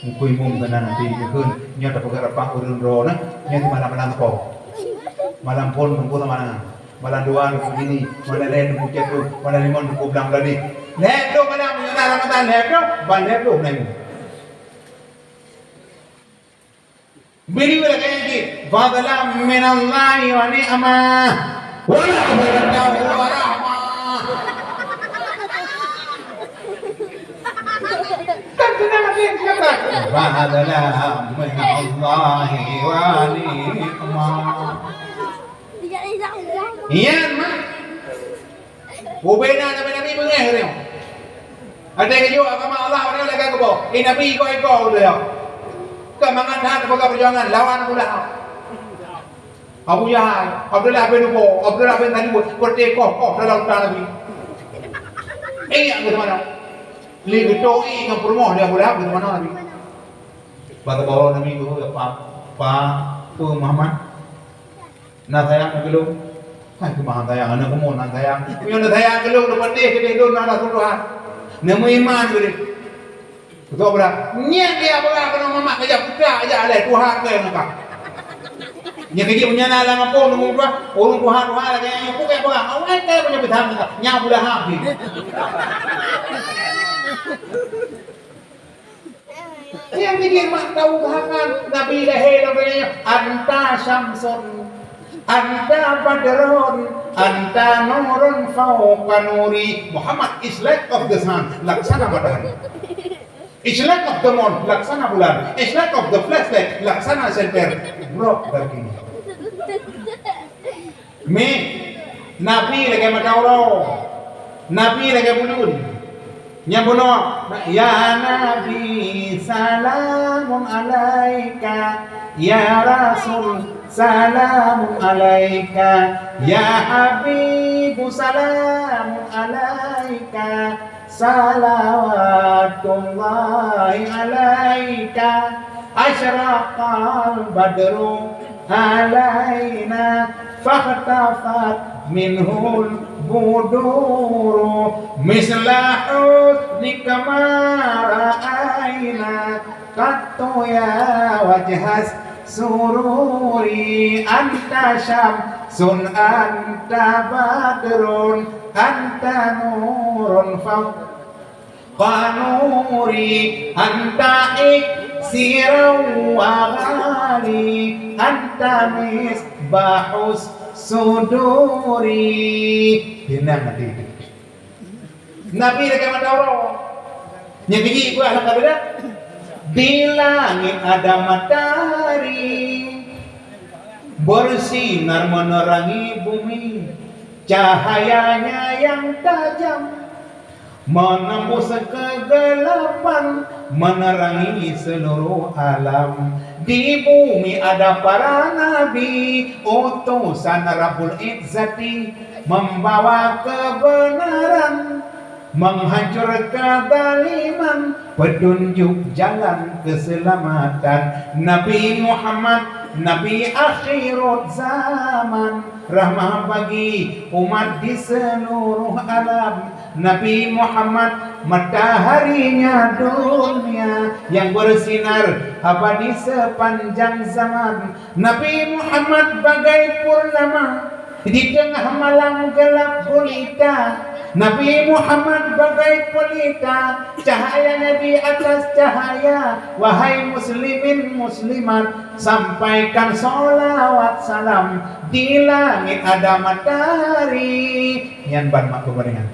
Mukui imum keunan nanti dikheun, nyoe tapeugah rapat ureueng droe na, nyoe di malam-malam ko. Malam phon teungku sama langa. Malam dua teungku ini, malam lain teungku catu, malam lima teungku blang tadi. Lhèe ploh malam, meunyoe na Ramadan lhèe ploh, ban lhèe ploh na nyoe. Beri lagèe nyan cit, fadlan minallahi wa ni'mah. Wa rahmah. Kan senang hati kata. Fadlan minallahi wa ni'mah. Iya, mak. Ubena nabi-nabi beungèh nyoe. Ada geujok agama Allah orang lagèe keuboh. Eh, nabi iko-iko udah ya. Ka mangat that peugah perjuangan lawan Abu Lahab. Abu Jahal, Abdullah bin Ubay, Abdullah bin Salul, peureute koh-koh dalam utak Nabi. Ingat ke mana? Li geutoi ngon peurumoh di Abu Lahab ke mana Nabi? Bak tabahô Nabi tu, ya, pa, pa, Muhammad. Na sayang keu lôn? Hai, keumaha sayang, aneuk kamoe na sayang. Meunyoe na sayang keu lôn, neupatéh keudéh lôn na rasul Tuhan. Neumeuiman keudéh. Beutôi beurah. Nyan dia beurah keunoe mamak keujak putak jak alai Tuhan keu nyang ka. Nyan keujeuet meunyan na lam gampông nunggu Tuhan, ureueng Tuhan, Tuhan lagèe nyan, pukèe beurah. Awai keu meunyoe beuthang nyang ka. Nyan Abu Lahab jih. Nyang jih mak tausahakan Nabi lahé lam donya nyoe, anta syamsun, anta badrun, anta nurun fauqa nuri. Muhammad is light of the sun, laksana matahari. Is light of the moon, laksana bulan. Is light of the flashlight, laksana senter. Broke dari ini. Mi, Nabi lagèe mata uroe, Nabi lagèe buleuen. Nyang bunoe, ya Nabi, salamun alaika, ya Rasul, salamun alaika, ya Habibu, salamun alaika, salawatullahi alaika, asyraqal badru alaina, fakhtafat minhul buduru, misla husnika ma ra'aina qattu ya wajhas sururi, anta syamsun, anta badrun, anta nurun fauqa nuri, anta iksiran wa ghali, anta misbahus suduri. Tenang hati. Nabi lagèe mata uroe. Nyang keujih buah lam kabeudah. Di langit ada matahari, bersinar menerangi bumi, cahayanya yang tajam menembus kegelapan, menerangi seluruh alam. Di bumi ada para nabi, utusan Rabbul Izzati, membawa kebenaran, menghancurkan kezaliman, petunjuk jalan keselamatan. Nabi Muhammad, Nabi akhirut zaman, rahmah bagi umat di seluruh alam. Nabi Muhammad, mataharinya dunia yang bersinar abadi sepanjang zaman. Nabi Muhammad bagai purnama di teungoh malam gelap gulita. Nabi Muhammad bagai pelita, cahayanya di atas cahaya. Wahai muslimin muslimat, sampaikan sholawat salam, di langit ada matahari. Nyan ban mak peubandingan.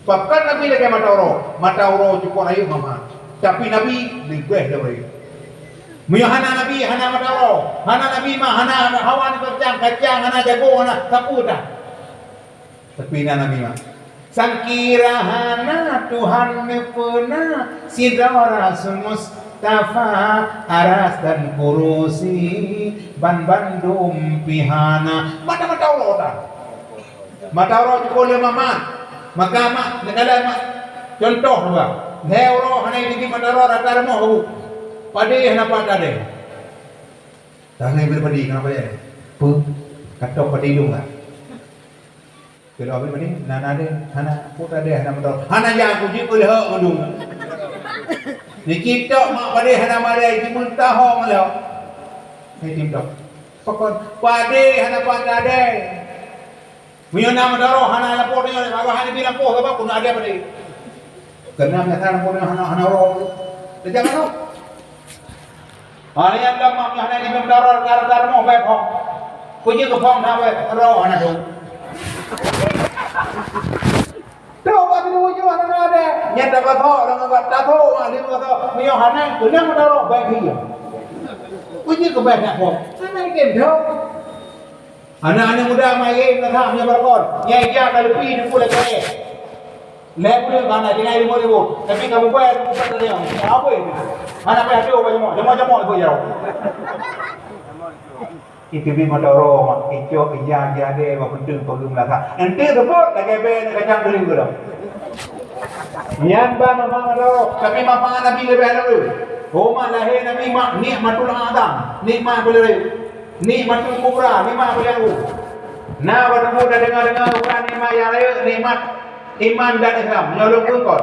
Bahkan Nabi lagèe mata uroe, mata uroe cukôp rayeuk mangat. Tapi Nabi leubeh dari. Meunyoe hana Nabi, hana mata uroe, hana Nabi mak, hana hawa nibak kacang, kacang hana, jagoe hana, sapeue tan. Tapi na Nabi mak. Sangkira hana Tuhan neupeuna sidroe Rasul Mustafa, aras dan kurusi ban bandum pih hana. Mata-mata uroe tan. Mata uroe cukôp lé mamat. Maka mak, neukalon mak. Contoh dua. Lhèe uroe hana jiteubiet mata uroe rata rumoh bu. Padé hana pat tadè. Tangai bri padé, kenapa ya? Pe, katok padé dong lah. Kalau abis padé, na, na deh, hana, pu tadè, hana mata uroe. Hana jak aku jeuet lheueh mandum. Dicipta mak padé hana malèe, jimeuntaho malam. Ni cipta. Pakon, padé hana pat tadè. Meunyoe na meudaroh hana lampôh tanyoe, Abah hana bi lampôh, sabab keuneuk adé padé. Keuneuk meunyoe na lampôh tanyoe hana, hana uroe. Teujangan tu. Hana nyang lom mak hana di meudaroh, gara-gara moh bèe phông. Peue jeuet keu phông na bèe, uroe hana tu. Trok bak sineuk ujoe hana adé. Nyan tapasoe, lam bak tasoe, mak lima tasoe. Meunyoe hana, keuneuk meudaroh bèe keu ie. Peue jeuet keu bèe nak phông. Hana ideh dong. Aneuk-aneuk muda main ngon hak meunyoe beureugon. Nyang ija ka leupie teungku lagèe lhèe buleuen ka na tinggai limong ribu. Tapi ka meubai teungku pat teurimong. Apa itu? Hana payah tu bak jamoe. Jamoe-jamoe ibu jaroe. Itu bi mata uroe mak, icok ija jadi bak penting peugeum lasa. Ente sebut lagèe bèe kacang teulim keudong. Nyan ban manfaat mata uroe, tapi manfaat Nabi leubeh lom. Umat lahé Nabi mak nikmatul azam, nikmat beuleuréh. Nikmatul kubra, nikmat paling agung. Na bak teungku tadeungoe-deungoe bukan nikmat nyang rayeuk, nikmat iman dan Islam. Nyoe lôn peue kon?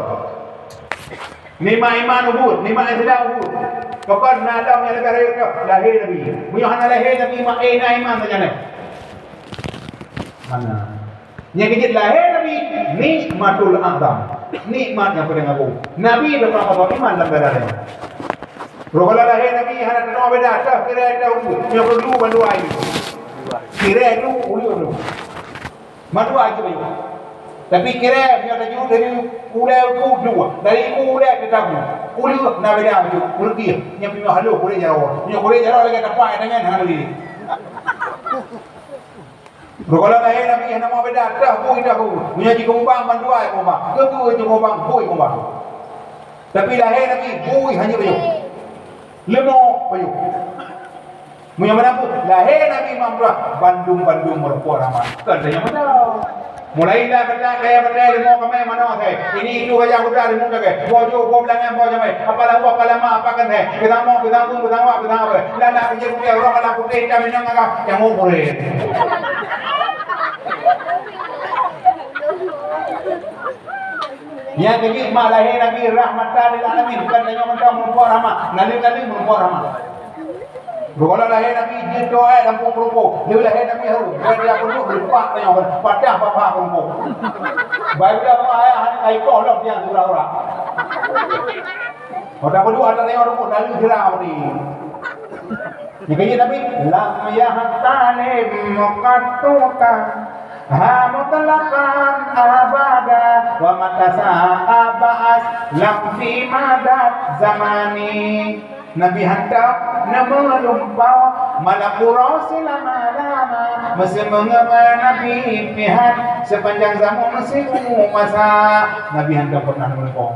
Nikmat iman ubit, nikmat Islam ubit. Pakon na lom nyang leubeh rayeuk nyoe? Lahé Nabi. Meunyoe hana lahé Nabi, mak, eh, na iman sajan nyoe. Hana. Nyang keu jeuet lahé Nabi, nikmatul azam. Nikmat nyang paleng agung. Nabi teuka meusaboh iman lam dada nyoe. Roh lahé Nabi hana teunoe beda, teuh kirée teuh u, nyoe keu lu bandua ai. Kirée lu, u lu. Bandua ai bayu. Tapi kirée nyoe taju dari ulée u dua, dari u ulée ke tabu. U lu na beda baju, u lu nyoe pih halôh kulét jaroe. Nyoe kulét jaroe lagèe tapak tangan hana beli. Rukon lahé Nabi hana meubeudôh, teuh bui teuh bui. Meunyoe jikeumubang bandua jikeumubang, keubeue jikeumubang, bui keumubang. Tapi lahé Nabi bui hana pajoh. Leumo pajoh. Meunyoe meunan pun lahé Nabi mamrah bandum-bandum meureumpok rahmat. Kon tanyoe mantong. Mulai lah kata kaya batèe leumo kamé manoe. Ini itu raja muda di muka ke. Bojo, bo belangan, bo jamai. Apa lampu, apa lama, apa kan hai. Kita mau, kita pun, kita mau, kita mau. Lah nak kerja putih, orang anak putih, kita minum ngakak. Yang mau boleh. Ya, jadi mak lahé Nabi rahmatan lil alamin. Bukan hanya mentang meureumpok rahmat. Lalu-lalu meureumpok rahmat. Geugohlom lahé Nabi jeuet dua ayat lam peureumpok. Lheueh lahé Nabi harôh, dua ayat peureumpok, leupah tanyoe, patah babah peureumpok. Baik udah dua ayat, hana kai poh lom tiang urak-urak. Mata berdua ada yang rukun, lalu jerah ni. Jika Nabi, "Lam yahtalim qattu ha mutlaqan abada, wa mata sa'a ba'as lam fi madad zamani." Nabi hantom neumeurumpok, malam uroe silama-lama, meuseumeungeue Nabi pihan, sepanjang zaman siumu masa, Nabi hantom pernah neumeurumpok.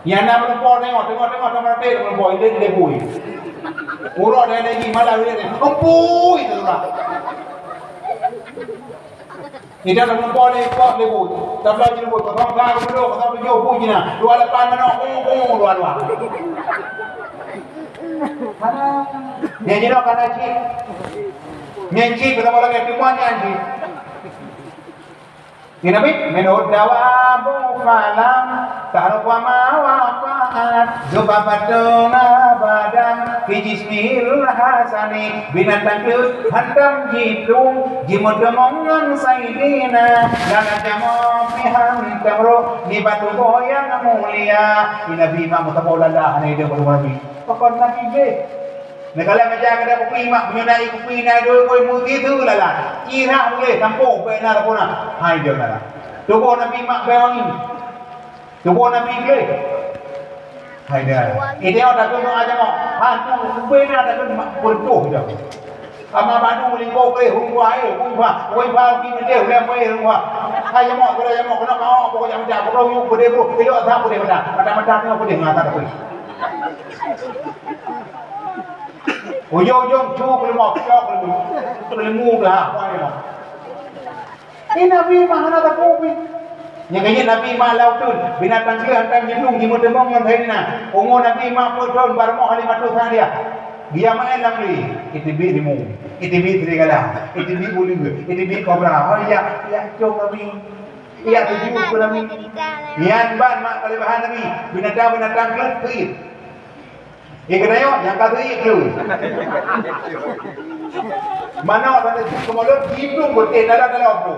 Nyang na meureumpok, teungoh, teungoh, teungoh, teungoh, teungoh, ilée, ilée bui. Uroe dan lagi malam ilée, empui, teurak. Ida dah meurumpok lé ikot lé bui. Tablah jilbab, kosong sa, kosong dua, kosong tujoh, bui jina. Dua lapan manok, kung, kung, dua, dua. Mana? Nyang jinoe kana cit. Nyang cit, kita boleh kata, cuma nyang cit. Ni Nabi, "Minhu dawabu falam tahruf wa ma waqa'at, zubabatun abadan fi jismihil hasani." Binatang kleuet hantom jidong, jimeuteumong ngon Saidina, lala jamoe pih hantom rôh nibak tuboh nyang mulia. Ni Nabi mak meusaboh lala hana idong bak Nabi. Pakon Nabi gleh? Neukalon meujak keuda kupi mak, meunyoe na ié kupi na dua boh muti tu lala. Irah boleh tampôh bèk na tapuna. Hai dia lala. Tuboh Nabi mak bèk wangi. Tuboh Nabi gleh. Hai dia. Ini ada tu doa jamoe. Ha tu bèk na ada tu mak berdoh dia. Ama badu lingko gleh hungwa eh, hungwa, hungwa ki meude ulèe meué hungwa. Hai jamoe, keuda jamoe, keunoe mawö, pokok jamoe, pokok yue, peude bro, ilok asai peude mata. Mata-mata tu peude mata tapi. Ujong-ujong cu peuleumah, cok peuleumah. Peuleumah dah, apa ni mah? Ini Nabi mah hana takut pih. Nyang keuneuk Nabi mah lau tun, binatang keu hantam jidong jimeuteumong ngon Saidina. Umu Nabi mah peuet thon, barmoh Halimatus Sa'diyah. Dia maén lam li, iteubiet rimueng, iteubiet serigala, iteubiet uleue, iteubiet kobra. Oh ya, ya cok Nabi. Ya tuju keu Nabi. Nyan ban mak palebbahan Nabi, binatang-binatang keu keuiet. Di keudayok nyang ka teuiek keu. Manok tadi cit keu mulut, jiduek beuteh dalam-dalam tu.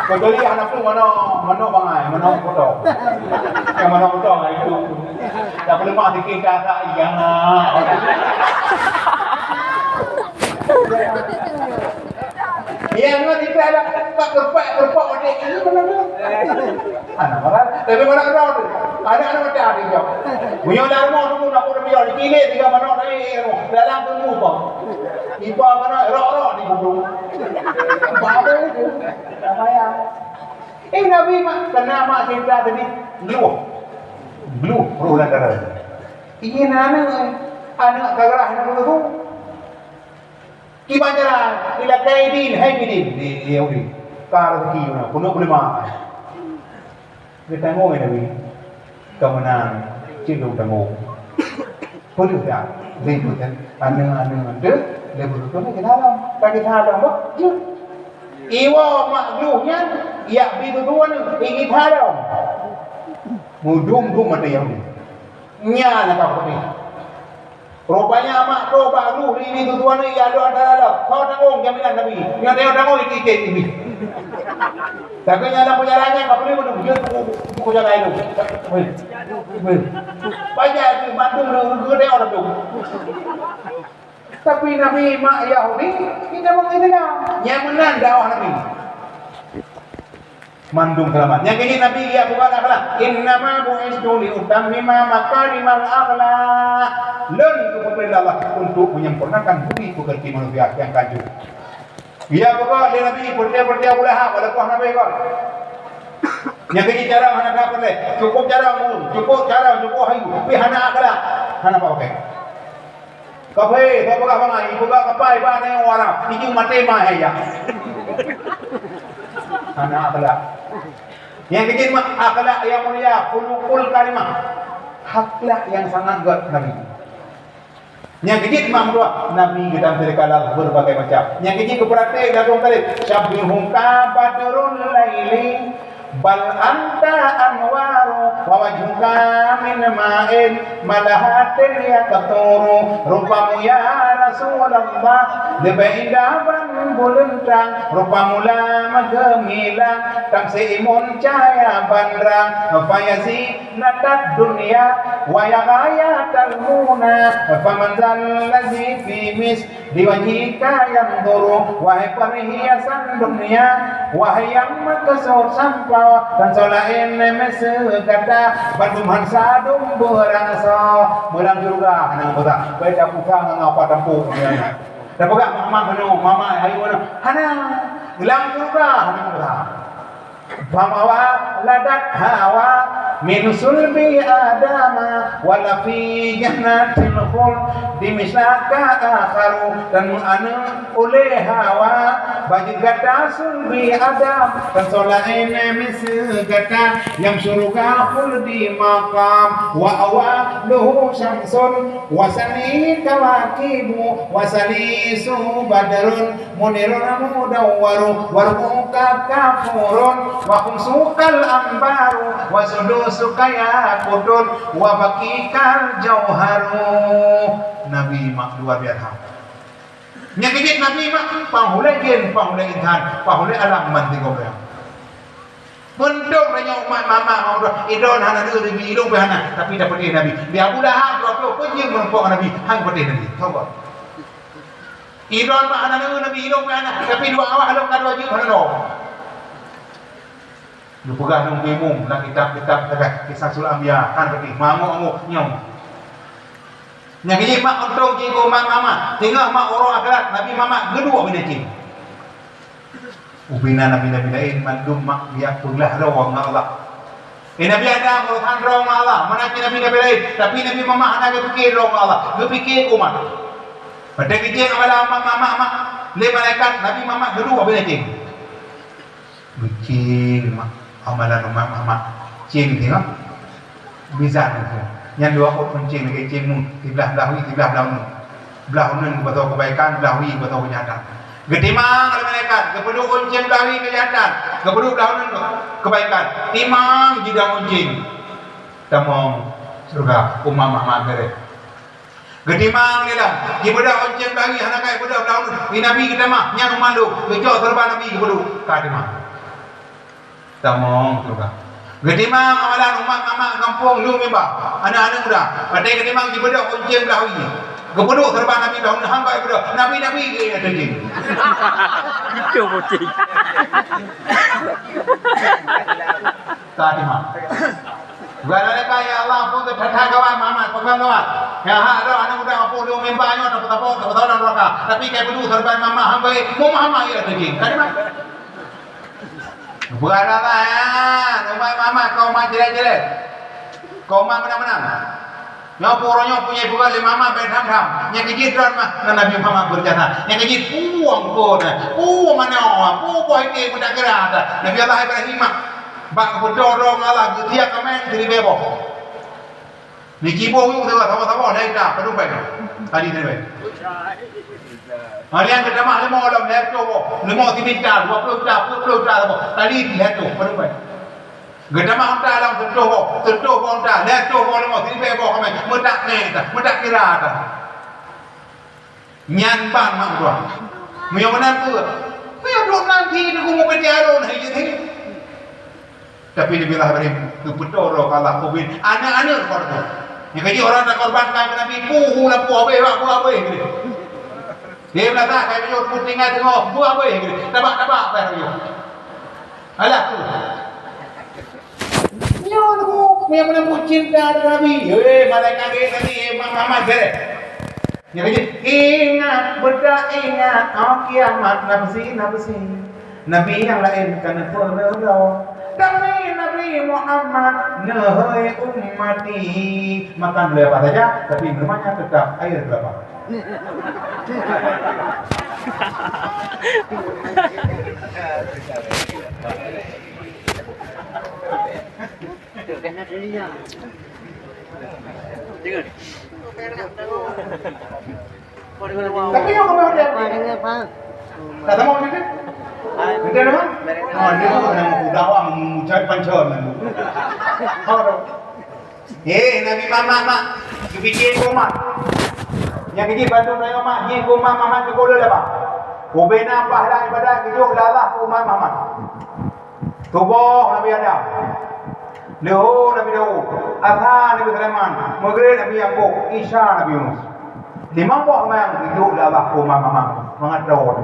Kecuali hana tu manok, manok bangai, manok potong. Yang manok potong itu. Tak boleh mah bikin kakak yang. Iya, ngon tipe ada kerpak-kerpak wadek ini mana tu? Anak orang, tapi mana orang tu? Anak-anak macam ada jawab. Punya dah rumah tu pun aku dah biar dikini tiga mana tadi rumah. Dalam tu muka. Ipa mana rok-rok di bulu. Baru itu. Apa ya? Eh Nabi mak kena mak cerita tadi. Geluh. Geluh. Roh dan darah. Ini anak, anak kagerah anak tu. Kiban jalan, ila kaidin, hai bidin, di Yahudi. Ka rezeki na, keuneuk beuleumah. Geutanggong ya Nabi. Ka meunan, cit lôn tanggong. Peue dak? Lé peue kan? Aneuk-aneuk deuh, lé peue kan? Kita haram. Ka kita haram, bah? Jeuet. Iwoe mak geuh nyan, yak bi tutoe nyan, ingin haram. Mudum-dum mata Yahudi. Nyan ka peudeh. Rupanya mak droe bak geuh ri-ri tutoe nyan, ya Allah Taala, soe tanggong jaminan Nabi? Nyoe tanyoe tanggong iték-iték Nabi. Tapi nyan lam penjara nyan ka boleh meudong, jeuet buku, buku jaga ilmu. Weh. Weh. Banyak tu mandum geutanyoe tanggong. Tapi Nabi mak Yahudi, kita mengira. Nyang meunan dakwah Nabi. Mandum seulamat. Nyang keuneuk Nabi geujak peugah akhlak, "Innama bu'istu li utammima makarimal akhlak." Lôn geupeuperintah Allah untuk menyempurnakan budi peukeuti manusia nyang ka jeuet. Geujak peugah lé Nabi, peureuté-peureuté Abu Lahab, walaupun hana beuh. Nyang keuneuk carông hana ka peureulèe, cukup carông, cukup carông, cukup hayu, tapi hana akhlak, hana pakai. Kaphé, soe peugah bangai, ipeugah kapai ba nyoe u Arab, ijeuet maté ma hai jak. Hana akhlak. Nyang keujeuet mak akhlak nyang mulia, khuluqul karimah. Akhlak nyang sangat gèt Nabi. Nyang keujeuet mak meutuah, Nabi geutanam seudeukah lam berbagai macam. Nyang keujeuet keupeuraté ladôm kalép, syabihuka badrul laili Bal anta anwaru wa wajhuka min ma'in malahatin yaqturu. Rupamu ya Rasulullah leubeh indah ban buleuen trang, rupamu lam geumilang, tam seuimun cahya ban rang. Fa ya zinatad dunya wa ya ghayatal muna, faman dzal ladzi fi mis- Di wajhika yanzuru, wahai perhiasan dunia, wahai nyang meukeusut sampoe, tan soe laén meuseu gata, bandum han sadum beurangsoe. Meulam syeuruga hana geupeugah, bai tapeuka ngon apa tampok dunia nyan. Tapeugah mama meunoe, mama ayue meunoe, hana. Lam syeuruga hana geupeugah. Fama waladat Hawa min sulbi Adama wa la fi jannatil khuldi misaka akharu, dan meuaneuk uleh Hawa bak gata sulbi Adam, dan soe laén meuseu gata nyang syeuruga khuldi maqam. Wa awwaluhu syamsun wa sani kawakibu wa salisu badrun munirun mudawwaru, wa rubuka kafurun, wa khumsuka anbarun, wa sudusuka yaqutun, wa baqiyuka jauharun. Nabi mak luar biasa. Nyang keujeuet Nabi mak, pang hulai jén, pang hulai insan, pang hulai alam ban tiga belas. Meuntong tanyoe umat mama, mama, idon hana deuh Nabi, ilong pih hana, tapi tapatéh Nabi. Di Abu Lahab dua ploh peue jeuem meurumpok Nabi, han patéh Nabi. Sabar. Idon mak hana deungoe Nabi, ilong pih hana, tapi dua awak lom ka dua jeuem hana lom. Geupeugah lom bimong lam kitab-kitab teuka Kisasul Anbiya, kan beutôi, mangok-angok nyoe. Nyang keujeuet mak untông jih keu mak mama, teungoh mak uroe akhirat, Nabi Muhammad geuduek bak binèh cing. Ubena nabi-nabi laén mandum mak geujak peuglah droe ngon Allah. Eh, Nabi Adam urosan droe ngon Allah, meunan cit nabi-nabi laén, tapi Nabi Muhammad hana geupike droe ngon Allah, geupike umat. Watèe geujak ngon Allah, mak, mak, mak, mak, lé malaikat, Nabi Muhammad geuduek bak binèh cing. Geucing mak, amalan umat Muhammad. Cing singoh. Mizan tu. Nyan dua ot cing lagèe cing mu, siblah blah wie, siblah blah uneun. Blah uneun geupasoe keubaikan, blah wie geupasoe keujahatan. Geutimang lé malaikat, geupeuduek cing blah wie keujahatan, geupeuduek blah uneun keubaikan. Timang jidong cing. Tamong syeuruga, umat Muhammad beureh. Geutimang lé lam, jibeudôh cing blah wie hana kai beudôh blah uneun. Di Nabi geutamah, nyan umat lôn, geucok seureuban Nabi geupeuduek, ka timang. Tamong syeuruga. Geutimang amalan umat mamak gampông lôn mimba, aneuk-aneuk muda. Watèe geutimang jibeudôh cing blah wie. Geupeuduek seureuban Nabi blah uneun, han kai beudôh. Nabi-nabi geuh ateueh cing. Itu putih. Ka timang. Bukan malaikat, "Ya Allah, ampôn keu that-that kawan Muhammad, peugah kawan. Nyang hak droe aneuk muda ampôn lôn mimba nyoe tapeutabok, tapeutabok lam neuraka. Tapi kai beudôh seureuban mama hamba, mu Muhammad ya teujieng." Ka timang. Bukan Allah, ya. Umat Muhammad, kau umat jelek-jelek. Kau umat meunan-meunan. Nyoe pue uroe nyoe punya bukan lé mama ben tham-tham. Nyang keujeuet droe mah ngon Nabi Muhammad beurjasa. Nyang keujeuet pueng ko na. Pueng manoe, pueng boh iké meutakira ta. Nabi Allah Ibrahim mah bak geupeudong droe ngon Allah geutiek kaméng siribèe boh. Niciboh yuk saboh-saboh lhèe ta padum pai. Tadi siribèe. Harian geutamah leumo lom lhèe reutôh boh. Leumo siminta dua ploh juta, dua ploh juta saboh. Tadi lhèe reutôh padum pai. Geutamah unta lom seureutôh boh, seureutôh boh unta, lhèe reutôh boh leumo, siribèe boh kaméng, meutak nèk ta, meutak kira ta. Nyan ban mak meutuah. Meunyoe meunan peue? Meunyoe duek nan thi teungku mupeuteuh arôn hai jeuet hai. Tapi Nabi Allah Ibrahim geupeudong droe keu Allah ubit aneuk-aneuk keu Allah. Nyang ka jih ureueng takorbankan keu Nabi, puhu lampu habéh, bak puhu habéh. Dia meunasah kai meunyoe peutinggai teungoh, puhu habéh. Tabak-tabak pai rayeuk. Alah tu. Nyoe nunggu, meunyoe meunan buet cinta Nabi. Hei, malaikat geuh tadi, eh, Muhammad, bèrèh. Nyan lagèe, ingat, beudak ingat, oh kiamat, nafsi, nafsi. Nabi nyang laén ka neupeureulèe. Tapi Nabi Muhammad, neuhôi ummati. Makan gula apa saja, tapi minumannya tetap air kelapa. Tapi yang kemarin tak sama macam tu. Betul, kan? Oh, dia bukan nama kuda, wah, memucat pancon. Oh, tu. Eh, Nabi Muhammad, mak. Geupike keu umat. Nyang keuji bantu tanyoe mak, jih keu umat Muhammad di Kuala Laba. Ubena pahala ibadat geujok lala keu umat Muhammad. Suboh Nabi Adam. Leuhô Nabi Daud. Asar Nabi Sulaiman. Maghrib Nabi Yakub. Isya Nabi Yunus. Limong boh seumayang geujok lala keu umat Muhammad. Mangat droe.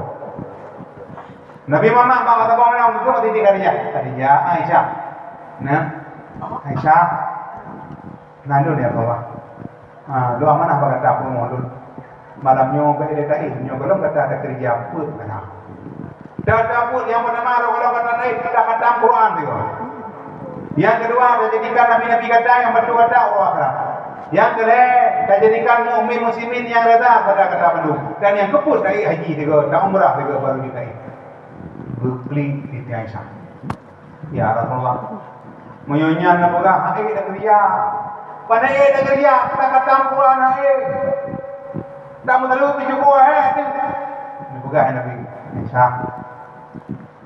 Nabi Muhammad bak masa bawang nyoe, beutôi Siti Khadijah. Khadijah, Aisyah. Nah, Aisyah. Nah, lôn ya Allah. Ha, doa manah bak gata peurumoh lôn. Malam nyoe bèk lé taéh, nyoe gohlom gata takeureuja peuet manah. Gata peuet nyang peutama, gohlom gata taéh, gata khatam Quran tiga. Nyang keudua, tajadikan nabi-nabi gata nyang bantu gata uroe akhirat. Nyang keulhèe, tajadikan mukmin muslimin nyang reda kepada gata bandum. Dan nyang keupeuet, taéh haji tiga, ta umrah tiga baru jeuet taéh. Geuklik Siti Aisyah. Ya Rasulullah, meunyoe nyan neupeugah, han ék takeureuja. Pane ék takeureuja, ka khatam Quran han ék. Dak meutalu pih cukup han ék teuh. Neupeugah Nabi, Aisyah,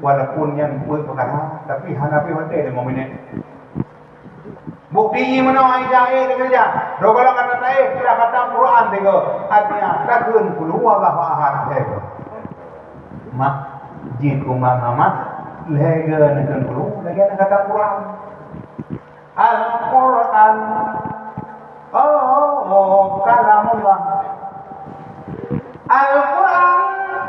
walaupun nyan peuet peukara, tapi hana pih watèe lima minit. Bukti jih meunoe Aisyah ék takeureuja. Droe gohlom gata taéh, ka khatam Quran tiga. Artinya, takheun Qul huwallahu ahad, lhèe go. Mak, jih keu umat Muhammad, lhèe go neukheun Qul hu, lagèe na khatam Quran. Al-Quran, oh, kalamullah. Al-Quran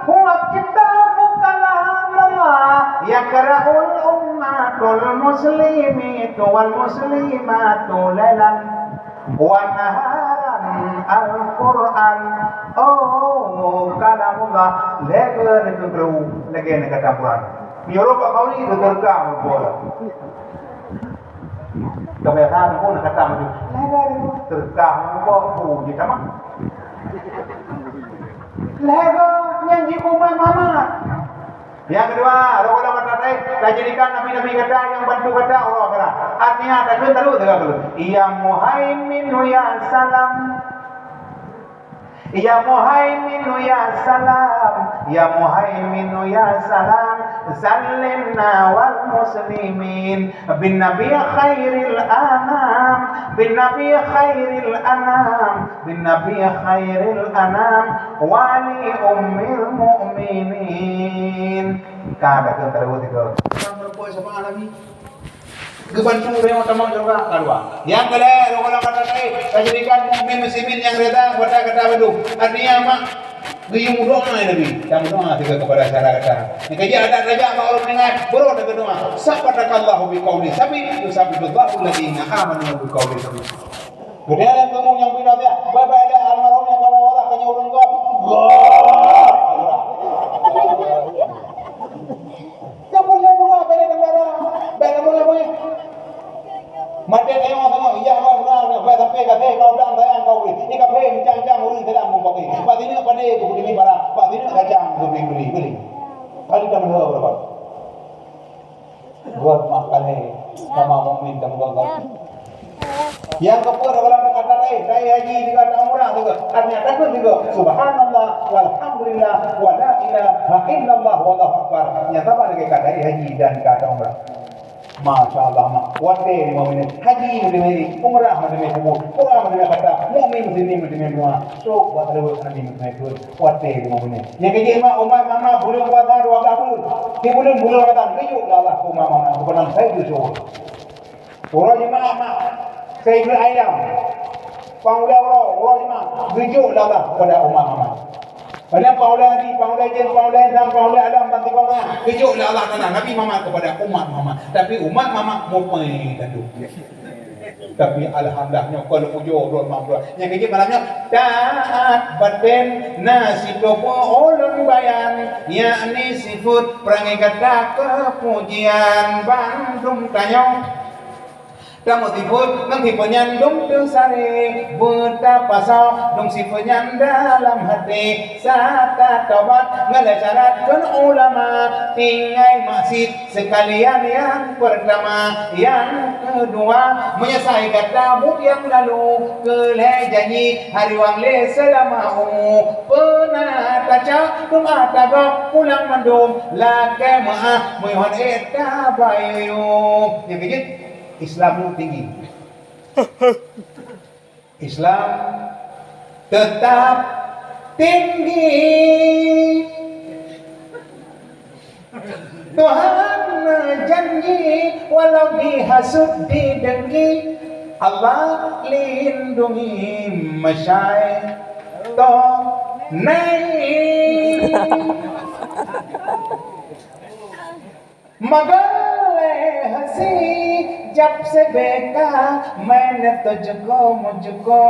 huwa kitabu kalamullah, yaqra'ul ummatul muslimatu wal muslimatu lailan wa naharan. Al-Quran, oh, kalamullah, lagèe na keu glue, lagèe na khatam Quran. Meunyoe bak kauli teuka meubeuet. Kebiasaan pun kata macam, "Lagèe nyoe, teuka meubeuet bu di kamar." Lagèe nyan jih umat Muhammad. Nyang keudua, roh-roh gata teuh, tajadikan nabi-nabi gata nyang bantu gata uroe akhirat. Artinya, takheun talu teuka glue. Ya Muhaiminu ya Salam. Ya Muhaiminu ya Salam, ya Muhaiminu ya Salam, sallimna wal muslimin, bin Nabi khairil anam, bin Nabi khairil anam, bin Nabi khairil anam, wali ummil mu'minin. Ka, dah tu, tak ada buat itu. Kita merupakan syafaat Nabi. Geubantu tanyoe tamong syeuruga ka dua. Nyang keulhèe, roh-roh gata teuh, tajadikan mukmin muslimin nyang reda kepada gata bandum. Artinya, mak, geuyue meudoa ya Nabi. Tameudoa juga kepada syedara gata. Nyang keujak adat raja bak ureueng meuninggai, beurôh lagèe doa. Sabbatakallahu biqauli sabit, yusabbitullahu alladziina aamanu biqauli sabit. Geutanyoe nyang keumong nyang pih na, bèk-bèk lé almarhum nyang ka meuwafat, ka nyoe ureueng gob. Gob. Nyang peureulèe bunga bèk lé neumara, bèk lé bunga. Maté tayong teungoh, ijak bak guna, bèk sampai gaséh kau blang sayang kau bri. Di kaphé meucang-cang ureueng sedang meupaké. Bak sineuk padé keu bri bara, bak sineuk kacang keu bri beli. Kali ka meuhö beureubat. Buet mak kalé sama mukmin dan buat. Nyang keupeuet dalam kata lain, saya haji juga tak umrah juga. Artinya takut juga. Subhanallah, walhamdulillah, wa la ilaha illallah, wallahu akbar. Nyang sama lagi kata haji dan kata umrah. Masya Allah, mak. Watèe lima minit. Haji meuteumé, umrah meuteumé kubur, Quran meuteumé khatam, mukmin muslimin meuteumé doa. Trok bak saluweuet Nabi meuteumé turun. Watèe lima minit. Nyang keujeuet mak, umat mama buleuen puasa dua belas buleuen. Di buleuen, buleuen Ramadan, geujok lé Allah keu umat mama, keu peunang saya jujur. Uroe Jumat, mak, saya beri ayam. Pang uroe, uroe Jumat, geujok lé Allah kepada umat mama. Padahai paulai Nabi, paulai jén, paulai insan, paulai alam, banti paulai. Geujok lé Allah Taala Nabi Muhammad kepada umat Muhammad. Tapi umat Muhammad mupèe tanduk. Tapi alhamdulillah, nyoe kon ujoe ulôn mampu. Nyang keujeuet malam nyoe, taat baten na sitopo ulôn bayan, yakni sifeuet peuranggai gata keupujian bandum tanyoe. Tameusipeue ngon sipeue nyan dum teusaré, beutapasoe dum sipeue nyan dalam haté, sata tobat ngon lé syarat kheun ulama, tinggai maksiet seukalian nyang peurtama, nyang keudua meunyeusai gata buet nyang lalu, keu lhée janji hari wang lé seulama umu, peuna tacak dum ata gob pulang mandum, lakée meuáh meunyoe han ék tabayeue. Nyang keujeuet Islam tinggi. Islam tetap tinggi. Tuhan janji walau dihasut didengki, Allah lindungi meusai toh nai. Magoe lé heusi jab seubeka, meuneuteujuko mujuko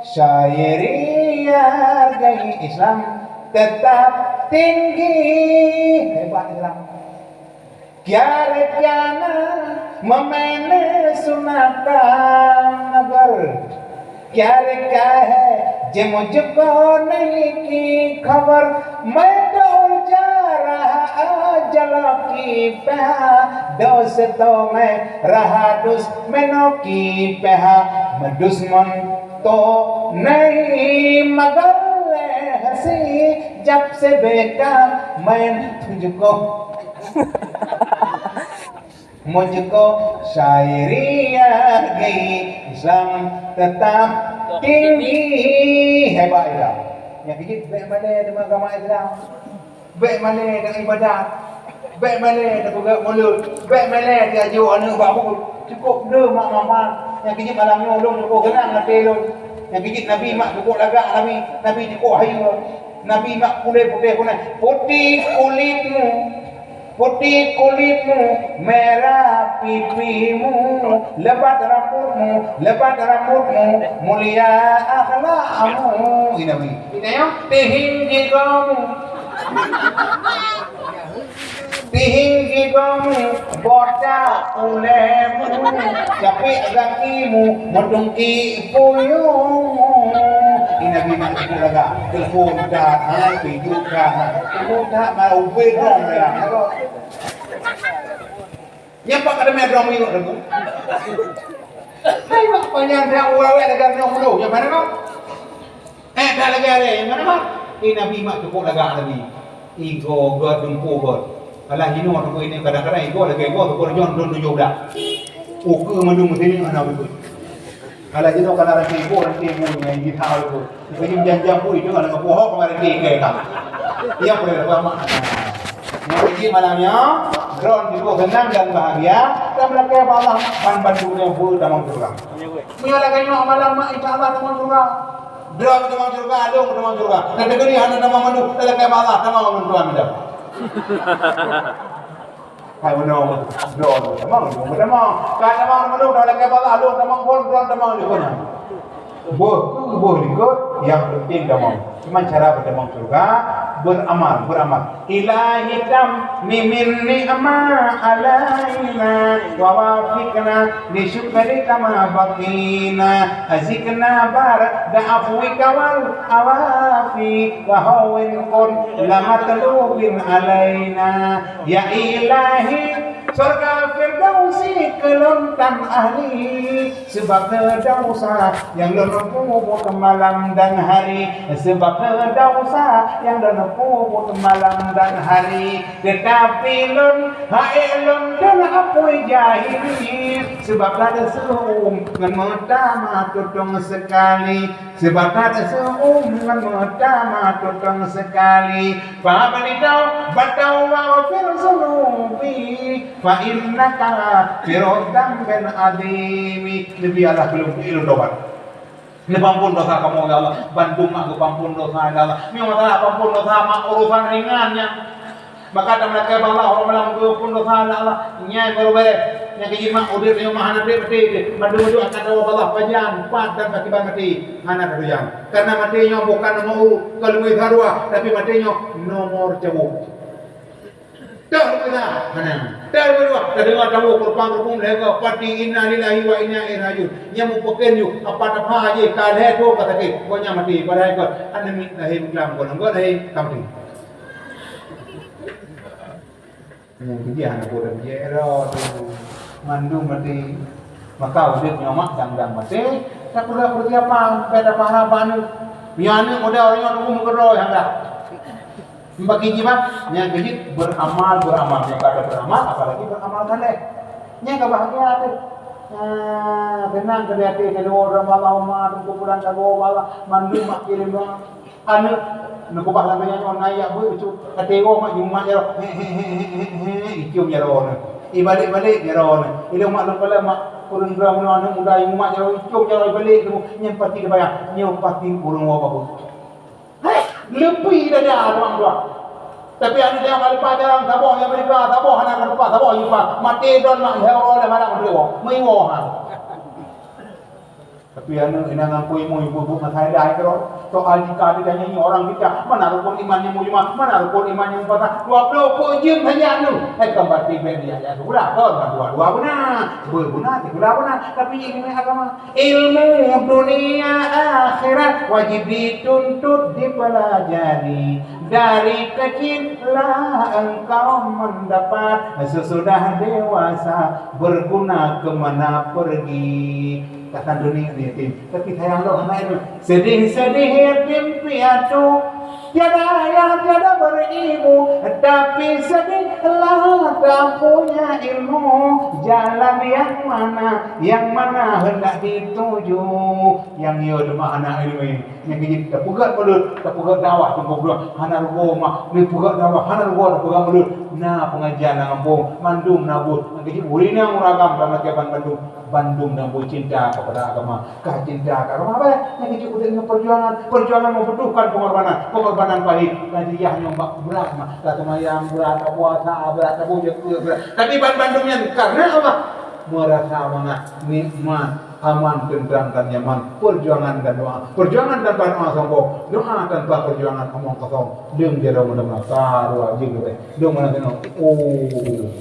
syairi hargai Islam tetap tinggi. Hebat Islam. Kiara-kiana meumene sunatan negor. Kiara-kiahe jimujuk niki khabar, meudoe jarah ajalaki peha, doe seutome raha dus menoki peha, meudus mon to nei magoe heusi jab seubeka, meuneuteujuko. Meujeuko syairi hargai Islam tetap tinggi. Hebat Islam. Nyang keujeuet bék malée deungon agama Islam. Bék malée deungon ibadat. Bék malée deungon peugah mulod. Bék malée deungon ajoh aneuëk bak buet. Cukôp deuh mak mama. Nyang keujeuet malam nyoe lôn cukôp keunang até lôn. Nyang keujeuet Nabi mak cukôp lagak Nabi. Nabi cukôp hayeue. Nabi mak puléh putéh guna. Putih kulitmu. Putih kulitmu, merah pipimu, lebat rambutmu, lebat rambutmu, mulia akhlakmu. Ini ya, tihing gigomu. Tihing gigomu, botak ulemu, capek gakimu, meutungki puyumu. Ini Nabi mak itu lagak. Telepon dah, hai, tunjuk dah. Telepon dah, mau ubé dong ya. Nyan pat ka teumé droe miyueb lagèe. Hai mak panyang dak uwèe-uwèe lagèe droe mulo, nyang mana kau? Eh, dak lagèe aré, nyang mana kau? Eh, Nabi mak cukôp lagak Nabi. Igoe gèt dumpeue gèt. Alah jinoe teungku ini kadang-kadang igoe lagèe igoe teungku nyoe dum tujoh blah. Ukeue mandum meusinan hana beutôi. Kalau jinoe kana ranté ibu, ranté ibu nyan jitha ibu. Bagi jam-jam pun itu anak buah kemarin ke ke tak. Yang boleh dapat mak. Yang bagi malamnya, drone juga senang dan bahagia. Dan melangkah Allah ban bantu yang bu tamang surga. Punya lagi nyoh malam mak insya Allah tamang surga. Drone tamang surga, alung tamang surga. Dan negeri hana tamang mandu, dan lagi Allah tamang surga minta. Hai meunoe, droe tamong, droe tamong. Ka tamong meunoe, droe lakèe bala, droe tamong phon, droe tamong likot nyan. Boh keu boh likot, nyang penting tamong. Cuman cara beutamong syeuruga, beuramal, beuramal. Ilahi tammimin ni'ma alaina, wa wafiqna li syukri kama baqina. Azikna ba'da afwika wal awafi, wa hawwin kulla matlubin alaina. Ya Ilahi, syeuruga Firdausi keu lôn tan ahli, seubab keu desya nyang lôn peubuet malam dan hari, seubab keu desya nyang lôn peubuet malam dan hari. Teutapi lôn hana lôn deungon apui jahili, seubab that seuuem ngon meutamah tutong seukali. Seubab that seuuem ngon meutamah tutong seukali. Fa bani tau batau wa fir zunubi, fa innaka firot dan ben adimi. Nabi Allah belum ilmu tobat. Neupampon desya kamoe ya Allah. Bandum mak geupampon desya ya Allah. Nyoe masalah pampon desya mak urusan ringan nyan. Maka tameulakèe bak Allah, ureueng malam geupeudosa lé Allah, nyan baru bèrèh. Nyang keu jimat udép nyoe mah hana trép maté. Mandum-mandum akan tawoe bak Allah, pajan, pat dan pakiban maté. Hana tatujan. Karena maté nyoe bukan nomor urut, bukan nomor sarwa, tapi maté nyoe nomor cabut. Dah beuna, hana. Dah beuna, dah deungoe tawoe keureumpang-keureumpung lhèe goe, pati inna lillahi wa inna ilaihi raji'un. Nyang mupeuken yôh, apa tapha jih, ka lhèe thôn ka sakét, gobnyan maté, padahai kon aneuk miet lahé beuklam, kon anggô lahé ka maté. Nyang keujih hana boh dan jih ero tu. Mandum maté. Maka udép nyoe mak dang-dang maté, tapeugah peursiapan, bèk tapeuharap bak aneuk. Nyoe aneuk muda ureueng nyoe nunggu meukeudroe hana. Bagi jimat, nyang keujeuet beramal, beramal. Nyang kada beramal, apalagi beramal saleh. Nyang ka bahagia tu. Ah, tenang ka di até, ka doa dalam Allah, Allahumma, tunggu pulang ka doa Allah, mandum mak kirim doa. Aneuk, neukubah lam donya nyoe, na yak beuet bacut. Ka teuwoe mak, jeuet mak jaroe. He, he, he, he, he, he, icium jaroe nyoe. Ibalek-balek jaroe nyoe. Ilong mak lôn kala mak ureueng droe meunoe aneuk muda, jeuet mak jaroe, icium jaroe, ibalek tu. Nyan pasti teubayang. Nyoe pasti ureueng woe babeuet. Leupie dada ureueng tuha. Tapi aneuk nyang ka leupah jarang, saboh nyang meurika, saboh hana ka leupah, saboh jipa. Maté don mak lhèe uroe lhèe malam meuwoe. Meuwoe ha. Tapi aneuk inong ngon ibu, ibu-ibu masa ida keudroe. Soal jika ditanya orang kita, mana rukun iman yang mujma, mana rukun iman yang mufassal? Dua puluh peuet jeuem saja aneuk. Eh, kan berarti bèk dia ya sekolah, kan dua-dua beuna. Dua beuna, tiga beuna. Tapi ilmu agama. Ilmu dunia akhirat wajib dituntut, dipelajari. Dari kecil lah engkau mendapat, sesudah dewasa berguna ke mana pergi. Kata dunia ni yatim, tapi sayang lo anak itu. Sedih-sedih yatim piatu, tiada ayah, tiada beribu, tapi sedihlah tak punya ilmu. Jalan yang mana, yang mana hendak dituju? Nyang yo teuma hana ilmu. Nyang keu jih tapeugah mulut, tapeugah dakwah teungku beudoh hana rugoe mah, neupeugah dakwah hana rugoe tapeugah mulut. Na pengajian lam gampông, mandum na buet. Nyang keu jih ureueng inong ureueng agam lam lagèe ban bandum. Bandum na buet cinta kepada agama, ka cinta ka agama. Apa? Nyang keu jih udép ngon perjuangan. Perjuangan membutuhkan pengorbanan. Pengorbanan pahit. Ka jiyah nyoe bak brat mah. Ka seumayang brat, ka puasa brat, ka bujur brat. Tapi ban bandum nyan karena Allah. Meurasa mangat, nikmat, aman, tentram dan nyaman. Perjuangan dan doa. Perjuangan tanpa doa sombong. Doa tanpa perjuangan omong kosong. Leueng jaroe meuteumé. Ka dua jeuem leubeh. Leueng meunan teunoe. Oh.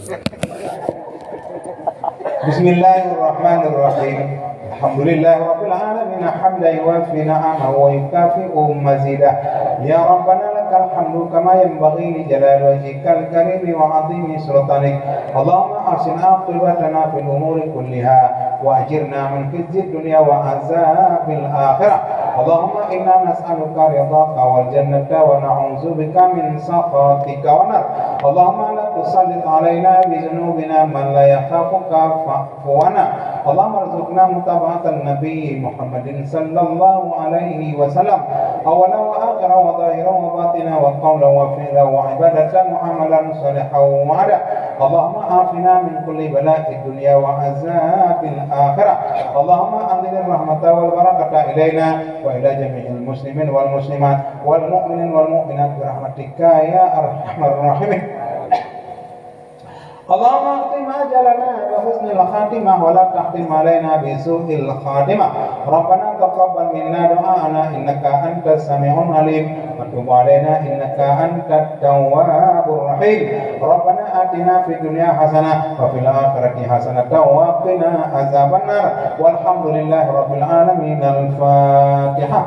Bismillahirrahmanirrahim. Alhamdulillahirabbil alamin. Hamdan yuwafi ni'amahu wa yukafi'u mazidah. Ya Rabbana lakal hamdu kama yanbaghi li jalali wajhikal karimi wa 'azimi sultanik. Allahumma ahsin aqibatana fil umuri kulliha wa ajirna min khizyid dunya wa azabil akhirah. Allahumma inna nas'aluka ridhaka wal jannata wa na'udzubika min sakhatika wan nar. Allahumma la tusallit alaina bi dzunubina man la yakhafuka fa'fu 'anna. Allahumma rzuqna mutaba'atan Nabi Muhammadin sallallahu alaihi wasallam. Awwalan wa akhiran wa zahiran wa batinan wa qaulan wa fi'lan wa ibadatan wa amalan salihan wa ada. Allahumma afina min kulli bala'id dunya wa azabil akhirah. Allahumma anzilir rahmata wal barakata ilaina wa ila jami'il muslimin wal muslimat wal mu'minin wal mu'minat bi rahmatika ya arhamar rahimin. اللهم اختم أجلنا بحسن الخاتمة ولا تختم علينا بسوء الخاتمة. ربنا تقبل منا دعاءنا إنك أنت السميع العليم وتب علينا إنك أنت التواب الرحيم. ربنا آتنا في الدنيا حسنة وفي الآخرة حسنة وقنا عذاب النار. والحمد لله رب العالمين. الفاتحة.